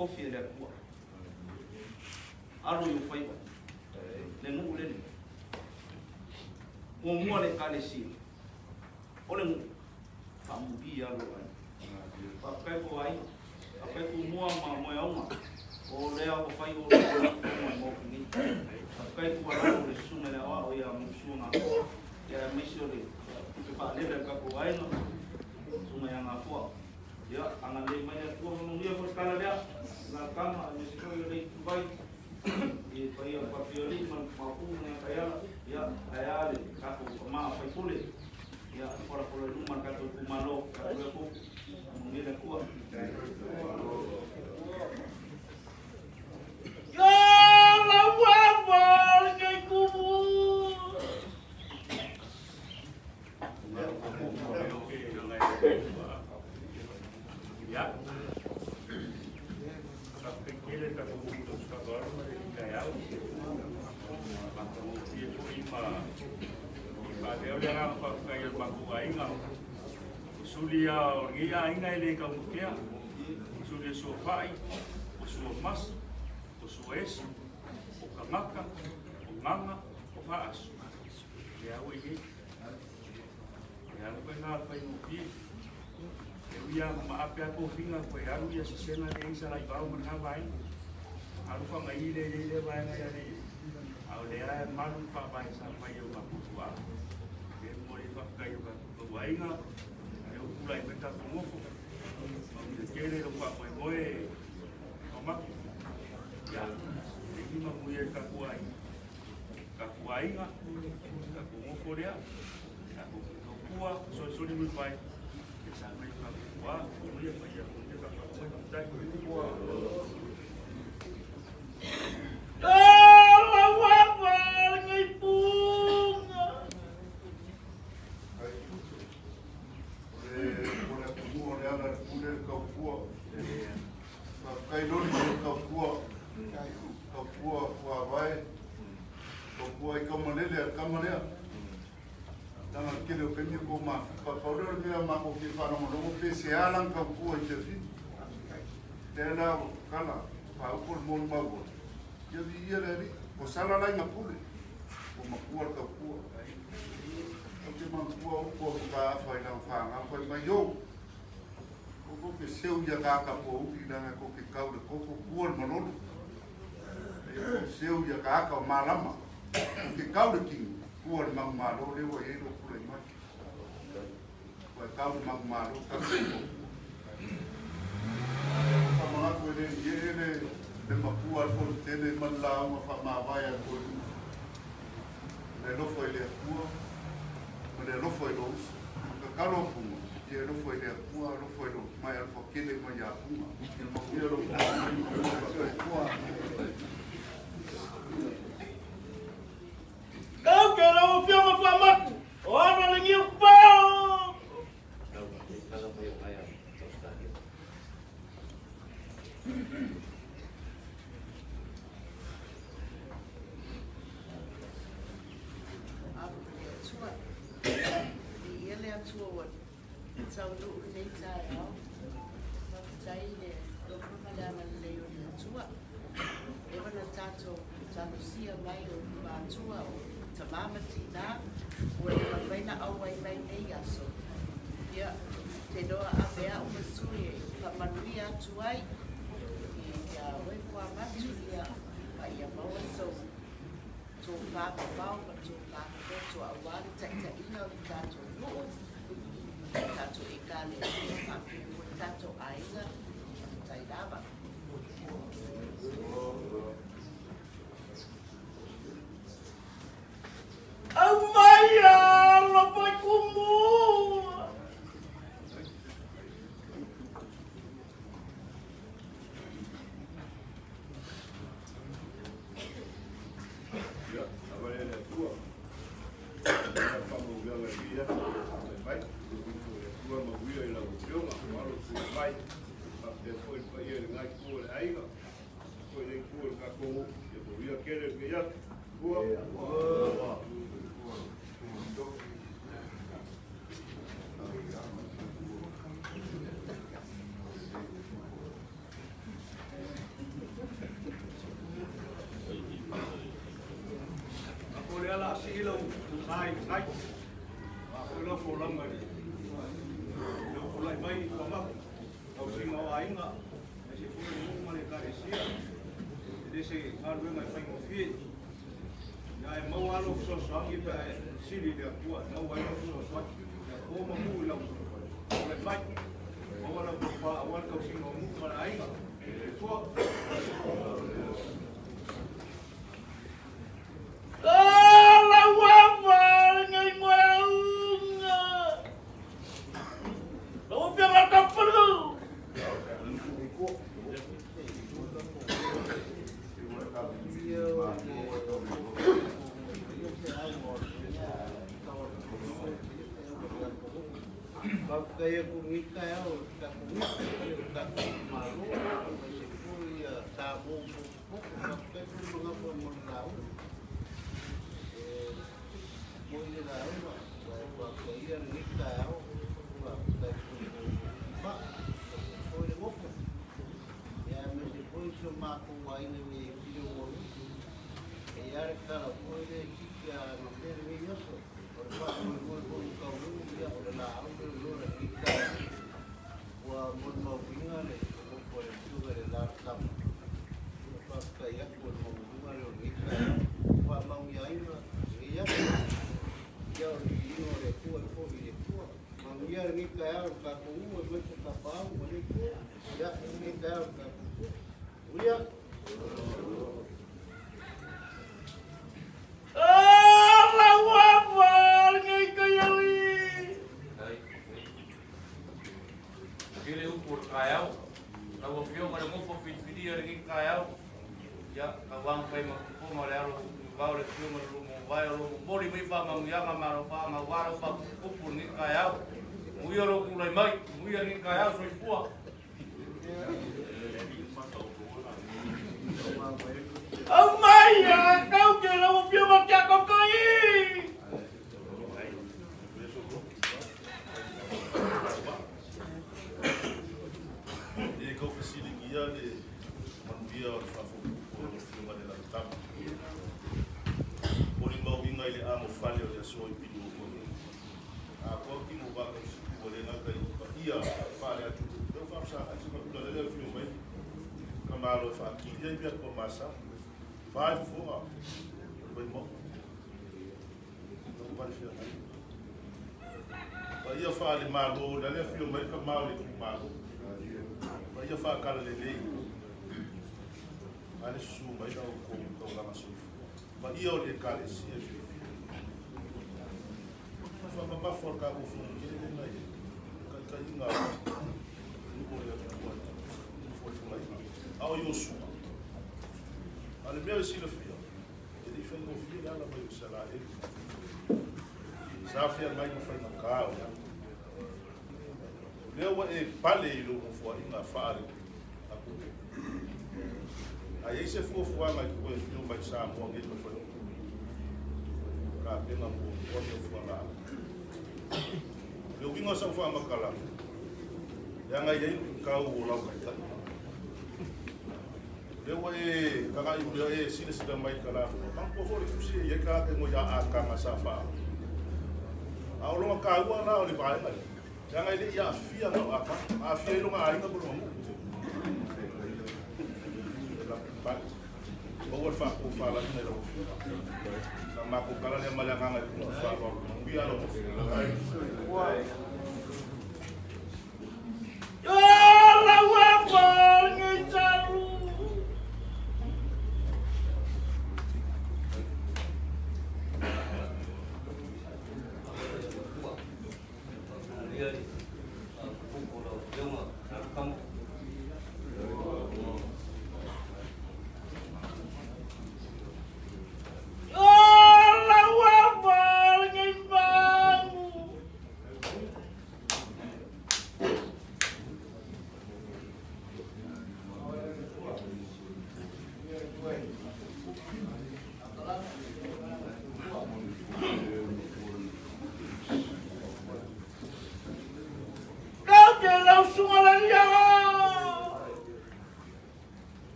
Kofi e le Atua. Alo i o faiva. Le nuu lele. Muamua le Ekalesia. O le nuu. Faamuli alo ai. Faafetai ko ai. Faafetai tumua ma moeaunga. O lea o fai o le mai mo ni. Faafetai ku ala o le susuga le aoao ia musuga. Ia maisi o le tupe faalele ka ko ai no. Susuga ia ngafua. Ia, anga lei mai le Atua, manuia foi le tala lea. Alakama, le se foi o le vai. I paia o Papioli ma Mapu ma Kaiala, ia ae le tatou ma faipule. Ia fora fora luma tatou kumalo, tatou ku. Ngela kua. Ya la wa wa ngai kumu. Ya. Kele ta ko to sa ba ma le kai au. Ma ko ti ko i ma ma le ole ra pa kai ma ku ai nga. Sulia o ngia inga ile ka mukia. Sulia so fai, o so mas, o so es, o kamaka, o nganga, o faas. Le au i. Le au ko na fai mo pi. E uia ma ape ko finga ko e alu ia sesena le isa lai bau man ha vai. Alu fa ngai le le le vai ngai ale. Au le a malu fa vai sa vai o ma putua. E mo le fa kai o ka ko wainga. E o kula i meta ko mofo. Ma mi kele lo fa mo moe. O ma. Ya. E ni ma muia ka ku ai. Ka ku ainga. Ka ku mofo lea. Ka ku kua so so ni mu vai. E sa mai ka kua, o ia mai ia ko ka ka mo tai. La wa wa ngai punga. O le atunuu o le ala le pule le kaupua. Faafetai loli ma le kaupua. Kaupua fuavae. Kaupua i kaumalele a le kama lea. Tanga le kele o pemi o kou mafuka. Pau lea o le mea mako ki whaalongolongo pe se alang kaupua i te whiti. Lea la o kala whaupo le molu maua. Ia vi ia le ali. O sala lai ngā pule. O makua le kaupua. O te mangua o kua ka awha i lang whanga. Whai mai o. Ko ko ke seu ia kaka po uki langa ko ke kau le koko kua le malolo. E ko seu ia kaka o malama. Ko ke kau le kingi. Kua le mangu malo le wa e lo kula i mai. Kua e kau le mangu malo ka se ko. Ka mangaku e le ie le le mapua al folu tele man la unga wha mawai al folu. Le lofo i le akua, ma le lofo i lo uso. Ka kalo punga, ia lofo i le akua, lofo i lo mai al fo kele mai a punga. Ia lofo i le akua. Kau ke lau fia ma fa maku. O ana le ngiu pao.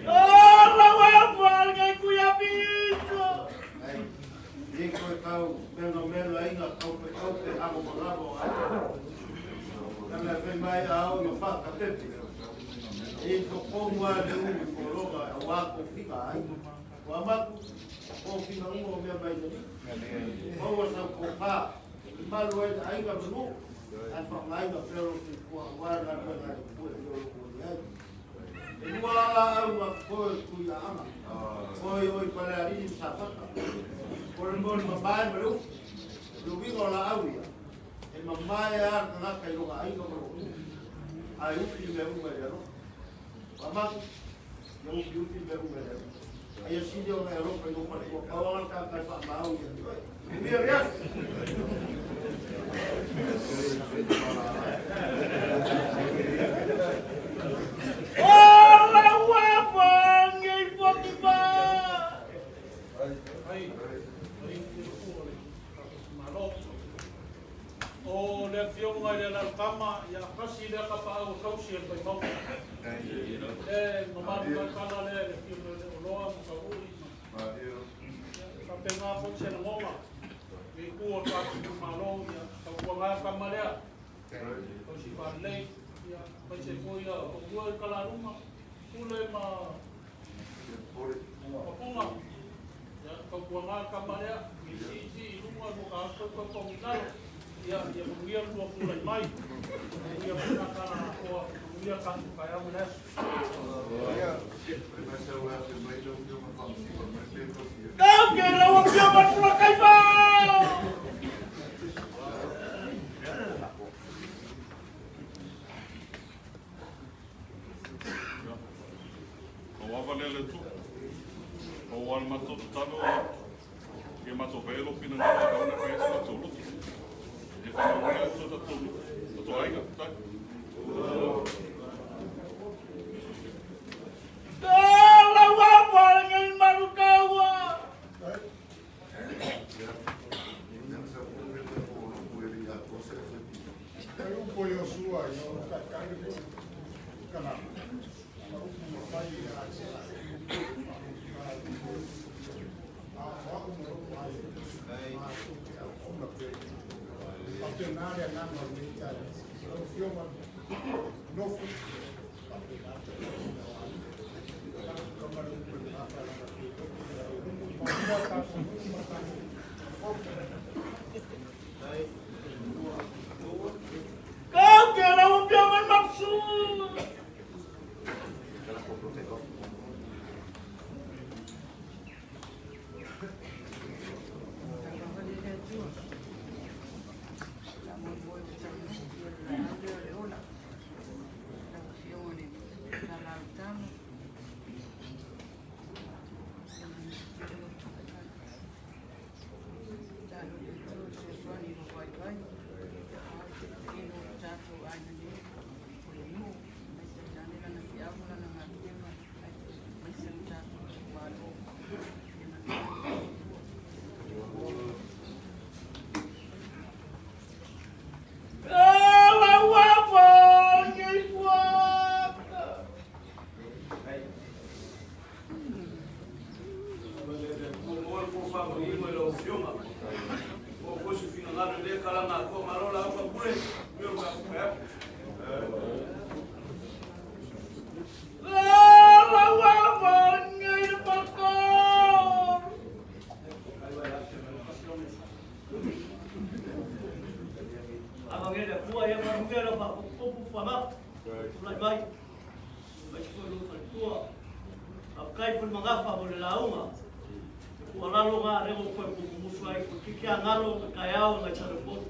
Oh, Kana fe mai au no fa ka pepe. E to konga le u ko loga a wa ko figa ai. Wa ma ko figa u o mea mai ni. Mo wa sa ko pa. Malu ai ai ga manu. Ai fa ngai ga pero ki ko wa na ko na ko e lo ko ni ai. E lua la au ma ko ku ya ama. Ko oi pa la ri sa pa. Ko le mo ma ba ma lu. Lu vi go la au ya. E mamae a tagata i loga aiga ma lo'u ae ufi i mea uma i le alofa. Uamaku, ia ufiufi i mea uma i le alofa. Aia sili ona e alofa i lou faletua pau aga le tagata e faamaau ia te oe. Manuia le aso. O lau ava nei fotifa. Ai, ai, Malo. O le afioga i le Alalakama, ia tasi lea tapaau o tausi e le Vaimauga. Le mamalu tautala lea i le afioga i le Oloa ma Taului ma faapena foi se lagona i itu o le tatou itumalo, ia tautuaga tama lea, tausi faalelei, ia aemaise foi ia toalua i Kalaluga, Pule ma Papuga. Ia tautuaga tama lea, i siisii i luga mo ka aso tau i lalo. Ia ia manuia le tua tulai mai. Manuia foi nā tala atoa, manuia tatou taeao ma le aso. Tau ke lau afioga i le Pulakaiva! Lau ava lea le Atua, maua le matou tatalo ia matou faia lou finagalo e kauna fai ai so matou loto. Ia faamanuia le Atua tatou nuu, tatou aiga. Faafetai. Lau ava lenei malu taua. Kau ke lau afioga i le Mapsu. Lau ava lenei fuata. Lau ava lenei le Falcon. Ava le Atua ia manuia lau faafotufotu fuamapu tulai mai aemaise foi lou faletua. Faafetai foi le magafa mo le lauga. E tuualalo ga rego koe pumumusu ai ko tiki a galo ka taeao ngai Salepolu.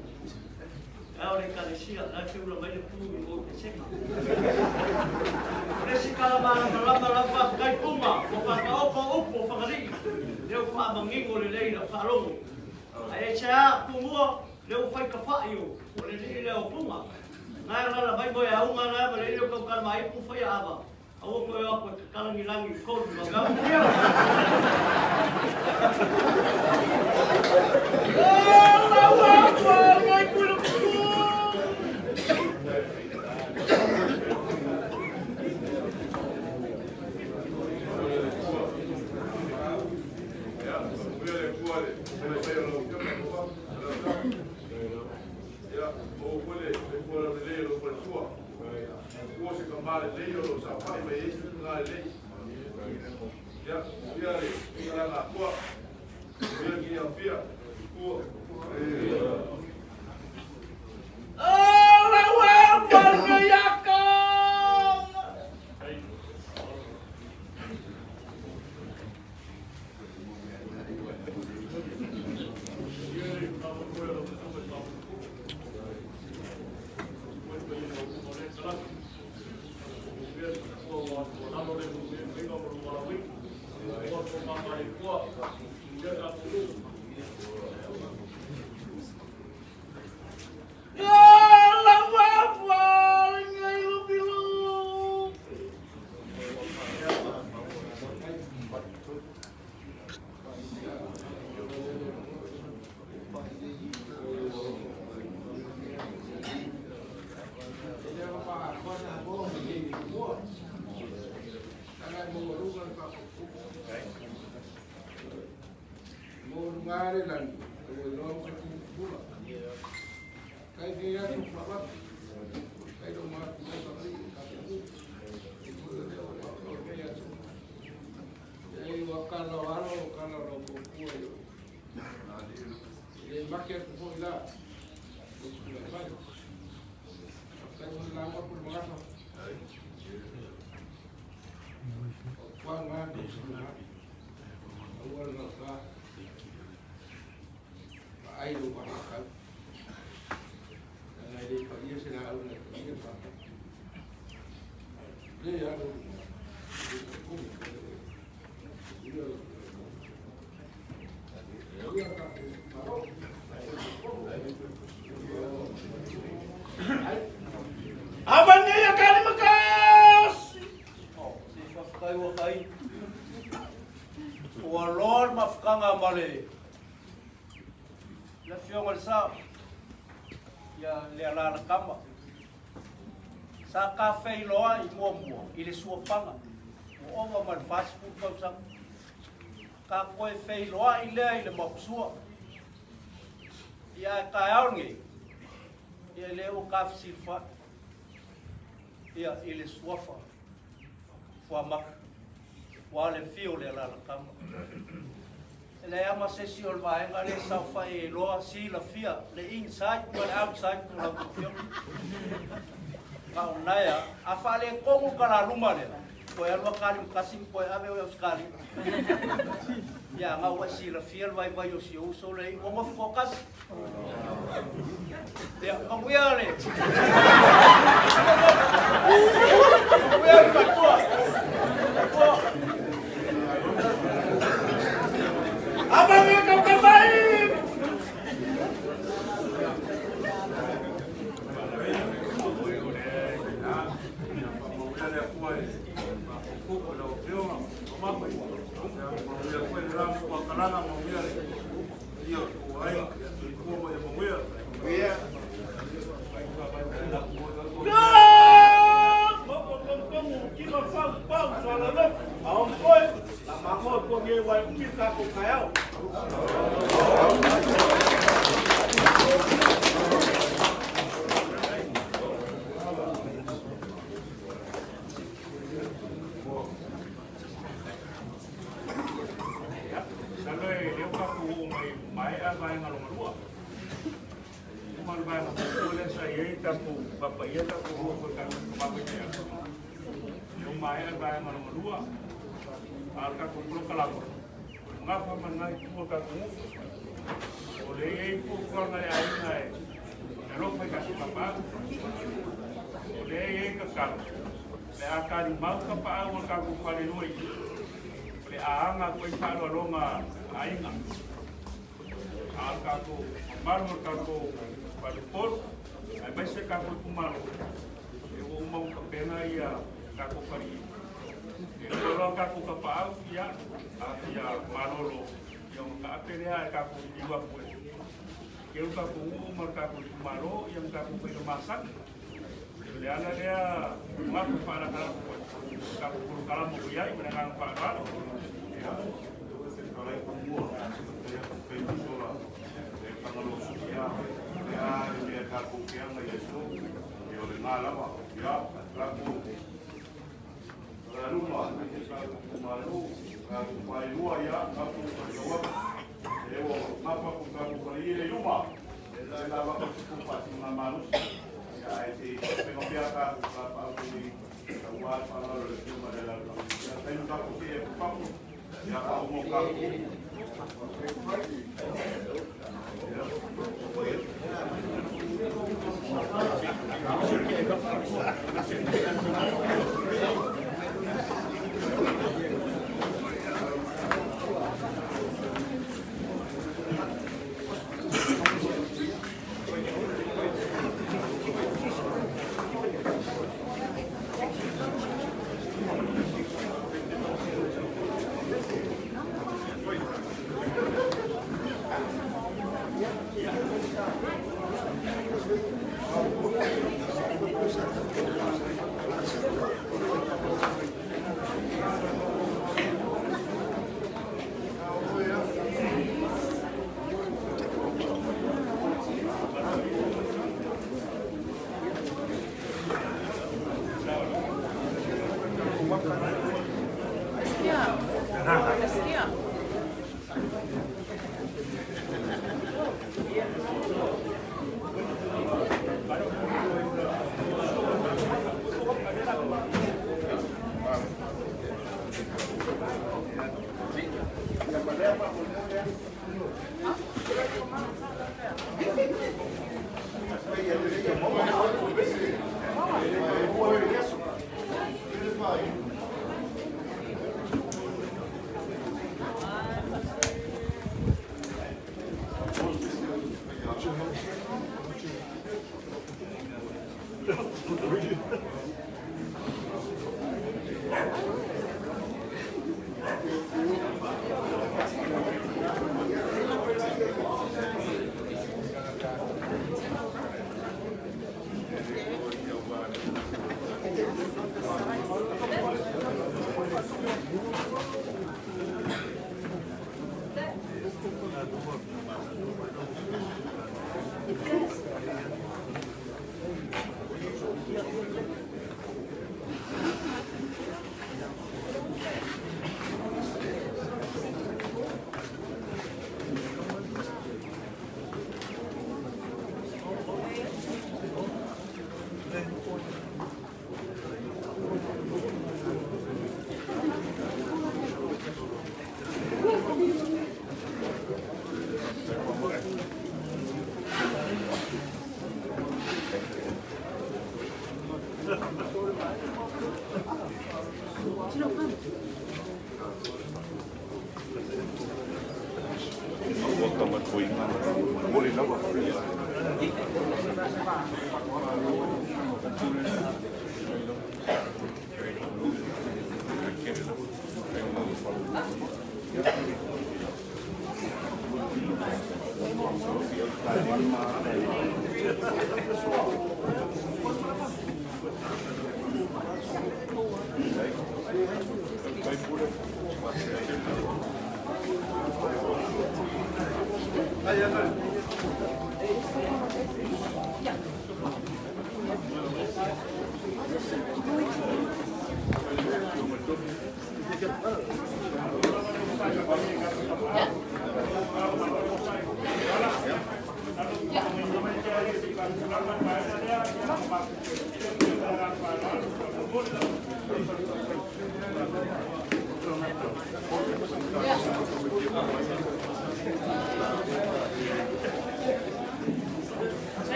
Taeao le ekalesia la e feula mai le pu i o pesega. O le isi tala malamalama lau faafetai Puma ua faataoto upu o Fagalii lea ua faamanino lelei lau faalogo. Ae aisea Pumua lea ua fai tafai o le alii lea o Puma. Na e alala mai moe auga na ma le ile o kaukala maipu fai ava. Aua koe o aku e takalangilangi i kolu ma mea manuia. Lau ava lenei Kuilukutu. Ia, O fole le fole le le lo faletua. Ua se kamale lei o lo sa fai mai e se ngā lei. Ia, ia le, ia la ngā kua. Ia ki ia fia. Kua. Oh, la ua marga iaka! Le fionga le sa ia le ala kama sa ka fei loa i mua mua i le suapanga o ova ma le fasi pu ka koe fei loa i lea i le makusua ia ka aonge ia le o ka silfa ia i le suafa fua maka wa le fio le ala kama le ama se si o le vaenga le saofai e loa si la fia le inside ma le outside o la fio ka onaia a fale kongu ka la luma le koe alua kali mkasi koe ave o skali ia nga wa si la fia vai vai o si o so le o mo focus ia mamuia le mamuia le fatua a le mea tatou te aga i aso, ia o lena lava, ia, tatou Luma, tatou itumalo, tatou paelua, ia, tatou faitau atu. E ua mapa ku tatou faia i luma, e la lava o se kupatinga malosi. Ia, ae se i pega pea tatou tapaau i tauā le faaaloalo i le Afioga i le Lalolagi. Ia, taimi tatou see atu i fafo, ia, faauma o tatou.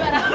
Oh,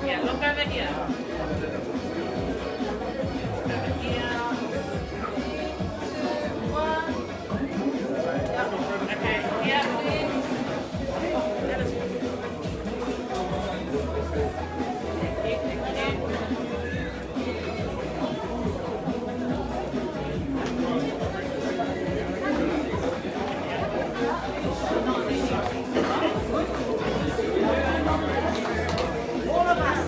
Yeah, look over here. Over here. 2, 1. Okay, here, please. That is good. Thank you, thank you. All of us.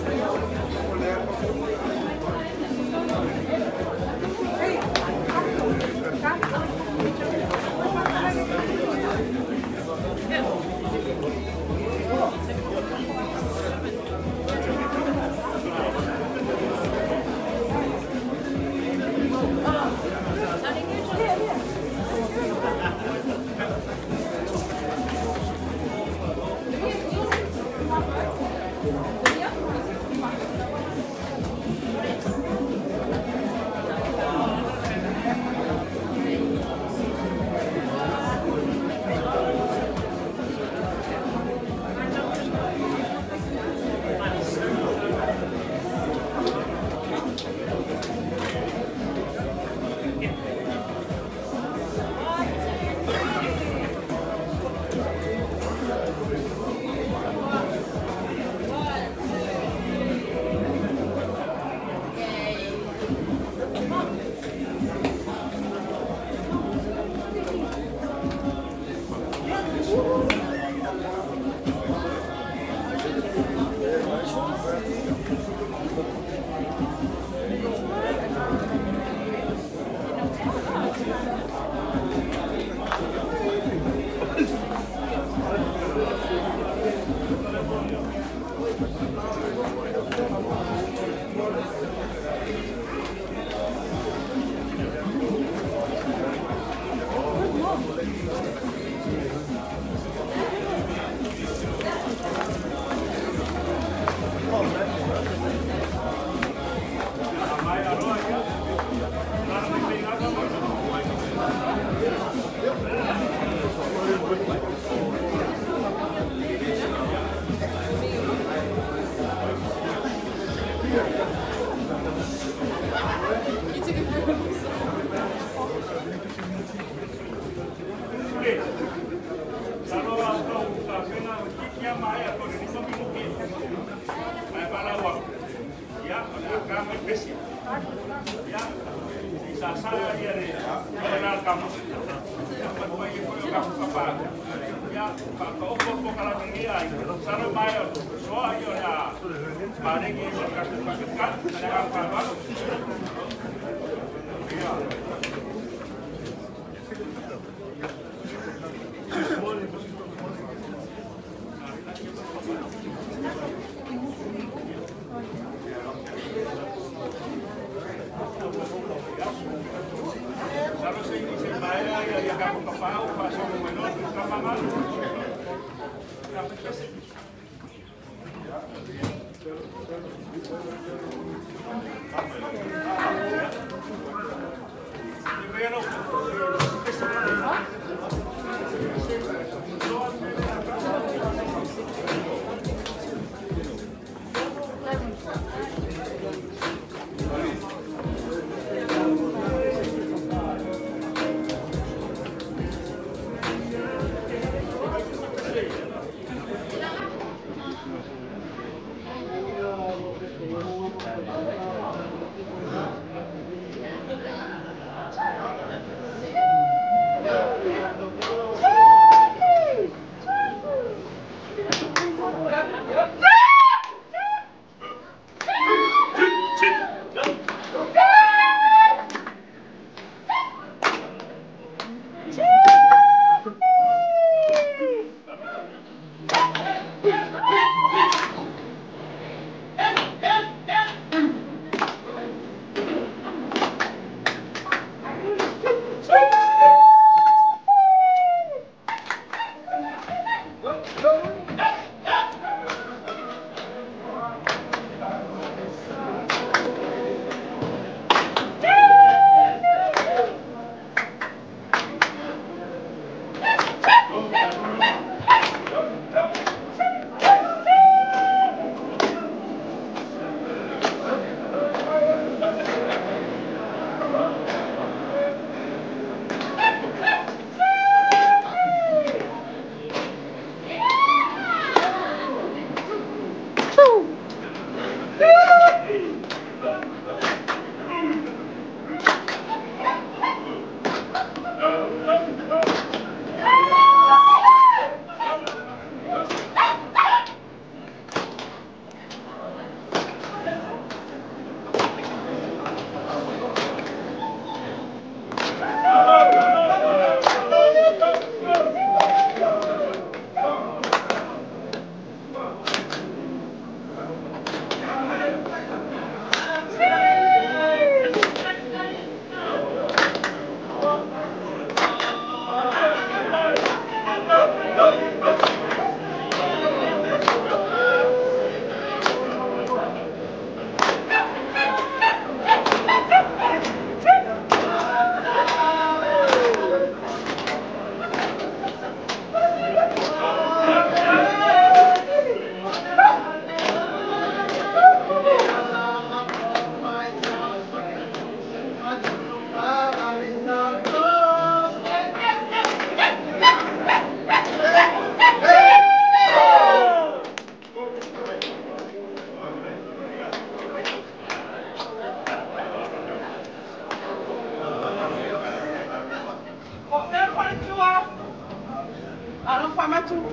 atu.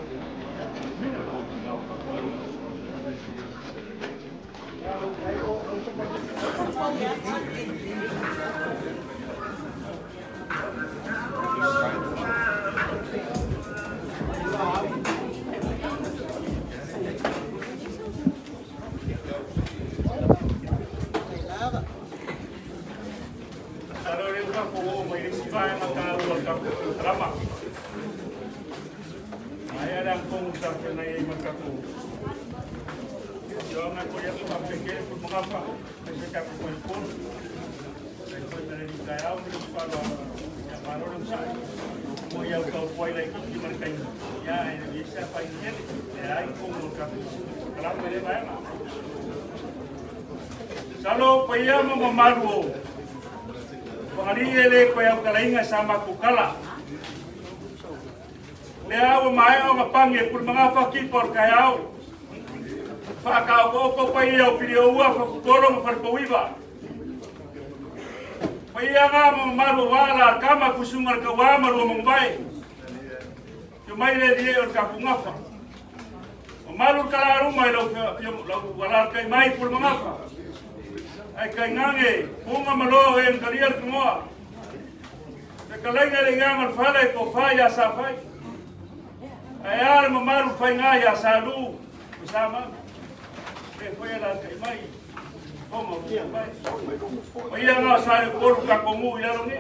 Salo paia ma mamalu o Whangali e le koe au kalainga sa makukala. Le au mai o ngapangi e pulu mga whakipa o kai au. Whakao ko ko pai au pili o ua whakukoro ma wharipawiwa. Paia ngā mamalu wala kama kusunga ka wā marua mongbai. Te mai le die o ka kungafa. O malu kala ruma i lau wala kai mai pulu mga wha. Ai kai ngange, punga maloa e mkaria le kungoa. Te kalainga le nganga le whala e ko whai a sa whai. Ai ale mamalu whai ngā ia sa lu, o sa malu. Te whai ala kai mai, koma o kia mai. O ia ngā sa le koru ka kongu i lalo ni.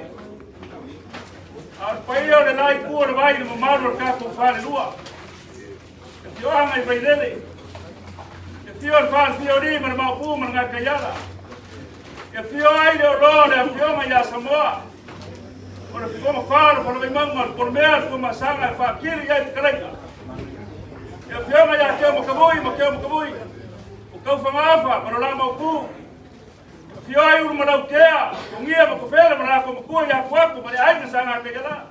A pai o le lai kua le vai le mamalu o ka ko whale lua. Te fioanga i vailele. Te fio le whale fio ni ma le maupu ma le ngā kaiala. E fio ai le olo le afioga ia Samoa. O le foma whāro, whana vai maunga, le pormea, le kumasanga, e whakiri ia i te kalaika. E afioga ia keo makavui, ma keo makavui. O kau whangafa, ma lo la maupu. E fio ai uru malau kea, kongia makofele, ma la komakua ia kuaku, ma le aina sanga ke la.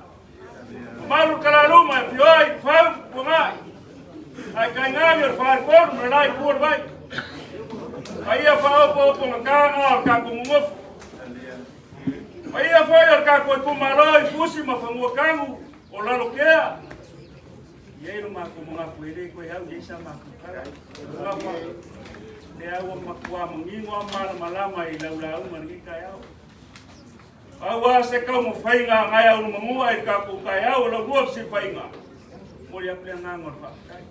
O malu kalaluma, e fio ai, whau, kuangai. Ai kai ngami o le whaarikoru, ma le lai kua le vai. Paia whaopo opo ngakanga o ka kungungofu. Paia whai o ka koe kumalo i fusi ma whangua kangu o lalo kea. Iei lo mako mga kuere koe hau iei sa mako kara. Le au makua mangingo mala malama i lau lau mangi kai au. Aua se kau mo whainga ngai au mangua i ka ku kai au lau rua si whainga. Mori aple ngango wha kai.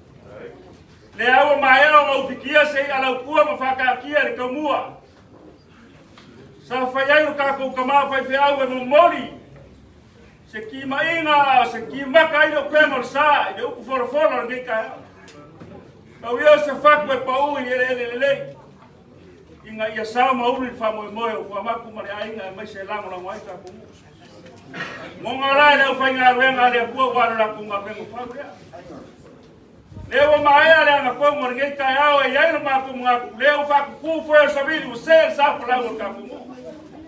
Le au mai au ngau fikia se ala kua ma whakakia le kaumua. Sa whai ai o kākou kamā whai wheau e momoli. Se ki mainga, se ki maka ai o pema o sa, i le upu fora o nei kai au. Kau ia se whaku e pau i ele ele lelei. Inga ia sao mauri i whamoe moe o kuamaku ma le ainga e mai se lango lango ai kākou mu. Monga lai le au whainga ruenga le akua wano la kunga rengo whau lea. Leo maea le anga kongo ngei kai au e iai no maku mga leo whakuku fwe o sabili o se sa po lau o kakungu.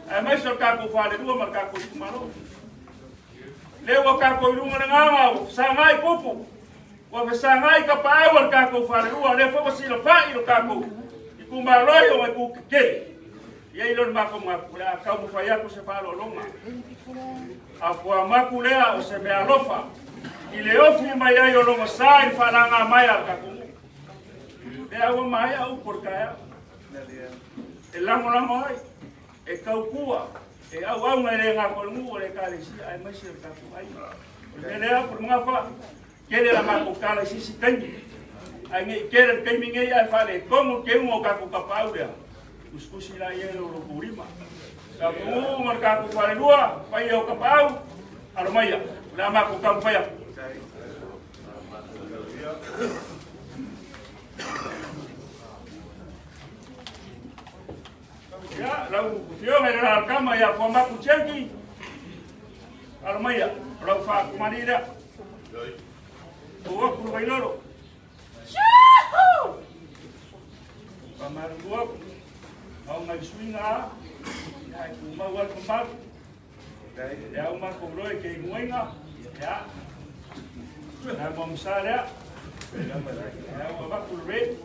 Ai mai so kaku whale rua ma kaku kumaro. Leo kaku ilunga na nganga o sangai pupu. Wa sangai ka paau o kaku whale rua le fo sila whai o kaku. I kumaroi o mai kukekele. Iai lo maku mga kula kau mo whai aku se whalo longa. A fua maku lea o se mea alofa. I le ofi mai ai o longa sa i whalanga mai al kakungu. Le awa mai au por kai au. E lango lango ai, e kaukua, e au au ngai le ngā kolungu o le kalesia ai mai se kaku ai. O le lea por mga wha, kele la mako kala i sisi kaimi. Ai ngei kere kaimi ngei ai whale kongu ke ungo kaku kapau lea. Uskusi la ie lo kurima. Kakungu mar kaku whale lua, pai au kapau, alo maia. La mako kampaya. Ya, lau fio era al kama ya kwa maku chenki. Alo maia, lau fa kumanira. O ku bailoro. Juhu! Pamaru au ngai suinga. Ya ku mau al kumar. Ya uma ko ke muinga. Ya. Ya mamsala. Ya wa ku re.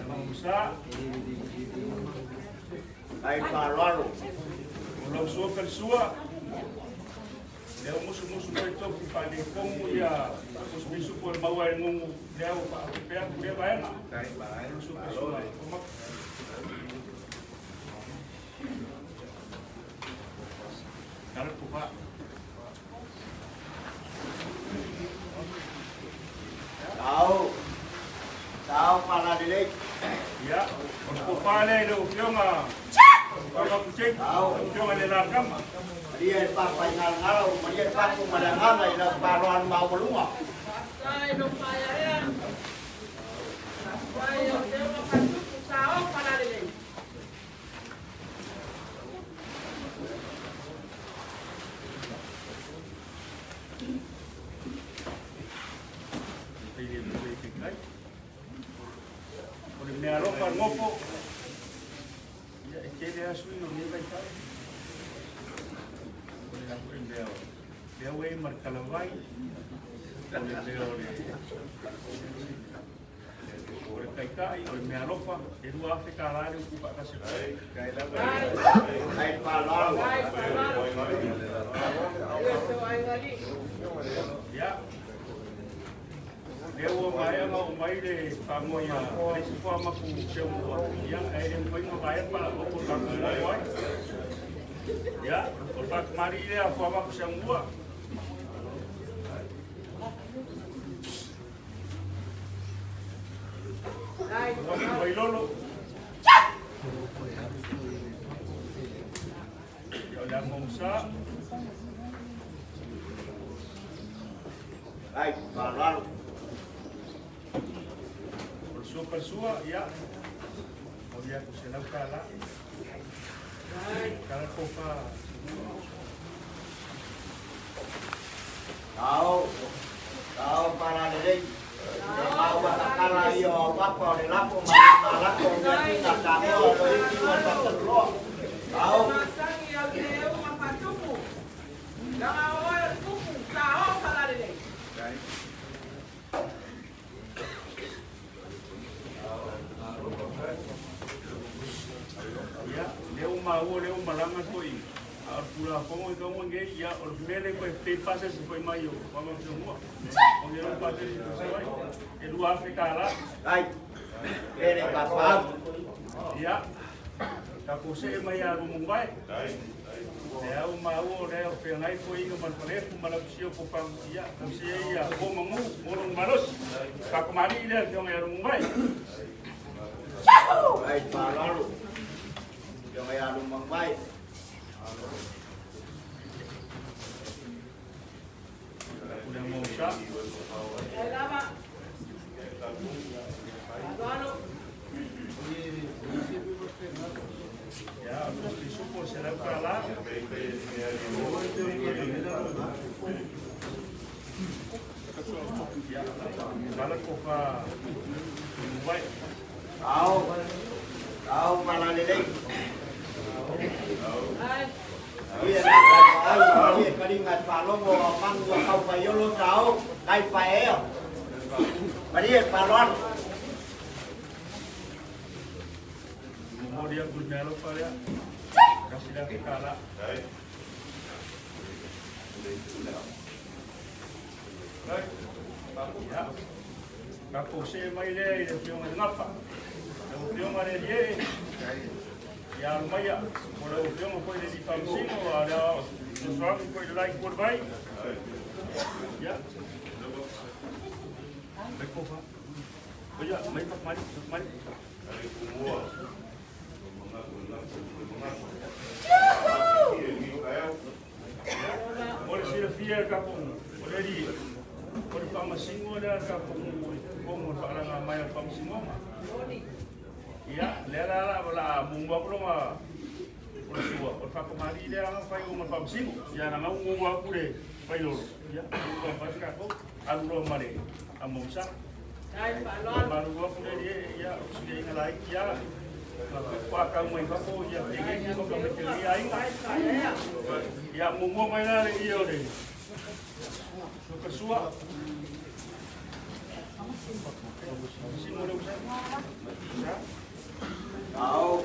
Mamsa. Ai paralo. O lau sua persua. Lea o musu mai tofi whaane kongu ia musu po e maua e ngongu lea o whaapea ku lea vaenga. Super sua. Kala pupa. Tau. Tau palalelei. Ya, o pupa le le ufionga. Papa kucing, ufionga le lakama. Maria e papa i ngalangala, o Maria e papa malangala i la paroan maulunga. Sai no paia ea. Sai o teu mapatupu sao palalelei. O le mea alofa ngopo. Ia e tele asu i no mea vai tau. O le afu e mea o. Mea ue markalavai. O le mea o le... O le kaikai, o le mea alofa. E rua afe ka la le uku paakase. Ai palalo. Ai palalo. Ia. Lea ua maea ma o mai le whangoia le sifua maku seu mua. Ia, e le mwai ma vaea pala o ko taku mua ai. Ia, o whakamari lea fua maku seu mua. Mai lolo. Ia o lea mongsa. Ai, palalo. Super sua, ya. O ya ku se lauka la. Kala kofa. Tau. Tau palalelei. Tau watakala i o papa o le lapo ma lako o mea tina tamoa o le iti wa tataloa. Tau. Masangi au te eu mapatupu. Langa oe o tupu, sao palalelei. Ia, leo maua leo malanga toi. A pula fongo i kaunga ngei, ia, o mele koe te pase se foi mai o wama se mua. O ngero pase se foi mai. E lua Afrika la. Ai, pere ka pau. Ia, ka kose e mai a rumungai. Te au maua o leo whengai koe inga malpalefu malapsio ko pang. Ia, kose e ia, ko mangu, morong malos. Ka kumari i lea whionga i rumungai. Ai, palalo. Yung ay alumang bay. Una mosa. Ya, los pisupo será para la. Ya, bala kofa. Mumbai. Tau. Tau palalelei. Ia ia karinga palongo mangu kau payolo tau kai paeo. Maria palon. Memoria gurnalo pala. Kasih kala. Ya. Ka se mai le i le fionga ngapa. Le fionga le ye. Ia maia, o le fionga foi le famsino, a le soami foi le lai kurbai. Ya. Mai kofa. Oya, mai mai mai. Ai kumua. O le silafia ka kongo, o le ri, o le whamasingo lea ka kongo, kongo whaaranga mai o whamasingonga. Ia, lea la la, la mungua kulonga o le sua, o le whakamari lea nga whai o nga whamasingo. Ia, na ngau ngungua kure whailoro. Ia, ngungua whasika ko, aluroa mare a mousa. Malua kure rie, ia, o sile inga lai, ia, Kwa kau mai whako, ia, te ngengi ko ka mete ria inga. Ia, mungua mai la le ia o le. Sukasua. Simo le usa. Tau.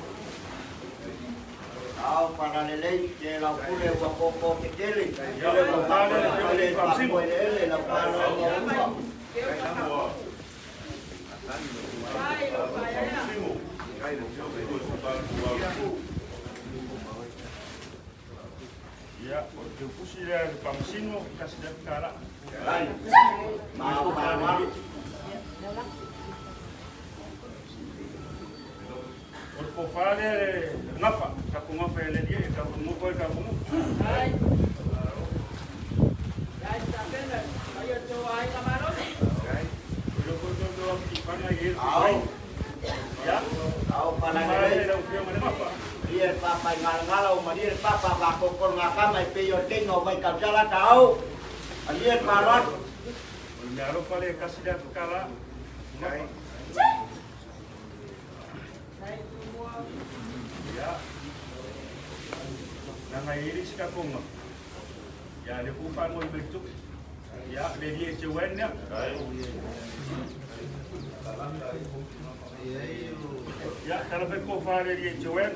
Tau Palalelei, te lau pule ua koko ke tele. Ele ua pale le papo ele lau palo ua. Ia, o te pusi lea le pamasino, kasi lea kala. O le pofā lea le gafa, tatou gafa e le alii e tatou nofo ai tatou nuu. O le foi tau atu i e le ia, ao lau afioga le gafa. Ia le papa i ngalangala o malie le papa vakokolo gakama e pei o le teiga o vaikausala taao. Alia le malo atu. O le mea alofa lea e kasi lea tukala. Gafa. Ia. Nanga i isi ka konga. Ia le ku whango i mai tuki. Ia, le rie te wena. Ia, tala pe ko whare rie te wen.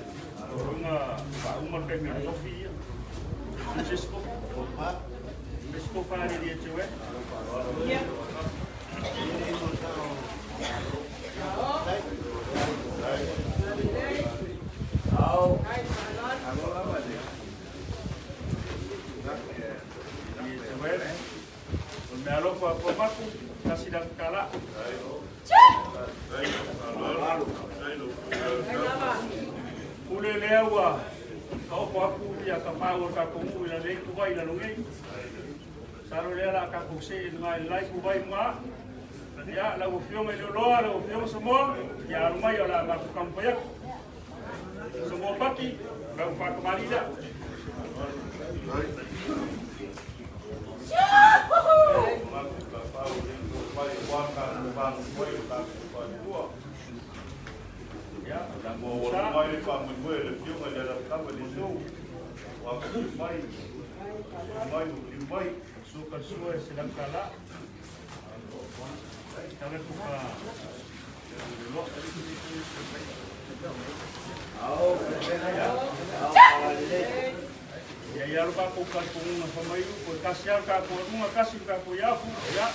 Runga whauma kai me tofi ia. Francisco. Francisco whare rie te wen. Ia. Ao. Rie te wen. O mea alofa po maku, kasi la kala. Pule lea ua kaopo aku ia ka pau o ka kongu i la lei kuwai la longei. Salo lea la ka kose i ngai lai kuwai mga. Ia, lau afioga i Leoloa, lau afioga Samoa, ia alu mai o la matou taumafai atu. Samoa paki, lau whakamali lea. Ia, Mai le whamoe le fioga le kama le sou. Wa mai mai u mai. Suka sua e se lau kala. Tala kuka Ao, ao palalelei. Ia ia alo ka kou kaliponga whamaiu, ko e kasi au ka ko runga kasi ka ko iafu, ia.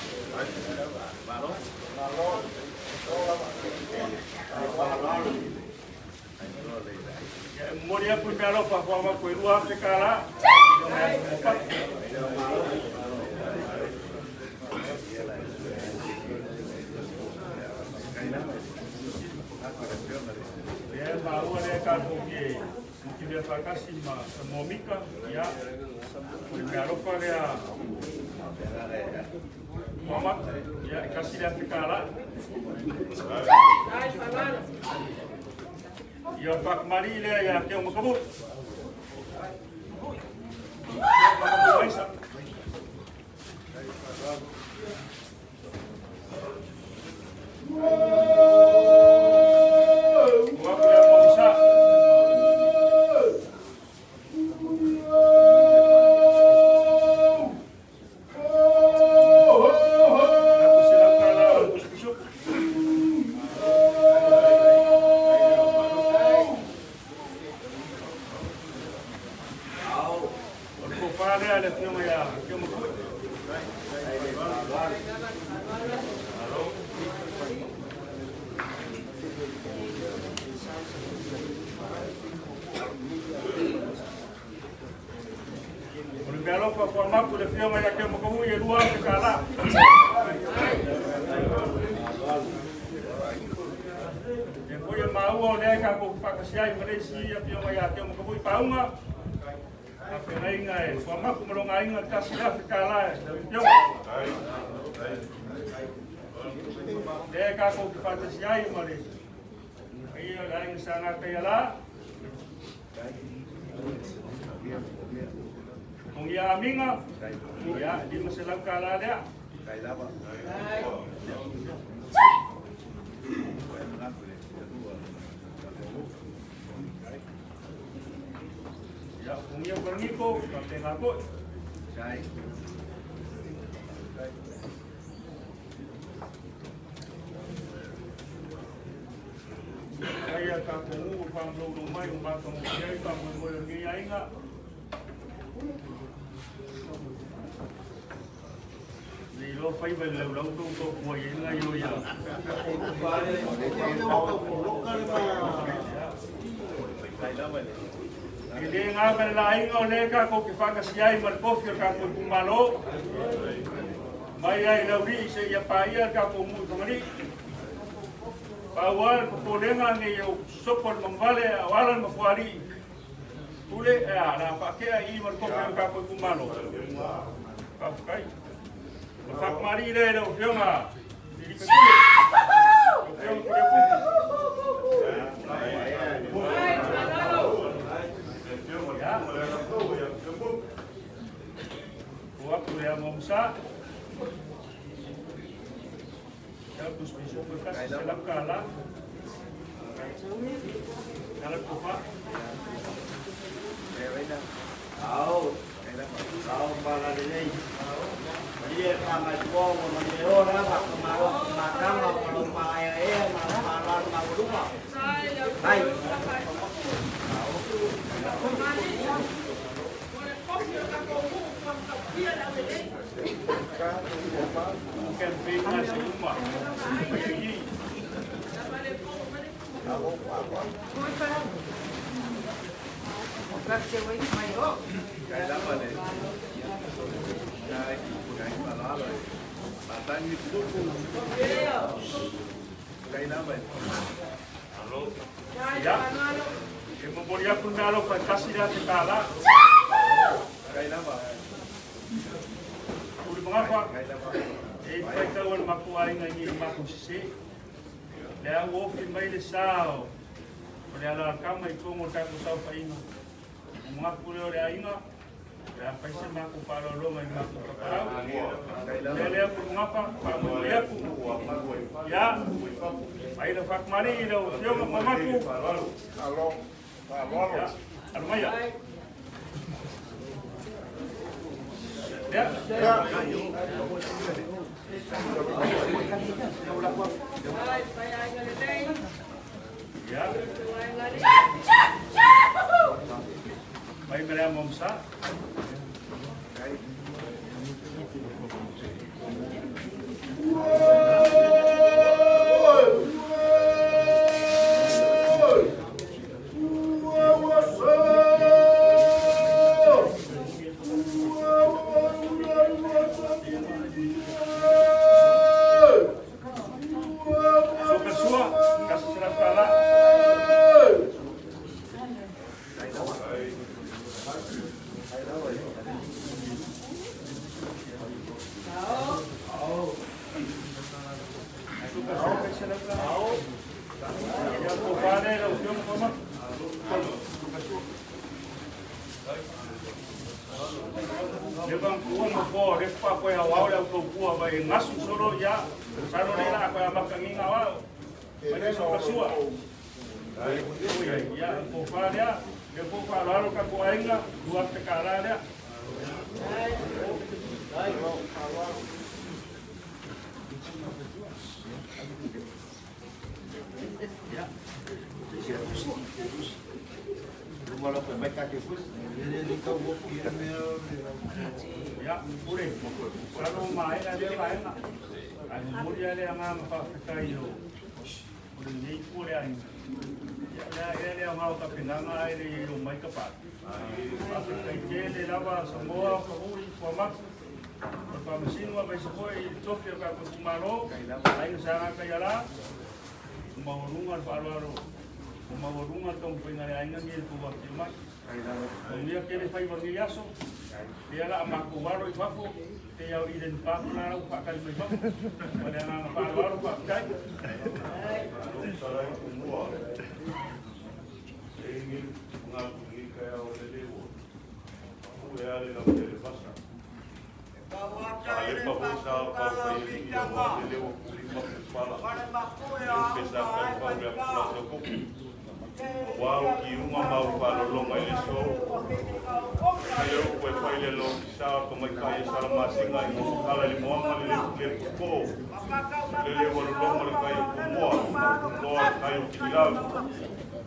Ia e momori aku i mea alofa wha mako e rua afe ka la. Ia e maua lea ka kou ki ki mea whakasi ma Samoa Mika, ia, o le mea alofa lea Muhammad, ia, e kasi lea afe ka la. Ia o le whakamari lea ia te o makamu. Ia makamu maisa. Ua aku lea mamisa. Aku se lau ka la o le pusupusupu. O le pōwha lea le afioga ia Keo Makui. O le mea alofa fua mapu le afioga ia Keo Makui e lua afe ka la. E foi e maua o lea ka kou whakasi ai ma leisi afioga ia Keo Makui paunga. A whengainga e fua maku malonga inga kasi afe ka la e afioga. Lea ka kou whakasi ai ma leisi. Ia le ainga sa ngā kai ala. Kong ia aminga, ia, lima se lau ka la lea. Ia, kong ia karangiko, ka tēnā koe. Kai a ka kongu o whamlolo mai o mātou mo ki ai whamoe o ngei ainga. Nei loa whaiwa i lau lau tau tau kua i inga i o ia. E le ngā mele la ainga o le ka kou ke whakasi ai ma le kofi o ka kou kumalo. Mai ai lau ri se ia pāia ka kou mui whangari. Pāua le popolenga nei o sopo le mangwale o ala le mafuari. Pule e a la whakea i ma le kofi o ka kou kumalo. Whawhakai. O whakamari le le o whionga. I te kule. O whionga kule kuku. O aku le amo musa. Kau tu spesial berkas selap kala. Kala kufa. Au, au malalei. Ia kama tuo mo le ora ma kama makanga mo ma e ma ma la ma luma. Ai. Ya. E momori aku nalo pa kasi la te kala. Uri mga e pai tau al maku ainga ni maku sise. Le au ofi mai le sao. O le ala kama i kongo taku sau painga. O mga kule o le ainga. Le a paise maku palolonga i maku paparau. Le le aku mga pa, pa mo le aku. Ya. Mai le whakamari i le o whionga mamaku. Ya. Alumaya. Ya. Ya. Mai mere momsa.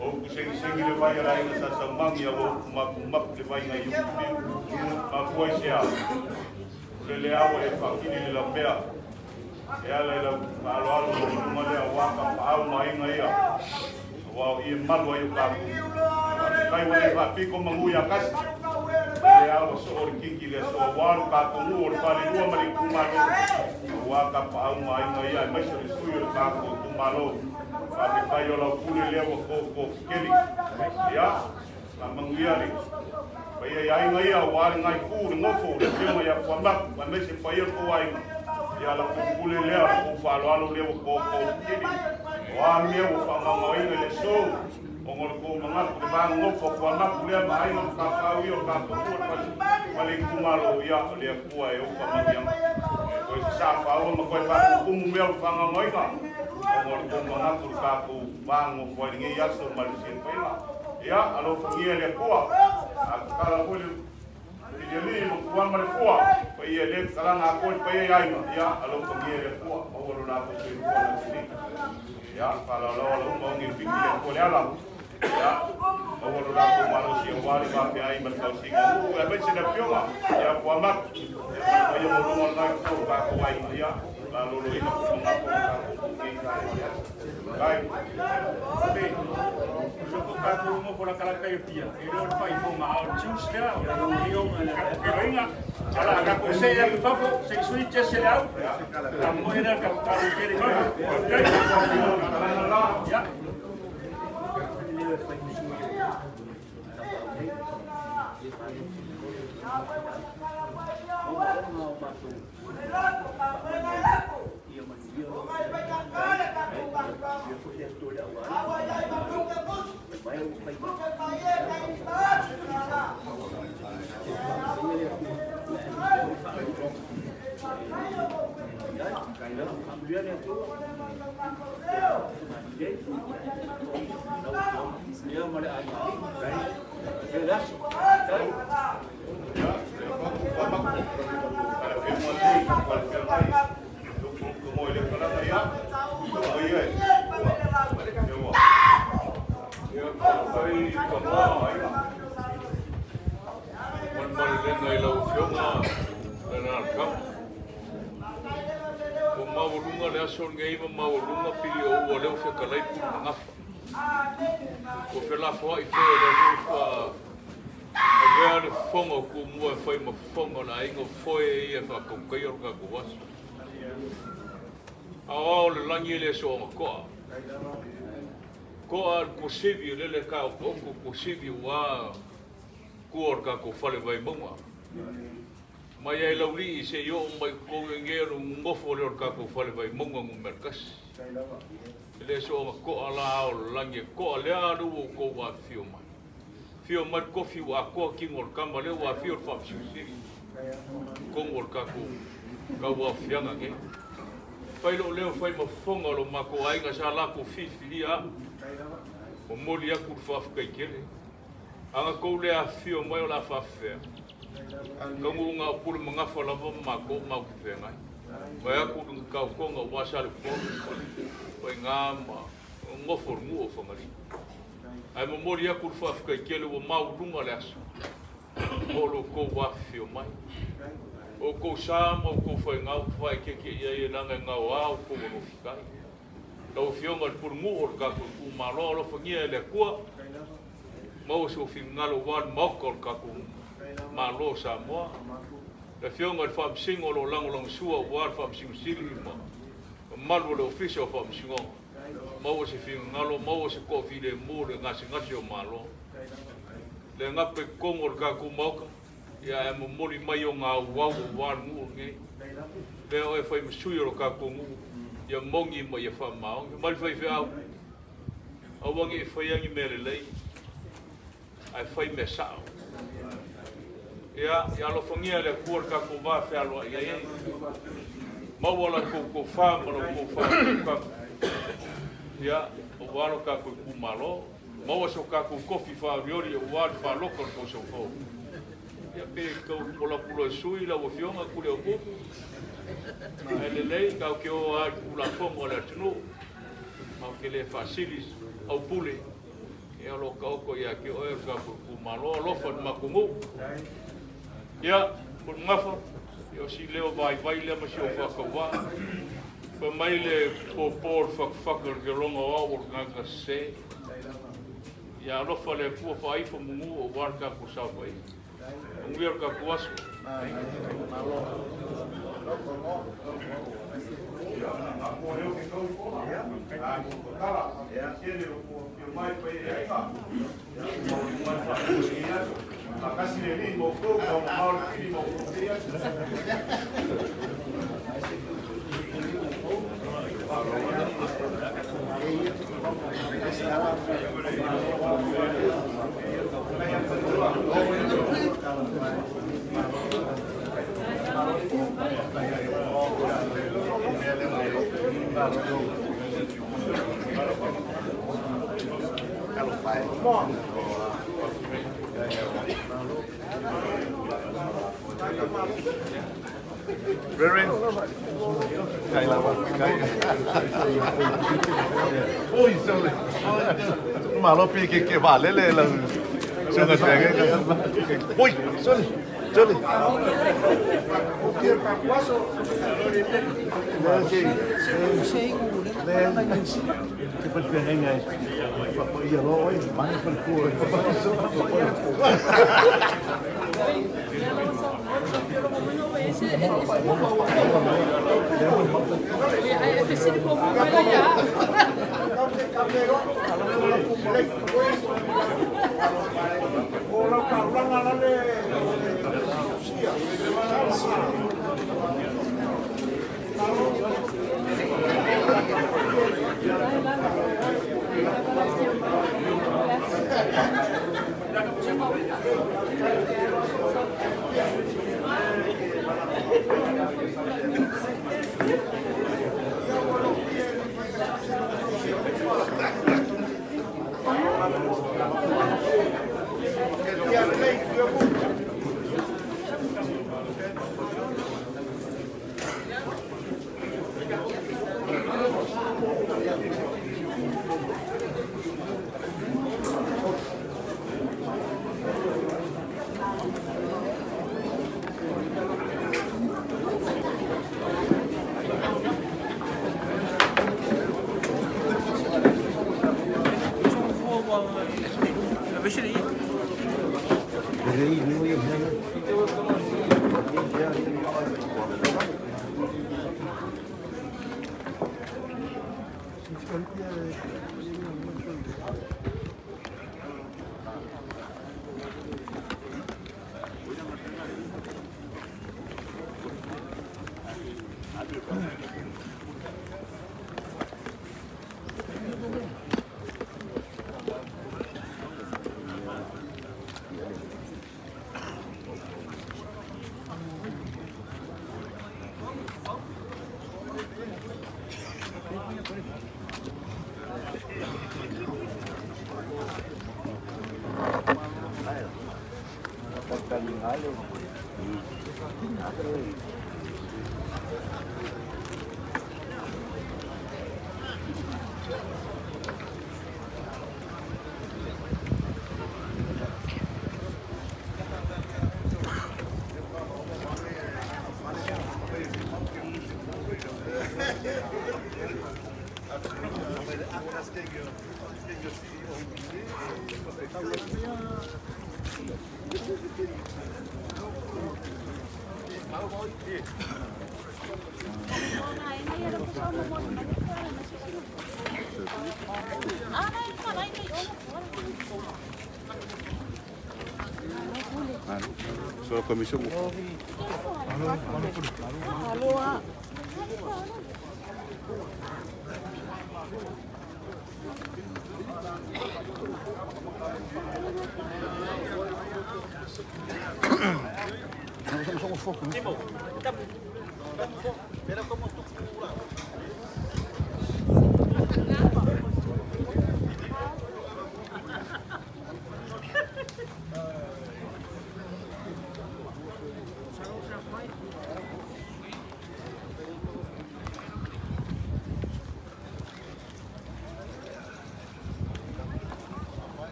O kusengisengi le vai ala ina sa saumangi a o kumakumaku le vai ngai uku mafua i sea. Le le awa e whakini le laupea. E ala i lau aloalo mo lunga lea waka paau mainga ia. Wa i malu ai o kaku. Kai wa le whapiko mangu ia kasi. Le awa so o kiki le so waru ka kongu o le whalelua ma le kumalo. Waka paau mainga ia e maisa le sui o le kaku kumalo. Whapewhai o lau pule lea wa kōkō keli. Ia, ka manguia le. Paia ia inga ia, wa le ngai kū le ngofo, le pionga ia puamaku, a mese paia ko ainga. Ia la pule lea, la kō whaloalo lea wa kōkō keli. Wa mea wa whangangaoinga le sou, o ngol kō mangaku le vā ngofo puamaku lea ma ainga ka whau ia o ka kōkō le kumalo ia lea kua e opa mangianga. Koe sa whaua ma koe whakukumu mea o whangangaoinga. O ngol kō mangaku le kākou vā ngofo ai ngei aso ma le sienpainga. Ia, alo whangia lea kua. A kala koe le le ma kuan ma le fua. Paia le kalanga a koe paia iainga. Ia, alo whangia lea kua. Maua lo nā koe kua na tini. Ia, whala lawa la uma ongi piki lea kua le ala. Ia, maua lo nā koe malo si a wale wapea ai ma le kausinga. Ua mese na pionga. Ia, kua maku. Ia, paia mo lunga ngai kua kā kua ainga. Ia, la lolo ina kua ngā kua kā kua kei kai. Kai. Te, soko kākou mo pola kala kai pia. E leo le whaifonga ao juice lea, ka ala ka ko se ya fafo, se sui che se au. Ka mo ina ka ka kere fafo. Kai. Ya. O fe lafoa i fe le rufa a le fongo ku mua fai ma fongo na ingo foe ia fa ko kai o ka ko was. A o le langi le so ma koa. Koa ko sivi le le ka o ko sivi wa ku o ka ko fale vai monga. Mai ai lauli se yo mai ko ngero ngofo le o ka ko fale vai monga ngumerkas. Le so ma ko ala o langi ko le alu o ko wa fio mai. Fio mai ko fi wa ko ki ngol kamba le wa fio fa fi si. Ko ngol ka ko ka wa fianga ke. Fai lo leo fai ma fonga lo ma ko ai ga sa la ko fi fi ia. O moli a ku fa fa kai kele. Anga ko le a fio mai o la fa fe. Ka ngunga pulu manga fa la ma ko ma ku fe ngai. Mai a ku ka ko nga wa sa le ko. Pai ngā ma ngofo ngu o whangali. Ai mo mori aku whawhika i kele o maulunga le aso. O lo ko wawhio mai. O ko sama o ko whai ngau whai keke ia i nanga ngau au ko wano whikai. Lau whionga le puru o le kākou ku maloa lo whangia e le kua. Maua so whingalo wāle maoka o le kākou maloa Samoa. Le whionga le whamsingo lo lango lango sua wāle whamsingo sili ma. Malu le ofisa o whamsingo. Maua se whingalo, maua se kofi le mō le ngasi ngasi o malo. Le ngape kongo le kākou maoka. Ia e momoli mai o ngā wau o wāle ngu o ngei. Lea oe whai masui o le kākou ngu. Ia mongi ma ia whamao. Mali whai whiau. Awangi e whai angi mea le lei. Ai whai mea sao. Ia, ia alofangia le kua le kākou wā whialoa ia ia. Maua la koukou whā ma la koukou whā ia, o walo kākou kumalo. Maua so kākou kofi whā riori o wāli whā loko le kouso fō. Ia pe kau pola pulo e sui la wafionga kule o kupu. Ai le lei kau ke o ai kula fongo le atunu. Mau ke le fasilis au pule. Ia o lo taoto ia te oe o le tatou itumalo, alofa i le matou nuu. Ia, Pulegafa, ia o si leo vaivai lea ma si ou faatauvaa. Fai mai le pōpō o le fatufatu o le keloga o au o le tagata sese. Ia alofa le Atua faaifo manu aua le tatou saofaiga. Manuia le tatou aso. Reverend. Oi, sole. Malo pi ke ke vale le la. Sunga tenge. Oi, sole. Sole. Só comissão.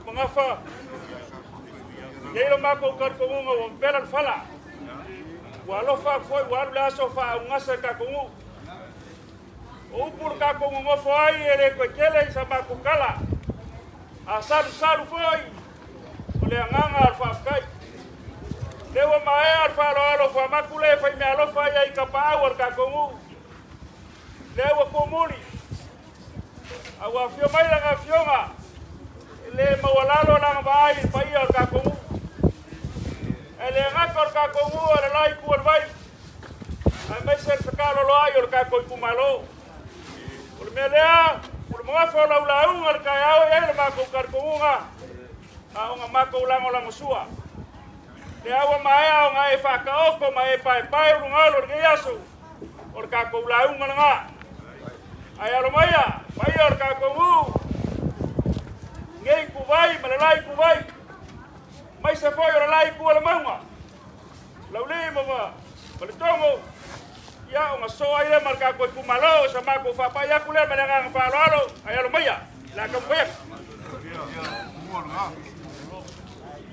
Magafa Yeilo mako karkongunga wa vela fala wa lofa foi wa la sofa ngasa ka kongu o pur ka kongu ngofo ai ele ko kele sa mako kala a salu salu foi o le nganga alfa kai lewa mae alfa lo alo fa makule fa me alo fa ya ka pa wa ka kongu lewa komuli a wa fio mai la fionga le mawalalo lang vai pai o ka kongu ele ngakor ka kongu o lai ku vai a mai ser fakalo lo ai o ka ko kumalo o melea o mo fa la la u al ka ao ele ma ko kar kongu a o ma ko la la sua le awa mai ao ngai fa ka o ko mai pai pai o ngalo ke yasu o ka ko la u nga ai alo maia pai o ka kongu Ngei ku vai, malalai ku vai. Mai se foi o lai ku ala maunga. Lauli ma le tongo. Ia o ngasoa ile ma ka ko kumalo sa ma ko fa pa ya kule ma nga fa lo ay lo maya la ka maya.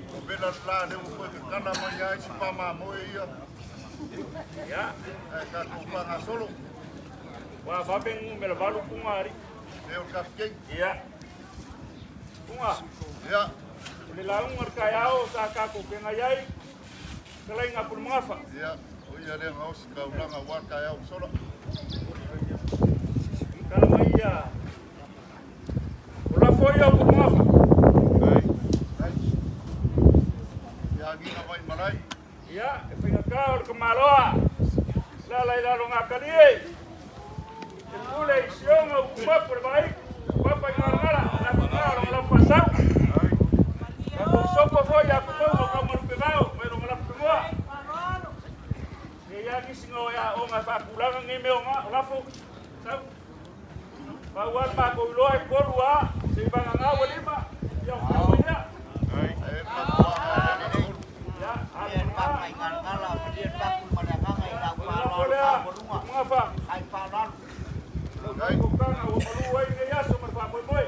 O bela la le o ko kana ma ya si pa ma mo ia. Ya. Ka ko pa nga solo. Wa fa pengu me la valu kunga ari. E o ka ke. Ya. Kunga. Ya. Le la un ka yao sa ka ko ke nga yai. Kala inga pul mga fa. Ya. Ia le ngau si kaulanga wa ka yao solo. Kala mai ia. O la foi o pul mga fa. Ai. Ai. Ia ngi mai malai. Ia, e finga ka o ka maloa. La la ila lo ngakali e. E pule i sionga u kumapu le vai. Papa i ngala la ka lo la pasau. Ka ko sopo foi a ku o ka malupe vao, mai lo ngala pemoa. Ia ki singo ia o nga fa kulanga ngi me o nga lafo. Sau. Pa wan ma ko lo ai ko lua, se ba nga wa lima. Ia o ka ia. Ai. Ya, ai pa mai ngala pili pa ku mana nga i la pa lo mga fa. Ai pa lo. Ai ko kana o malu ai ngi ya so mar fa moi moi.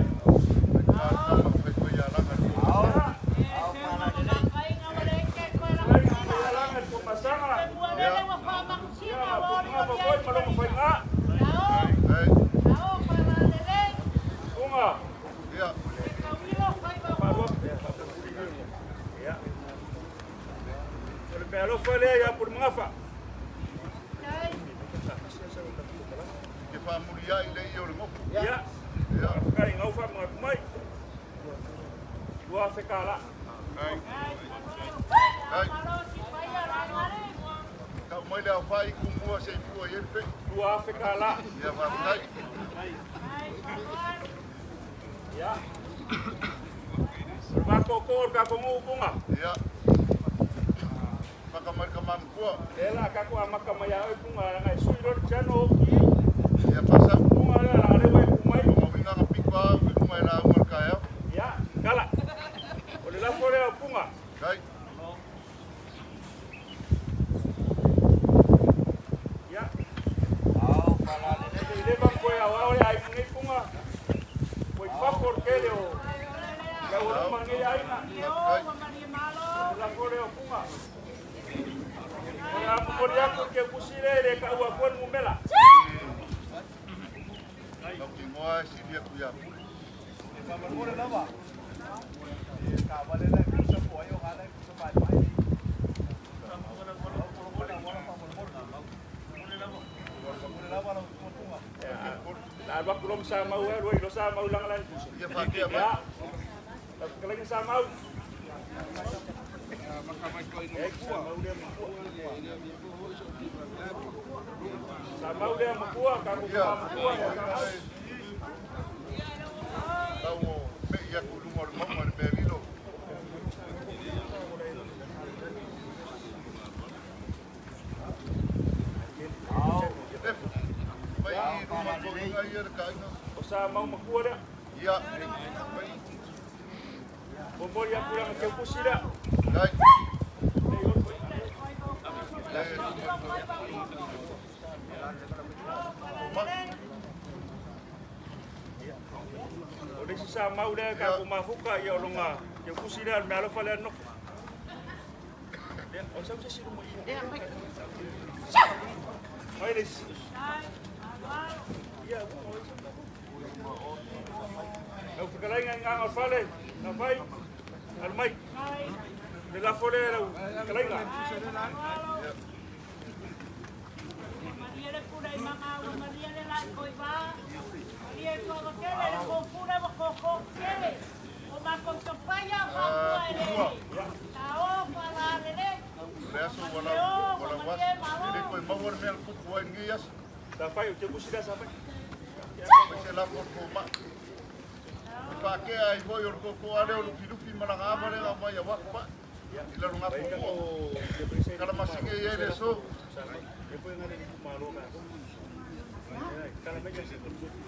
Sama u lo lo sama ulang lan. Ya. Kalau sama u. Sama u dia makua kamu makua sama. Tau me ia ku lunga mo mo berilo. O sa mau makua dia. Ya. Bombori aku yang ke pusi dia. Dai. O le sa mau dia ka ku mafuka ia longa. Ke pusi dia me alo fale no. Dia o sa usi mo ia. Mai les. Ia. Au fikalai ngai nganga fale, na fai. Al mai. Le la fole la kalai nga. Maria le pura i manga o Maria le la koi ba. Maria ko kele le ko pura ko ko kele. O ma ko to paia fa le. Ta o pa la le le. Le aso wala wala was. Le ko mawar me al ku ku ngi yas. Ta fai o te kusida sa fai. Se la ko ma. Pa ke ai voi o ko ale o lufi lufi malanga amare la mai wa pa. Ila lunga ko. Kala masinge ye le so.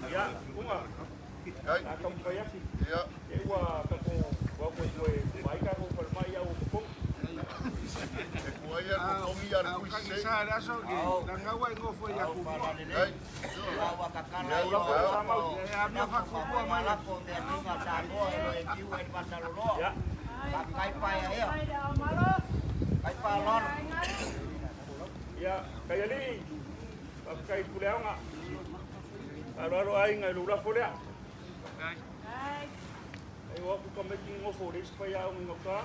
Ya, unga. Ai. Ya. Ua ka ko wa ko ko mai ka ko mai ya o ko. E kuai a kokongi a le kuise. Sa le aso ke na ngaua i ngofo ia ku. Ai. Ua kakala i o Ia mea whakupua mai. Lako mea tinga Samoa e loe kiu e mataloloa. Kai pai ia. Kai pa lolo. Ia, kai ali. Kai puleaonga. Alo alo ai ngai lula folea. Ai wa ku kame ki ngofo le spa ya ngi ngoka.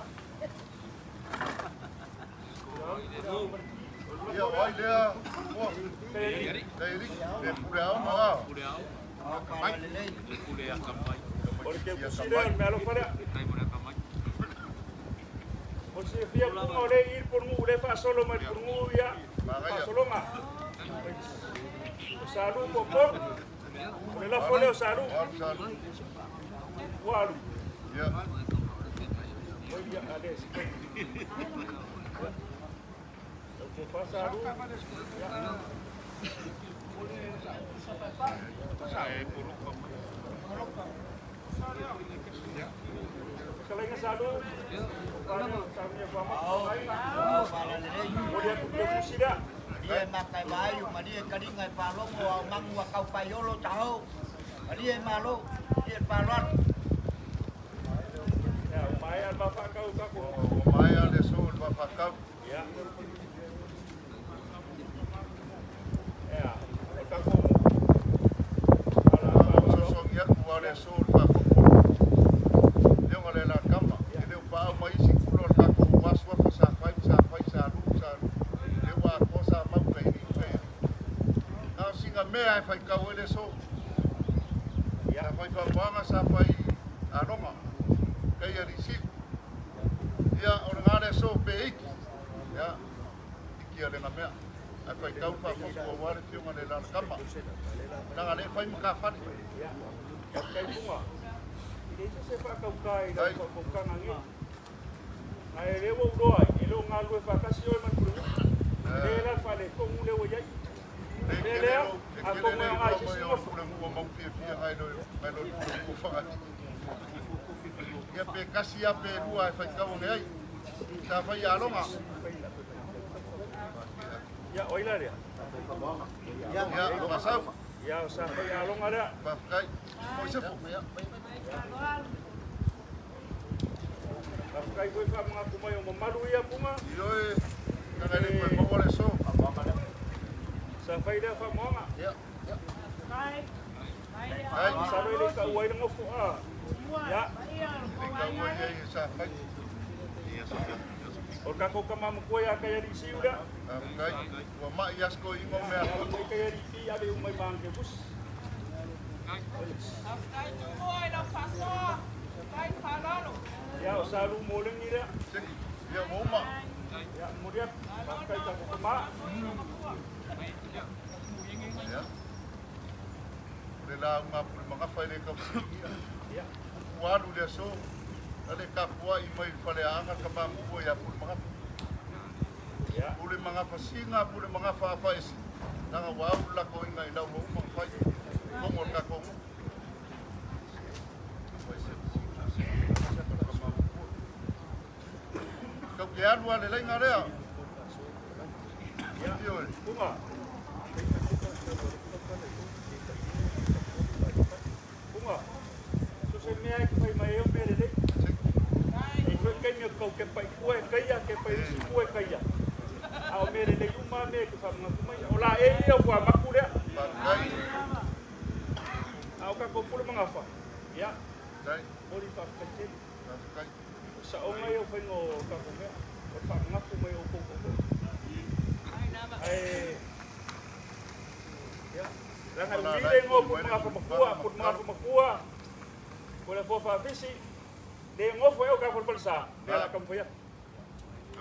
Ia wai lea. Mo. Kai ali. Le puleaonga. Mai. O le ke kusile me alo folea. O se fia ku o le ir por ngu le fa solo mai por ngu ia. Fa solonga. O salu po po. O le la folea o salu. Walu. Ia. Oi ia ale. O po pa salu. Kalai salu. Maria makai bayu, Maria karinga palongo au mangu kau paiolo taho. Maria malo, Maria palon. Ya, mai al bafakau kako. Mai al leso al bafakau. Ya. Ya, kako. Ala so ya ku al leso al bafakau. Leo ngale la kama, leo pa au mai si kulo kako waswa sa fai sa fai sa lu sa lu. Leo a kosa mau kai ni kai. Na singa mea e fai kau ele so. Ya fai fa wanga sa fai aroma. Kai ari si. Ia o ngale so pe iki. Ya iki ale na mea. A fai kau fa ko wale fio ngale la kama. Na ngale fai maka fani. Ya. Kai bunga. Ile se fa kau kai la ko kanga ngi. Ai le wo roa, ile o ngalu e fa kasi o man kuru. Le la fa le ko ngule o yai. Le le a ko mo ngai se o pule ngu mau fia fia ngai lo ngai lo ko fa. Ia pe kasi a pe lua e fai kau ngai. Sa fai alonga. Ia oila le. Ia o masau. Ia sa fai alonga le. Pa kai. Mo se fu. Kai foi fa mga kumai o mamalu ia punga. Ioe, nanga le koe maua le so. Sa fai lea fa moanga. Ia. Ai. Ai. Sa loi le ka uai le ngofo a. Ia. Le ka uai e sa fai. O kako ka mamu koe a kai ali siu lea. Kai. Ua mai asko ingo mea. Kai kai ali ti ale umai mange bus. Kai tumo ai la fasoa. Kai palalo. Ia o salu molengi lea. Ia moma. Ia moria kai ka ko ma. Ia. Le la unga pule manga fai le ka Ia. Walu le so. Ale ka pua i mai fale anga ka ba mo ia pule manga. Ia. Pule manga fasinga pule manga fa fa esi. Nanga wau la ko inga i lau mo fai. Kongo ka kongo. Kau ke alu ale lainga lea. Ia. Bunga. Bunga. So se mea e fai mai o mere le. E foi kai me kau ke pai kue kai ya ke pai si kue kai ya. A o mere le uma me ke fa mga kumai. O la e ia fua maku lea. A o ka ko pule mga fa. Ia. Dai. Mori fa kai. Kai. Sa o ngai o whaingo kako mea, o whangaku mai o koukou. Ai, ia, ranga uvile ngo put mga whamakua, put mga whamakua, ko le fofa visi, le ngofo e o ka whalwhal sa, le ala kamwhia.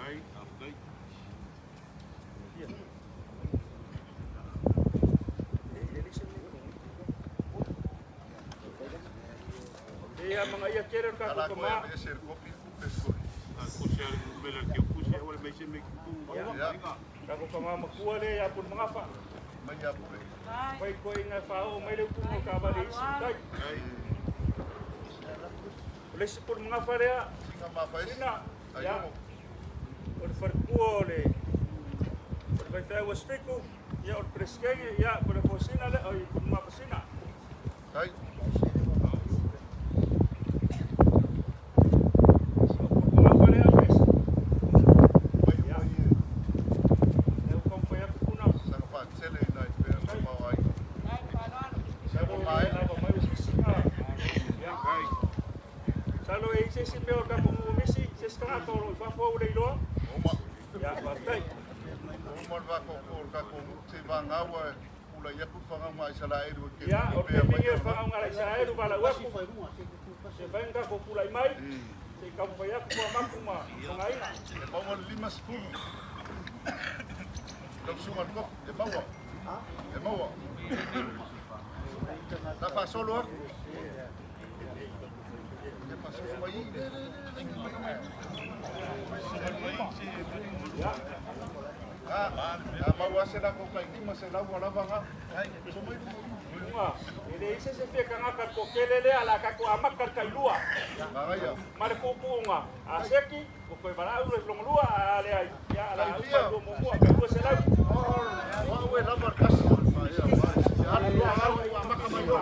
Ai, afkai. Ia mga ia kere kako kama. Kako kama makua le ia pun mga fa. Mai ia pule. Pai koe inga whao mai le upungo ka wale isi tai. O le isi pun mga fa lea. Singa ma fa isi. Sina. Ia. O le wharikua. matua o le faifeau o Sfiku, ia o le Presikenge, ia po le Fosina le, o i Mapasina. Tai. Ia, o te mingi e whangaunga la Israelu wala uaku. Se whainga ko pulai mai, se i kamu aku kua maku ma whangaina. E maua le 50. Lau sunga le kofu, e maua. E maua. Ta whasolo aku. E whasolo mai i. A maua se la ko kai lima se lau alava nga. E le ise se fia kangaka ko kelele ala ka ko amaka kai lua. Ma le pupunga a seki ko koe vala uro longo lua a le ai ya ala au mo mo ka lua se lau. Wa we lava kas. Ya alu amaka mai yo.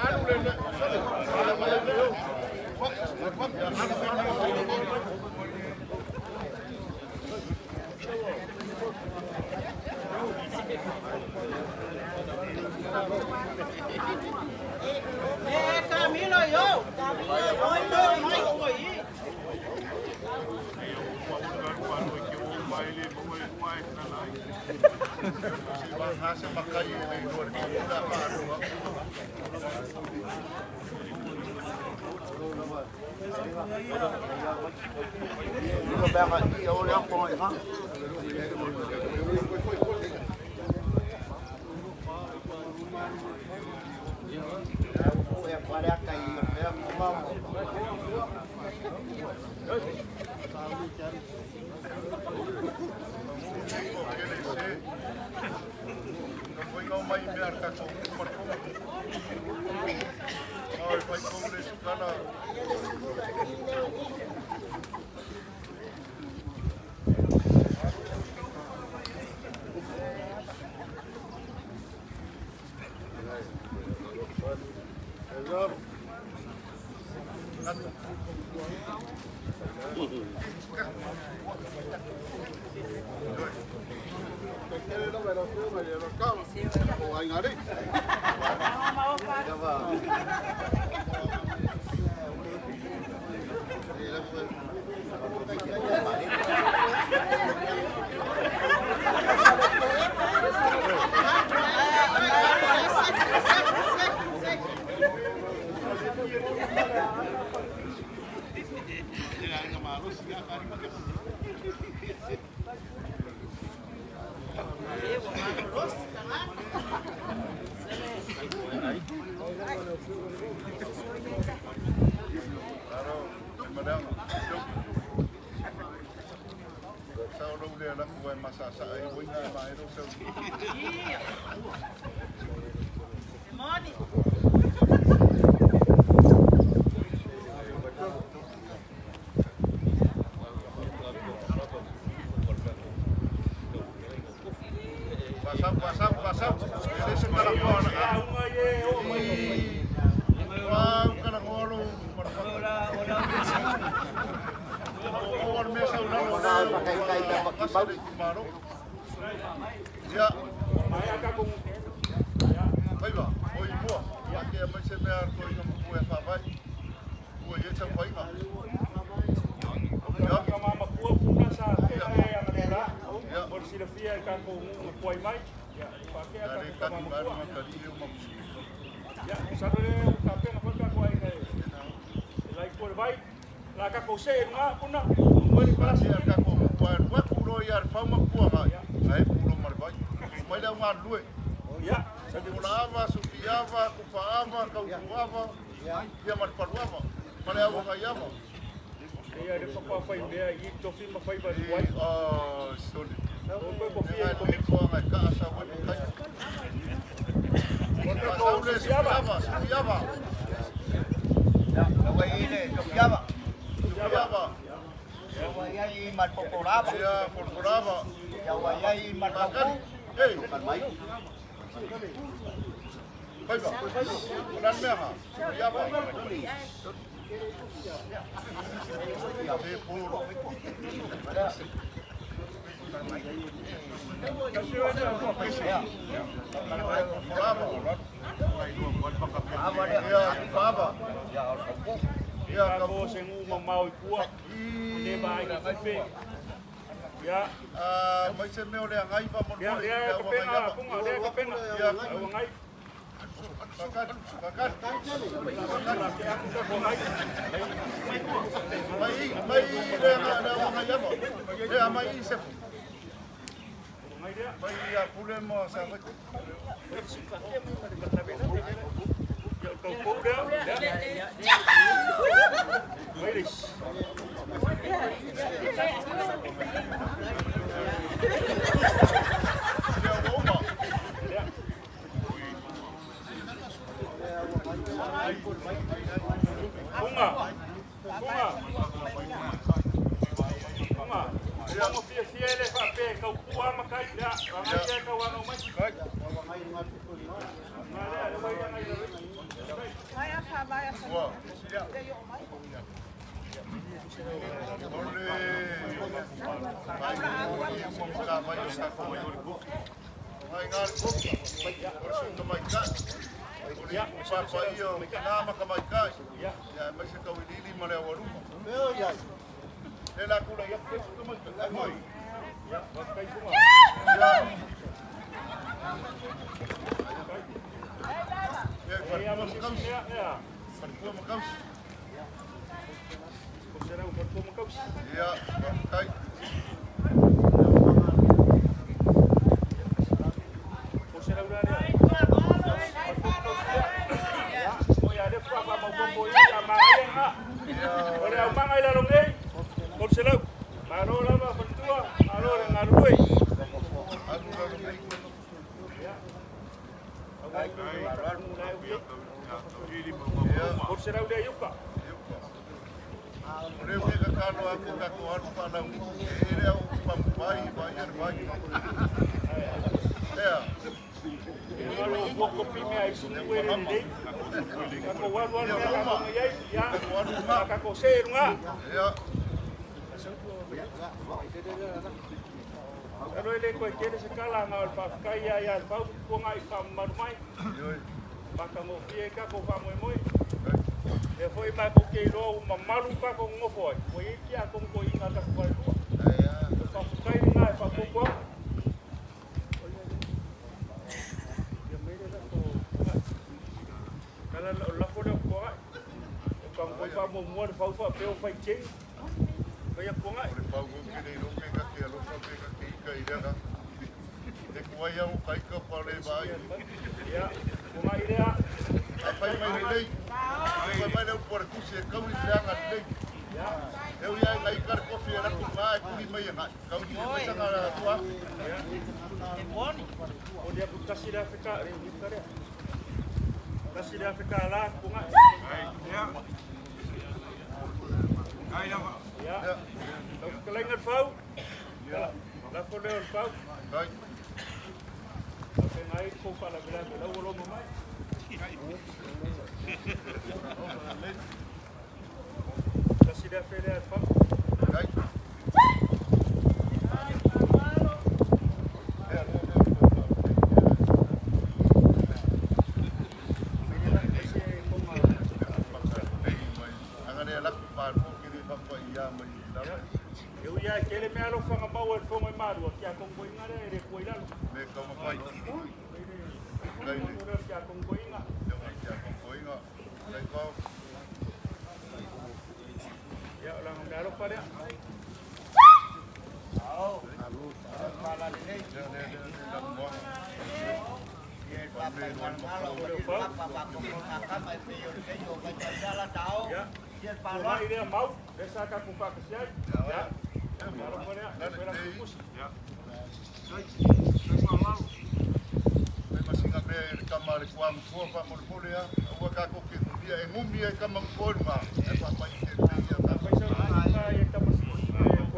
Alu le le. É, Camila, yo! ma le popolava. Ia, popolava. Ia ua iai ma le taupu. Ei. Paiva. O le mea ha. Ia va. Te puro. Ia ko se ngu mamau i pua. Le vai ka fe. Ia. Mai se mea o le angai pa mo. Ia ia ka penga punga le ka penga. Ia angai. Mai mai le angai amo. Le mai se. Mai ia pule mo sa.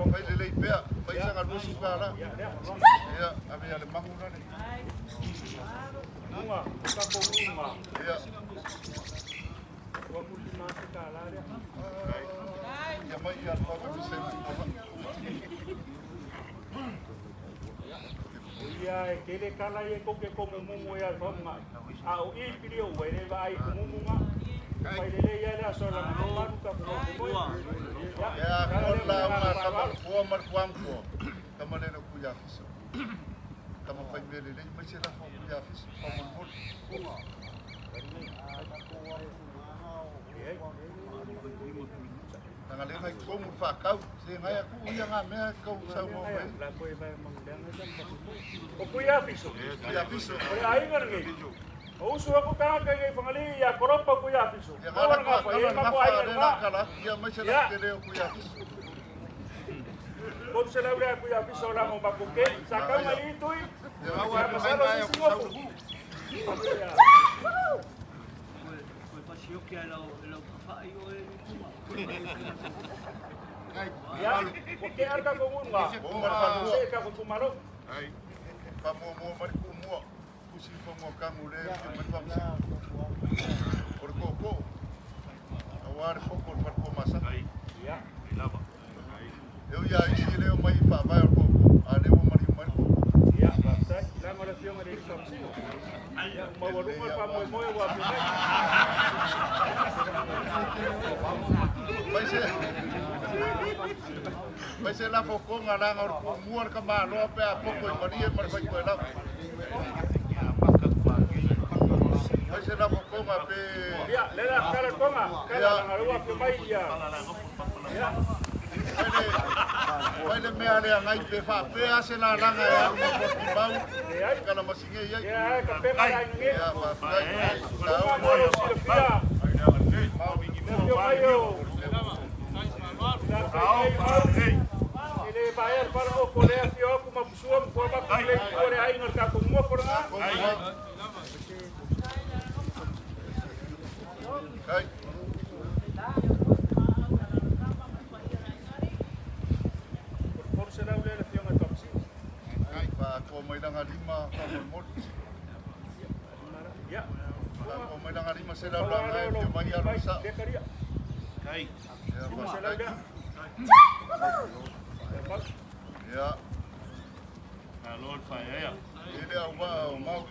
Fai le lei pea, mai sanga lusu ka la. Ia, ave ia le mangu na le. Unga, ka ko unga. Ia. Ua kuti ma se ka la lea. Ia mai ia le papa se Ia e kele kala e koke ko mumu ia fa nga. A o i pili o wele va ai ko mumu nga. Pai le le ia le aso la mo maru ka ko ko. Ia ko la una tama fo mar kuam fo. Tama le no kuia fiso. Tama fai mele le mai se la fo kuia fiso pa mo mo. Tanga le ngai komu whakau, se ngai aku ia ngā mea kau sau mau mai. O kuia fiso. Kuia fiso. O le ainga nei. O usu aku kanga kai whangali ia koropa kuia fiso. Ia ngā ngā ngā ngā kala, ia mai se la te leo kuia fiso. Kotu se laurea kuia fiso la mo makuke, sa kau mai itui. Ia masalo sisi ngofu. Koe pasioki ai lau kawhai o e kuma. Ia, o ke arka ko ngunga. O se ka ko tumaro. Ai. Pa mo mo mari ku mua. Kusi pa mo kangu le ke mari pa msi. Ore ko ko. Awar ko ko par ko masa. Ai. Ia, lava. Eu ia isi le mai pa vai ko ko. A le o mari mari. Ia, sai, la mo le fionga de samsi. Ia, mo walunga pa mo mo wa pe. Vai ser la foconga la ngor ku muar ka malo pe a poko i marie mar vai ko la. Vai ser la foconga pe. Ia, le la kala konga, kala ngaro pe mai ia. Ia. Vai le mea le ngai pe fa pe a se la langa ya mo ko ki mau. Kala masinge ia. Ia, ka pe mai ngi. Ia, pa. Ta mo lo silofia. Ele vai para o colégio com uma pessoa com uma colégio aí no tá com uma por lá. Ai. Por será una elección a Topsi. Ai, pa ko mai langa lima pa mo. Ya. Pa ko mai langa lima será la que mai a lusa. Ai. Ya. Alô, faia. Ele é uma mau.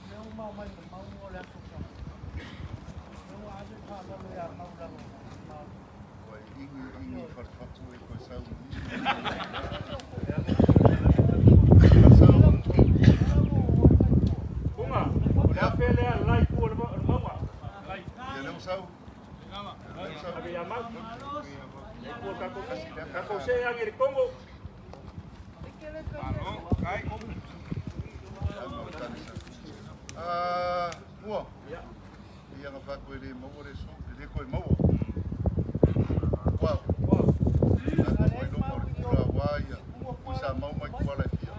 Meu mau mai mau olha só. Meu ave fala ia mau lá. Vai ingi ingi farfatu e coisa. Bunga, olha pele lá e por mama. Ele não sabe. Mua. Ia nga whaku e le maua le so, le koe maua. Wau. Ako mai loma o le kura wā ia, i sa mau mai kuala e fia.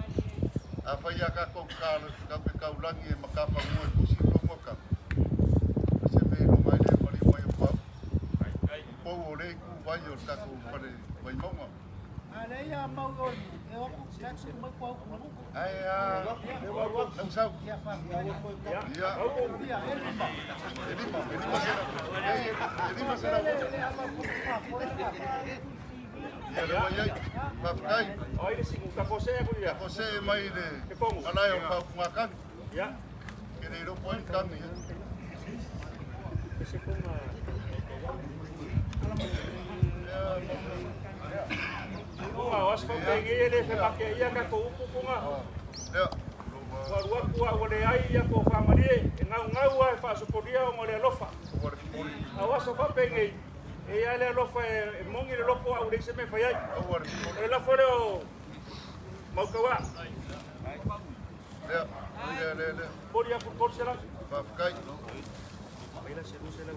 A whai a kako ka kaulangi e makafa mua e kusi tongo ka. Se me loma e le mari mai o pau. Pou o le ku vai o tako whare vai maunga. Ai a mau o e o taxi mai ko Ai a não sabe. Ya. Elima, elima será. Elima será. Ya le vai. Papai. Oi le singu ka kose ku ya. Kose mai le. Alai o pa ngakan. Ya. Ke le ro poin kan ni. Se konga. Kunga os fa penge ele se pa ke ia ka ko upu kunga. Ya. Wa rua kua o le ai ia ko fa marie e ngau ngau ai fa soporia o le alofa. A wa so fa penge e ia le alofa e mongi le lopo au le se me fa ai. O le lafo le o Maukawa. Ya. Le le le. Poria por corsela. Pa kai. Mira se luz la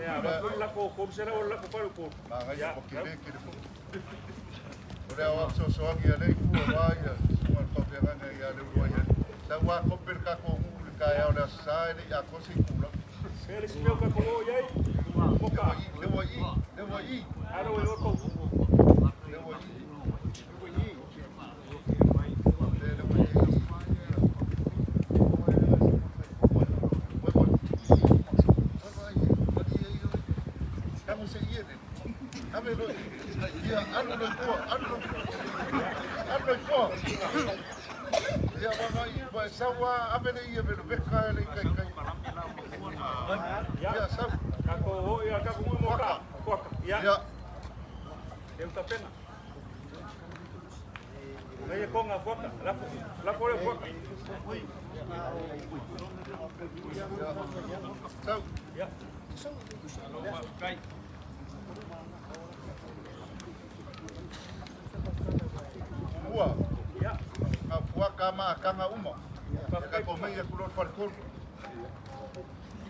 Ya, va la ko corsela o la ko paru ko. Ma ngai ko kile kile. Ore au so so angi ale ku wa ia ma pa pe nganga ia le wa ia. Sa wa ko per ka ko ngu ka ia ora sa ele ia ko se kula. Pele si meu ka ko iai. Moka. Le wa i, le wa i. Alo e oko. Le wa i. Kanga uma. Ka ko mei ku lo farkol.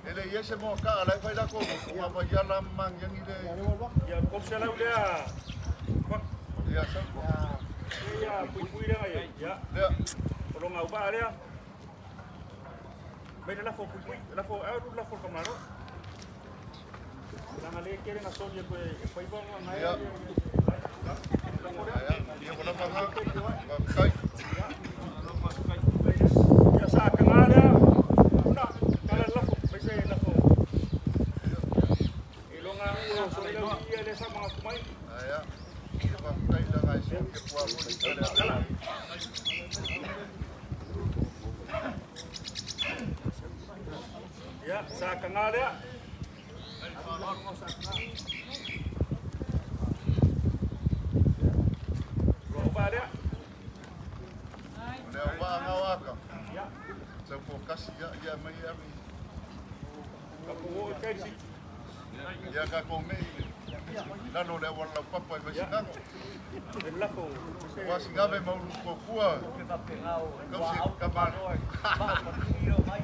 Ele yese mo ka ala fai la ko ko ma ya la mang yang ile. Ya ko se la ulea. Ya sa. Ya pui pui le ya. Ya. Ko nga uba le. Me la fo pui pui, la fo aru la fo kamaro. La ngale kere na soje ko foi bon nga ya. Ya ko la ma kai. Ya sa kangala una kala lafo pese lafo ilonga ulo so ila ia le sa mga kumai aya ba kai la ngai so ke pua mo kala ya sa kangala Roba Ya mai ami. Ya ka ko me. Lalo le wala papa e sinango. Wa singabe maulu ko kua. Kau se kamal.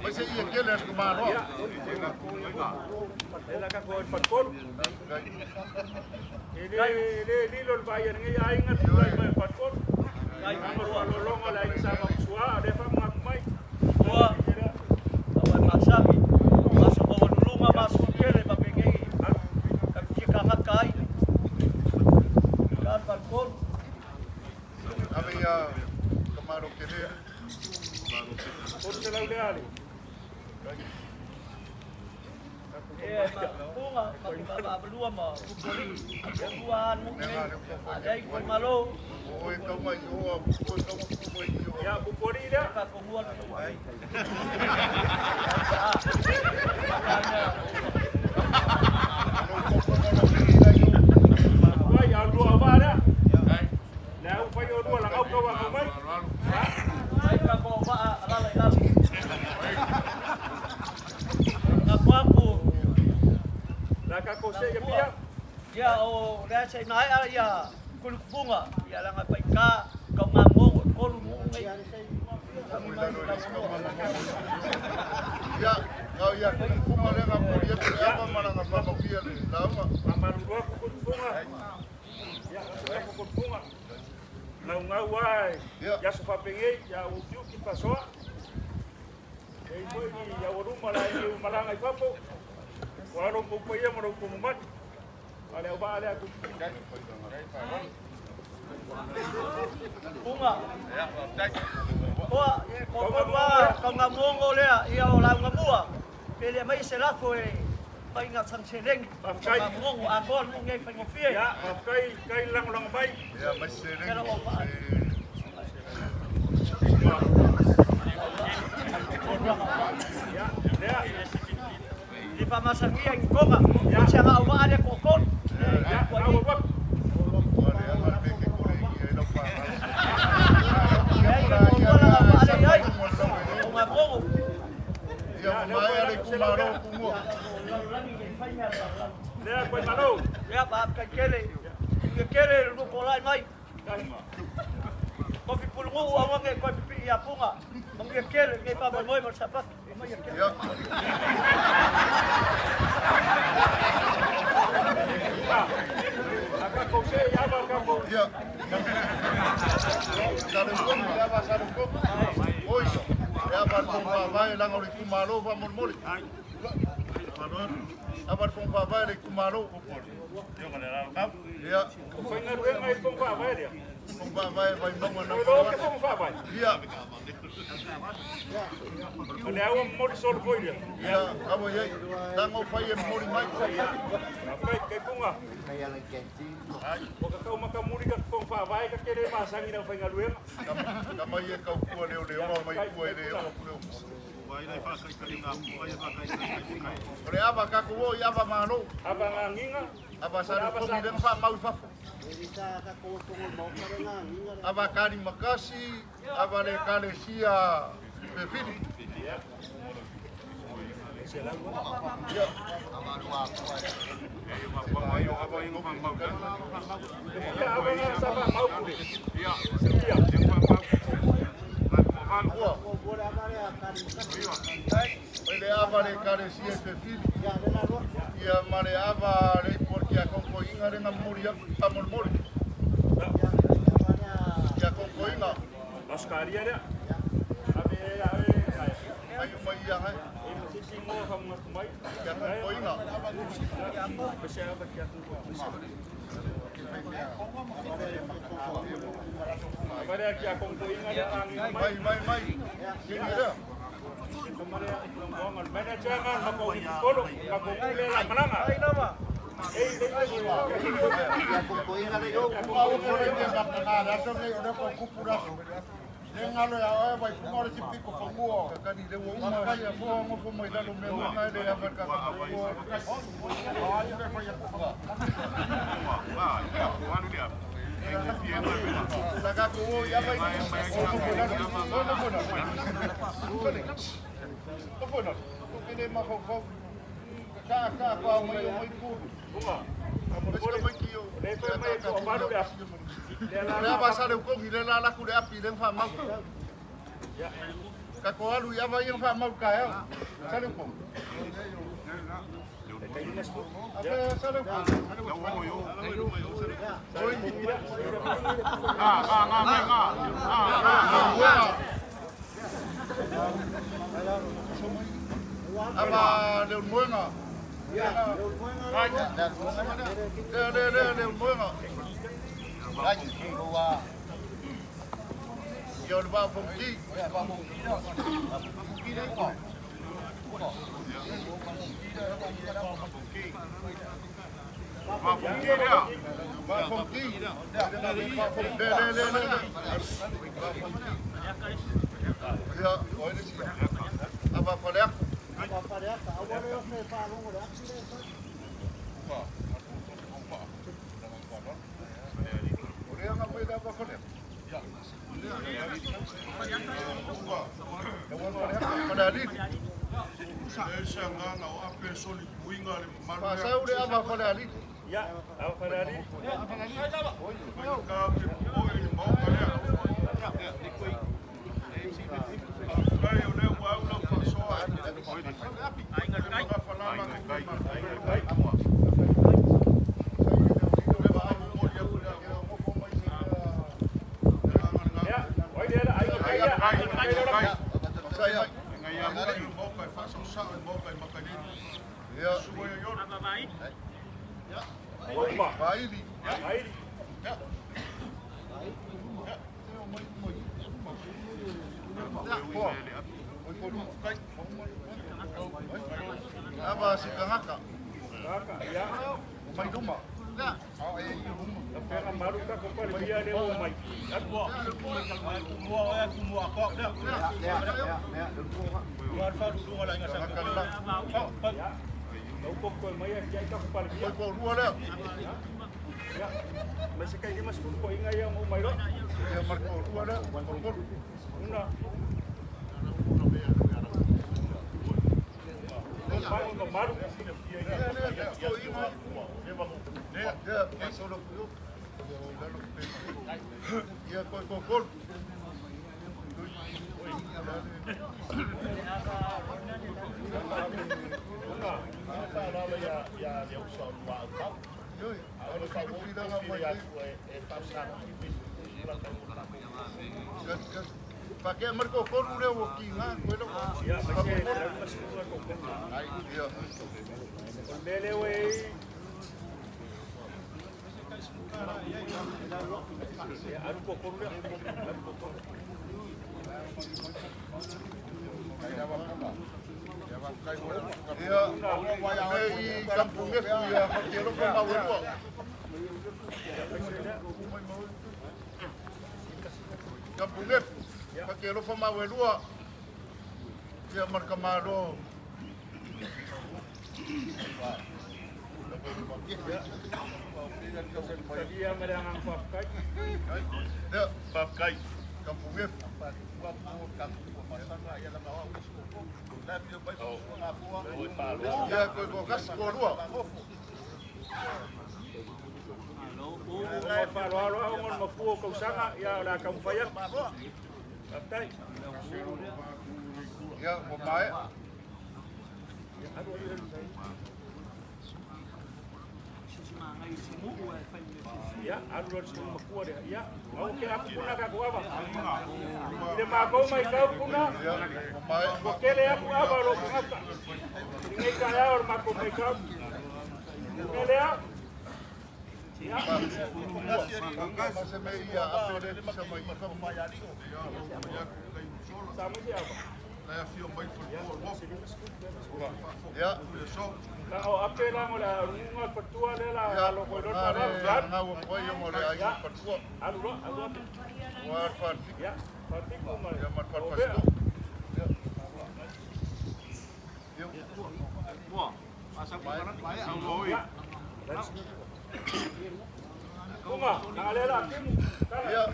Vai se ia kele ko malo. Ela ka ko patkol. Ele ele lilo vai ngi ai ngat lai mai patkol. Ai mo lolongo lai sa ma sua de fa ma mai. Ua masami maso mawanulunga maso kele mapengei ka kai ka balkon ave ya kamaro kele por la uleale e ma ma ma ma puri ua nu ai ko malo o e toma yo o toma ya puri la ka ko ngua Vai a lua vara. La u fai o lua la ngau wa mai. Ai ka ko va ala la ila. Na kwaku. La ka ko se ya. Ya o la se nai ala ya kulupunga ya la ngai ka ka ngango kolu ngai. Ya, kau ya kulupunga le ngapuri ya apa mana ngapa kia le lama. Amarua kulupunga. Ya, kulupunga. Ngau ngau wai. Ya sofa pengei ya utiu ki pasoa. Ei foi ya oruma la i malanga i papo. Waro ko paia moro ko mumat. Ale oba ale aku. Bunga. Oa, ko ko nga mongo lea ia o la nga mua. Pele mai se lafo e pai nga tangseleng. Nga mongo a ko mo ngai pai ngofie. Ya, kai kai lang lang bai. Ya, mai seleng. Ya, lea. Li pa masangia i konga. Ya se nga uva ale ko ko. Ya, au wa. Ya pa ka kele kele lu ko lai mai ko fi pulungu au ngai ko fi ia punga ngai kele ngai pa moi mo sapa mai kele ya aka ko se ya ba ka ko ya ya ba sa ko oi ya ba ko ba vai la ngori ku malo ba molmoli. Ava le fonga faavae le itumalo. Ia. Faigaluega i fonga faavae lea. Fonga faavae Vaimauga na. O ke fonga faavae. Ia. O le aua momoli solo foi lea. Ia, ava iai. Tago fai e momoli mai. Fai kai punga. O ka kau makamuri ka fonga faavae ka kele masagi na faigaluega. Ka mai e kaukua leo leoa mai kua e le o kule o. O le ava kako o i ava malo. Ava ngaginga. Ava sa le komi lenga wha mau fafo. Ava kari makasi, ava le kalesia pefili. Ia. Le ava le kalesia pefili. Ia ma le ava le porkia konkoinga le ngamuri amolmoli. Kia konkoinga. Australia lea. Ave ave ai mai ia hai. Sisi mo ka mga kumai. Kia konkoinga. Pese ava kia konkoinga. Ava kia konkoinga le angi mai mai mai. Kini lea. Ava le moenga. Le le le moenga. Ia le va fongi. Va fongi. Le le le le. Ia, oi le sia. Ava falea. Ava sikangaka. Mai luma. Whakea mariko koru reo o ki ngā koe rau. Ia, mai se rau masipunga ko koru. Ia. O le mea leo e ia, aru ko koru lea. Aru ko koru. Ia, me i kampungefu ia whakerofa mawelua. Kampungefu, whakerofa mawelua. Ia marka maro. Talia ma le angang whawhakai. Ia, whawhakai. Kampungefu. Ia, koe ko kasi ko rua. O wharoaro au ngol mapua o kausanga, ia o la kamuwhai atu. Whawhakai. Ia, mo mae. Ia, aru loa le makua lea. Ia, au ke aku puna ka ku ava. I le mākou mai kau puna, ua kele aku ava o lou tagata. I lenei taeao o le makou mai kau. Mea lea, ia. Sa mai se ava. Ia. La o ape la mo la runga fatua le la lo ko lo la la nga wo ko yo mo le ai fatua. Alu lo alu ape. Wa fa Ya, fa fiku ma. Ya ma fa fa. Ya. Wa, asa ko na pa ya. Bunga, na le la kimu. Ya.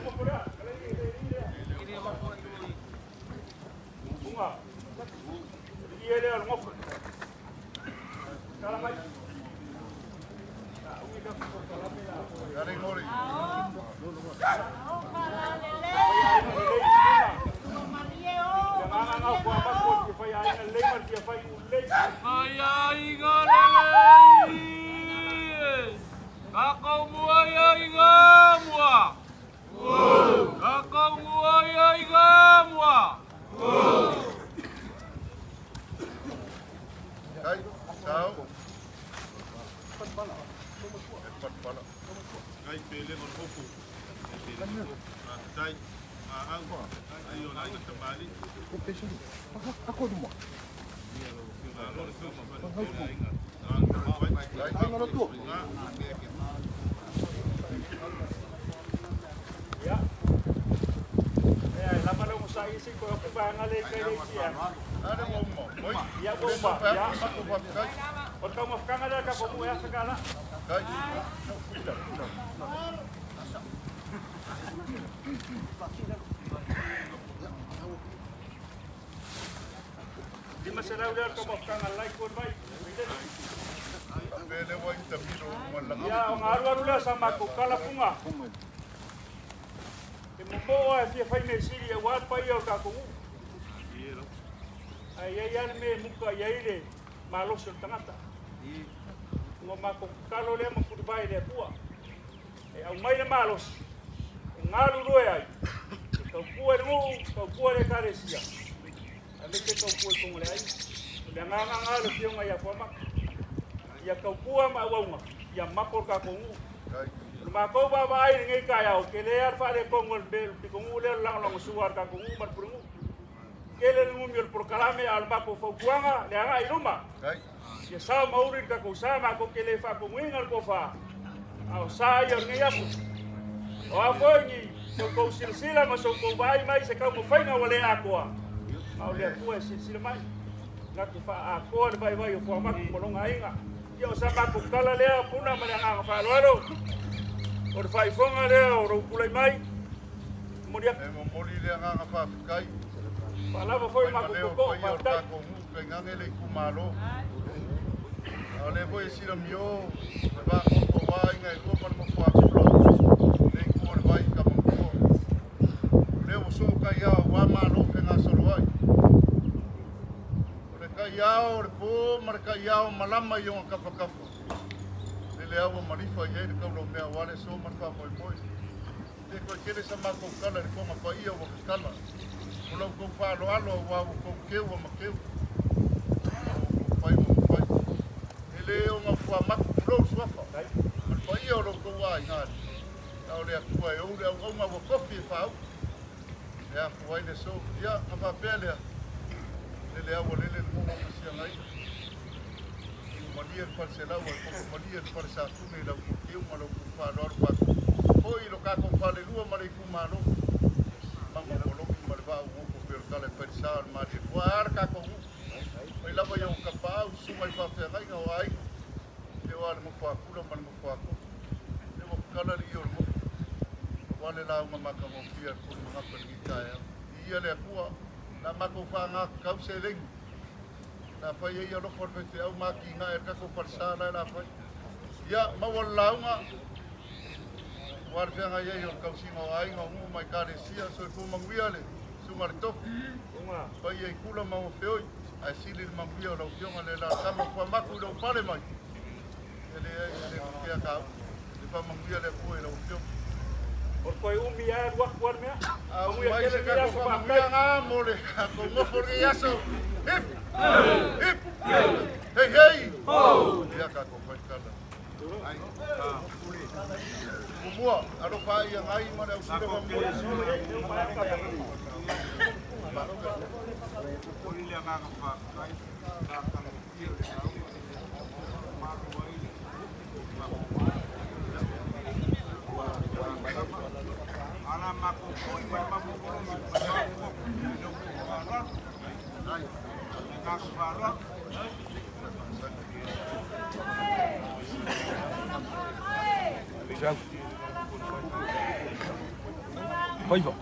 Bunga. Ie le al ngof. Kala mai. Gare ngori. Ao pala lele. Marie o. Nga nga ko ma ko ti fai ai le ma ti fai u le. Ai ai ga lele. Ka kau mua ai ga mua. Ka kau mua ai ga mua. Kai, sao. Patpala. Kai pele mo hopu. Tai au ai o lai tamali. Ko pesu. Ako duma. Ya. Eh, la mano mo sa isi ko ko ba nga le kai le sia. Are mo mo. Ya mo ma. Ya. O ka mo ka nga ka ko mo ya sa kala. Kai. Di masalah udah ka mo ka nga lai ko bai. Pele wa intamiro mo la. Ya, o ngaru aru la sa ma ko kala punga. Te mo a fia fai me siri e wa pai o ka ko. Ai ai ai me muka ia ile malosi o le tagata. Ua makou tatalo lea ma fulivai i le Atua. E aumai le malosi, e galulue ai, e taupua i le nuu, taupua i le Ekalesia, aemaise taupua i toga o le aiga. O le agaga lena o le Afioga ia Fuamaka, ia taupua ma auauga, ia mapo le tatou nuu. O le matou vaavaai i lenei taeao, tele a le faaletogo o le pitogu lea o le lagolagosua a le tatou nuu ma le pulenuu. Tele le numi o le polokalame a o le matou fautuaga le agai i luma. Ia sao mauli le tatou sa matou te le faatonuina le tofa. A o sa ia o lenei aso. O a foi ni so tou silasila ma so tou vaai mai se taumafaiga ua le atoa. Ma o le Atua e silasila mai. Na te faaatoa le vaivai o Fuamatu ma lona aiga. Ia o sa matou tala lea puna ma le agaga faaaloalo. O le faaifoga lea o lou tulai mai. Momoli atu. E momoli le agaga faafetai. Faalava foi matou totoo faafetai. Tatou nuu kainage le itumalo. A o le foi e silamio le vagofa o aiga e lua ma le mafuakula. Le itu o le vai i Kamamua. O lea ua soo kai ao ua malo fegasolo ai. O le kai ao le pō ma le kai ao malama i ona kafakafa. Lele au malifa i ai le kaula o mea o ale so ma le faamoemoe. Te koe kele sa matou kala i le konga paia ua kakala. O lau kou whaaloalo au wau kou keu wa makeu. O pai mo pai. E le o ngā fua maku lou suafa. O le paia o lou kou a i ngā. Na o le atua e oule au au ngā wakofi e whaau. E a fuai le so. Ia, ngā whapea lea. Lele au lele le mo masia ngai. Malia le faleselau ai koko malia le falesafune i lau keu ma lau kou whaaloalo whaku. Hoi lo kako whalelua ma le ikumalo. Mama kolomi ma le vau ngoko pe o le tala e whaelisa o le malie. Kua ara kako ngu. Mai lava i o kapau, sunga i whawheangaiga o aiga. Te o ale ngofo akula ma le ngofo akoko. Te wa kukala li i o le ngofo. Wale la unga maka ngofia le kuru mangafa le ngita e au. I ia le akua, nā mako whaanga kau se lengi. Nā whai e ia lofo le whete au maki ngā e kako whalesa lai la whai. Ia, maua le launga. Wale whianga ia i o le kausinga o aiga o ngu mai kāresia, so e pūmanguia le sunga le tofu. Pai e kula maua whioi, ai sili le manguia o lau whionga le la tama kua maku i lau pale mai. E le ai e le kukea ka au. Le whamanguia le akua i lau whionga. O koe umi a ruaku ar mea. A umi mai se kako whamanguia ngā mo le kako ngofo le aso. Hip! Hip! Hei hei! Ho! Ia kako whaikala. Mumua, alofa ia ngai ma le ausura wa mua. Faiva.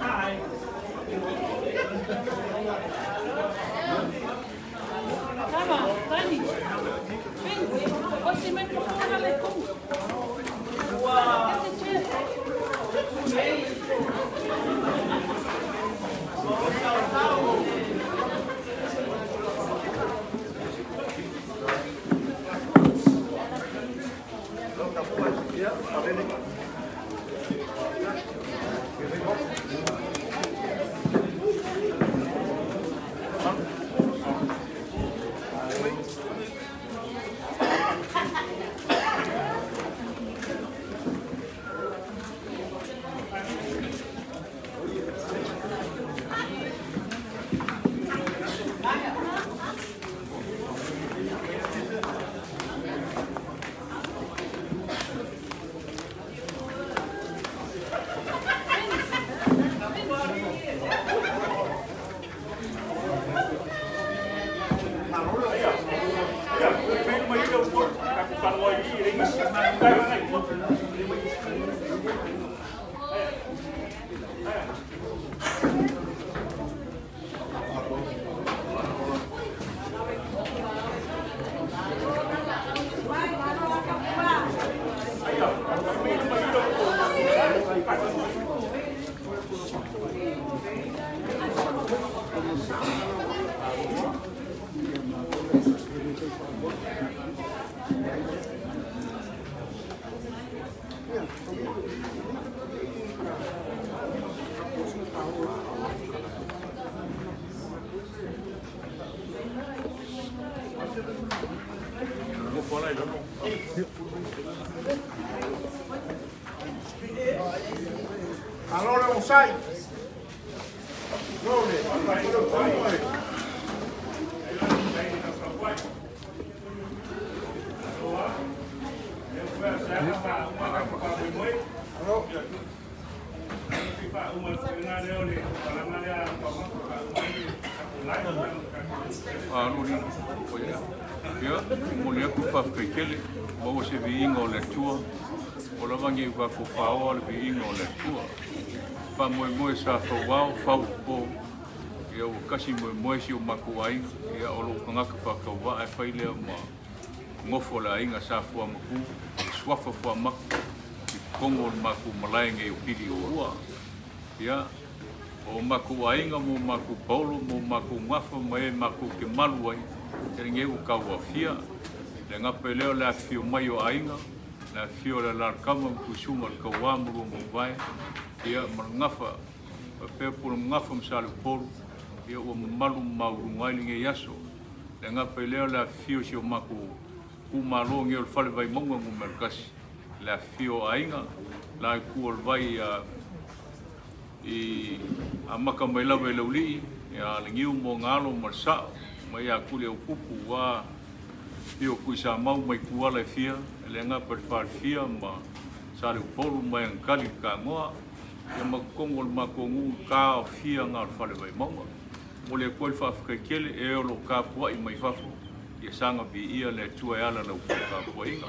Ah, Allora non sai. Ia, mo le aku whawhakaikele, maua se viinga o le atua, o lavangi i wako whaoa le viinga o le atua. Wha moe moe sa whawao, whau po, ia ua kasi moe moe si o mako ainga, ia o lo kangaka whakawa e whailea ma ngofo le ainga sa fua maku, suafa fua maku, i kongo o maku malae ngei o pili o ua. Ia, o maku ainga mo maku paulo, mo maku ngafa, ma e maku ke malu ai, te ngei o kauafia, le ngape leo le afio mai o ainga, le afio le larkama mkusunga le kauamuru mwae, ia marangafa, papea pula ngafa msali upolu, ia ua mamalu maurungai le ngei aso, le ngape leo le afio si o maku kumalo ngei o le fale vai maunga ngumerkasi, le afio ainga, la ku o le vai i a maka mai lava i laulii, ia le ngiu mo ngalo ma le sao, mai a kule o pupu wa pio kui sa mau mai kuala e fia, le ngapa le whalfia ma sa le upolu mai angkali ka ngoa, ia makongo le makongu ka o fia ngā le whale vai maunga. Mo le koe le whawhakaikele e o lo ka puai mai fafo, ia sanga vi ia le atua e ala lau ka puainga.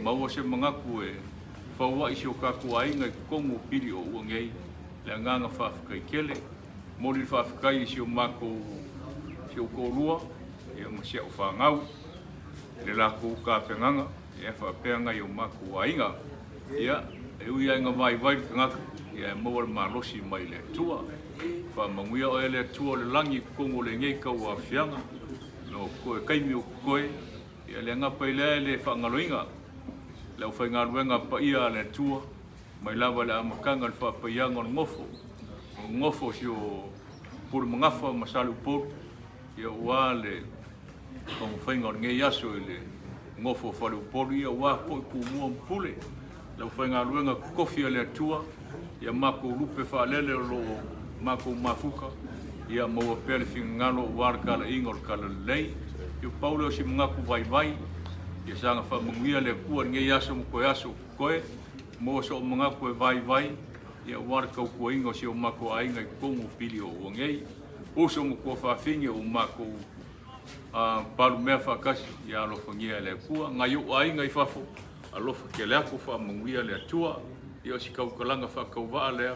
Maua se mangaku e whauai si o ka kuainga i kongo pili o ua ngei, le anganga whawhakaikele, mo le whawhakai si o mako si o kōrua, ia ma sia o whangau, le lako ka penganga, ia whapeanga i o mako ainga. Ia, e ui ainga vai vai kangaka, ia e maua le malosi mai le atua. Whamanguia o e le atua o le langi kongo le ngei kau a whianga, no koe kaimi o koe, ia le ngapa i lea le whangaloinga, le au whaingaluenga pa ia a le atua, mai lava le amakanga le whapaianga o le ngofo. O ngofo si o puru mangafa ma sali upolu, ia ua le whainga o le ngei aso i le ngofo whale upolu, ia ua poi kumua mpule. Le au whaingaluenga kofi a le atua, ia mako lupe whaalele o lo mako mafuka, ia maua pea le whingangalo o wara kala inga o le kala lei. Ia paule o si mangaku vai vai, ia sanga whamanguia le kua ngei aso mo koe aso koe, mo so o mangaku e vai vai, ia wara kaukua inga o si o mako ainga i kongo pili o uangei. Uso mo kua whawhingi o mako palu mea whakasi, ia alofangia le kua. Ngai o ainga i whafo, alofa ke le ako whamanguia le atua, ia o si kaukalanga whakauvaa lea,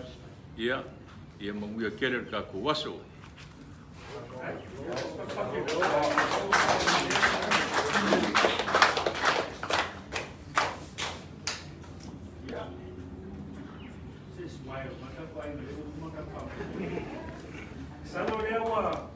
ia, ia manguia kele le kako waso. Salo lea ua